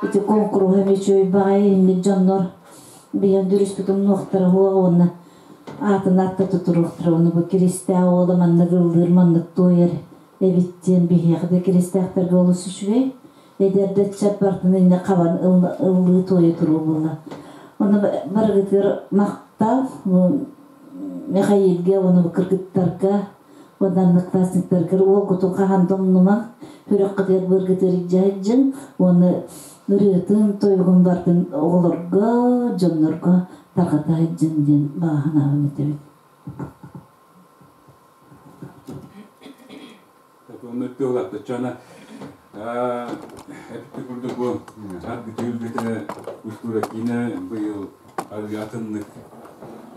Ити куонкуруһа эмиэ үчүгэй баҕайы инник дьоннор биһэн дүрүспүтүн нуохтара хуоҕа уонна аатын аатта тутуруохтара уонна бу Киристээх уола маннык ыллыыр маннык туойар эбит диэн биһиэхэ да Киристээхтэргэ олус үчүгэй. Эдэр да ыччат бартын иннэ хабан ыллыы туойа туруо буолла. Онно барыгытыгар махтал Михаилга уонна бу кыргыттарга уонна одноклассниктаргар уолгутун хаһан да умнумаҥ, сүрэххитигэр быаргытыгар илдьэ сылдьыҥ уонна ырыатын, тойугун бартын оҕолорго, дьоннорго тарҕата сылдьыҥ диэн баҕа санаабын этэбин. Онно эппит курдук бу аргы түһүлгэтэ культура киинэ быйыл аргы атыннык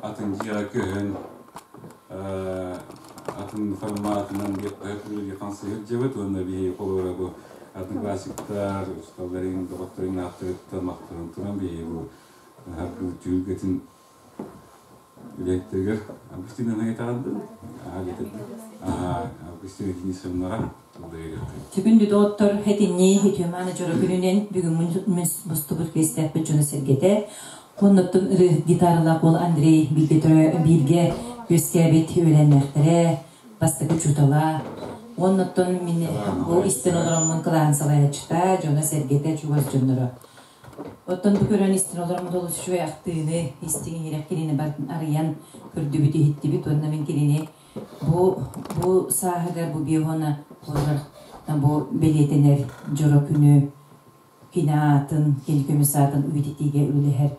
атын дьиэҕэ көһөн атын форматынан диэххэ хамсыһыр уонна биһиги холобура бу одноклассниктар учууталларын доҕотторун ааттарыттан махтанан туран биһиги бу аргы түһүлгэтин үлэһиттэригэр Августина Нагитаҕандын Августина Денисовнаҕа Түгүн доҕоттор хэтинни үтүөмааны дьоро күнүнэн бүгүҥҥү мустубут күөстээхпит дьоно сэргэтэ Хонноттон ыры гитаралаах уол Андрей бииргэ үөскээбит үөлэннээхтэрэ, бастакы учуутала. Оннуттан мин бу истэн олороммун кылааһын салайааччыта, дьоно-сэргэтэ, чугас дьонноро. Оттон бу көрөн истэн олороммут олус үчүгэй ахтыыны, истиҥ иһирэх кинини барытын арыйан көрдүбүт, иһиттибит уонна мин кинини бу бу сааһыгар бу биоһона бу бэлиэтэнэр дьоро күнү кини аатын, кини көмүс аатын үйэтитиигэ үлэлэһэр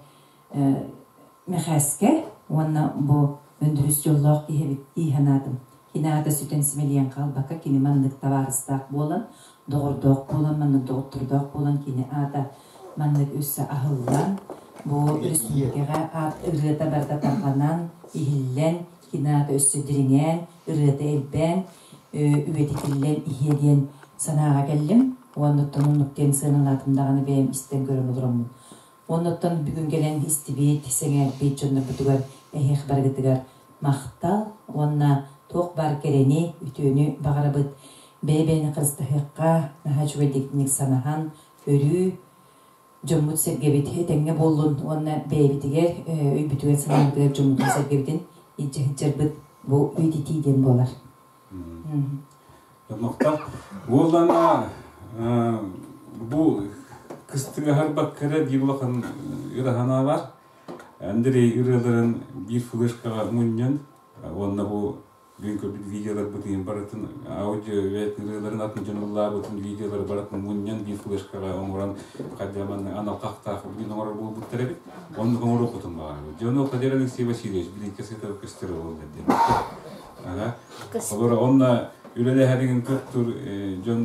Мэхээскэ уонна бу Өндүрүс дьоллоох киһи эбит дии санаатым. Кини аата сүтэн симэлийэн хаалбакка, кини маннык табаарыстаах буолан, доҕордоох буолан, маннык доҕоттордоох буолан кини аата маннык өссө аһыллан, бу өрөспүүбүлүкэҕэ аат ырыата барыта тарҕанан, иһиллэн, кини аата өссө дириҥээн, ырыата элбээн, үйэтитиллэн иһиэ диэн санааҕа кэллим. Уонна оннук диэн сыаналаатым даҕаны бэйэм истэн көрөн олороммун. Оннуттан бүгүн кэлэн истибит, сэҥээрбит дьоннорбутугар эһиэх барыгытыгар махтал уонна туох баар кэрэни, үтүөнү баҕарабыт. Бэйэ-бэйэни харыстаһыахха, наһаа үчүгэйдик санаһан, өрүү дьоммут-сэргэбит этэҥҥэ буоллун уонна бэйэбитигэр, өйбүтүгэр-санаабытыгар дьоммутун-сэргэбитин илдьэ сылдьарбыт бу үйэтитии диэн буолар. Махтал. Уоллана бу кыстыгаһар баккара биир улахан ыраһана бар. Андрей ырыаларын биир флешкаҕа мунньан уонна бу бүгүн көрбүт видеоларбытын барытын аудио ырыаларын атын дьон ыллаабытын видеолары барытын мунньан биир флешкаҕа оҥорон хадьаман анал хахтаах билин оҥорор буолбуттар эбит. Оннук оҥоруохпутун баҕарабыт. Дьону Кадир Алексей Васильевич билинке сытар көстөр буолла диэн. Ага. Олор онна үлэлэһэригин туттур дьон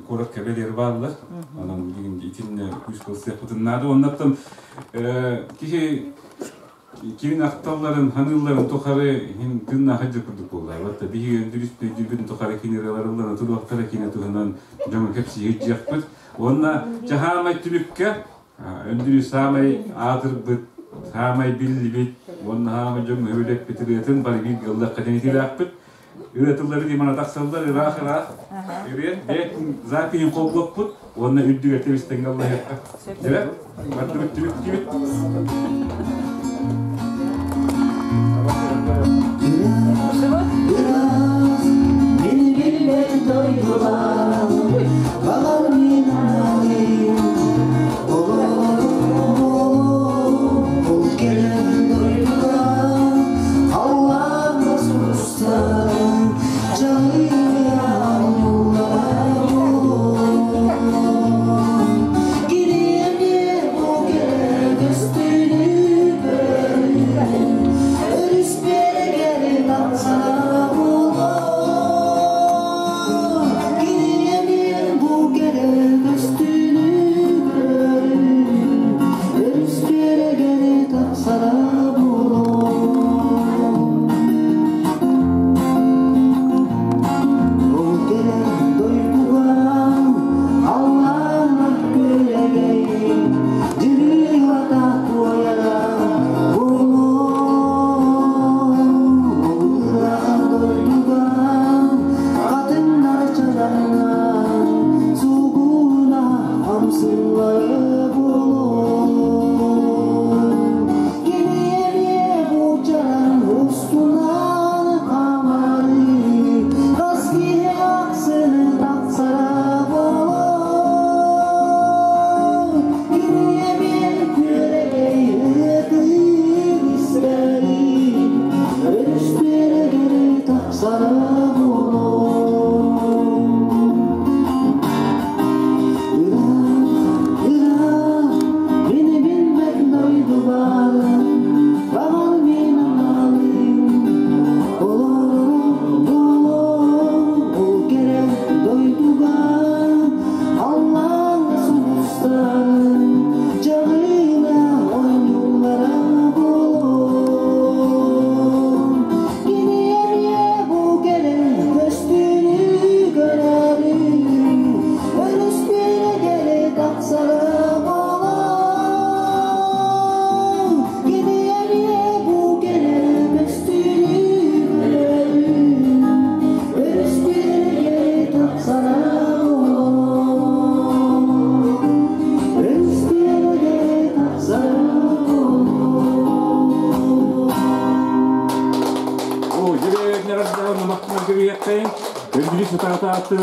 куорат кэбэлиэр бааллар. Онон билигин итиннэ күүс кылсыахпытын наада. Оннаттан киһи кимин ахталларын, ханыылларын тухары хин тыыннаах дьэ курдук буолла. Батта биһиги өндүрүс өйдүүрбүтүн тухары кинилэраларыллан отуруохтара кине туһунан дьоҥо кэпсиир дьиэхпит. Уонна чаһаамай түмүккэ Өндүрү саамай аатырбыт, саамай биллибит уонна саамай дьон өһүлэппит ырыатын бары бииргэ ыллахха тэнитилээхпит. Ырыатыллары димана тахсаллар ыраах-ыраах. Ырыа бэйэтин запиһин холбуохпут уонна үрдүгэр тэбистэҥҥэ ыллаһыахха. Дьэ, бардыбыт түмүктүүбүт. Мин билбэт дойдулар, баҕар мин аналым, Ол кэлэн дойдуга, халлааҥҥа сулустар, дьалыйан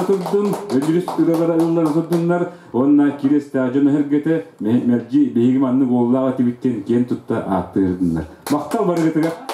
Турдун, Өндүрүс ыралара ыллара турдуннар, уонна кириэстээх дьон өһөргөтө мэлдьи биһиги маннык уоллаах этибиттэн киэн тутта ааттыырдыннар. Махтал барыгытыгар.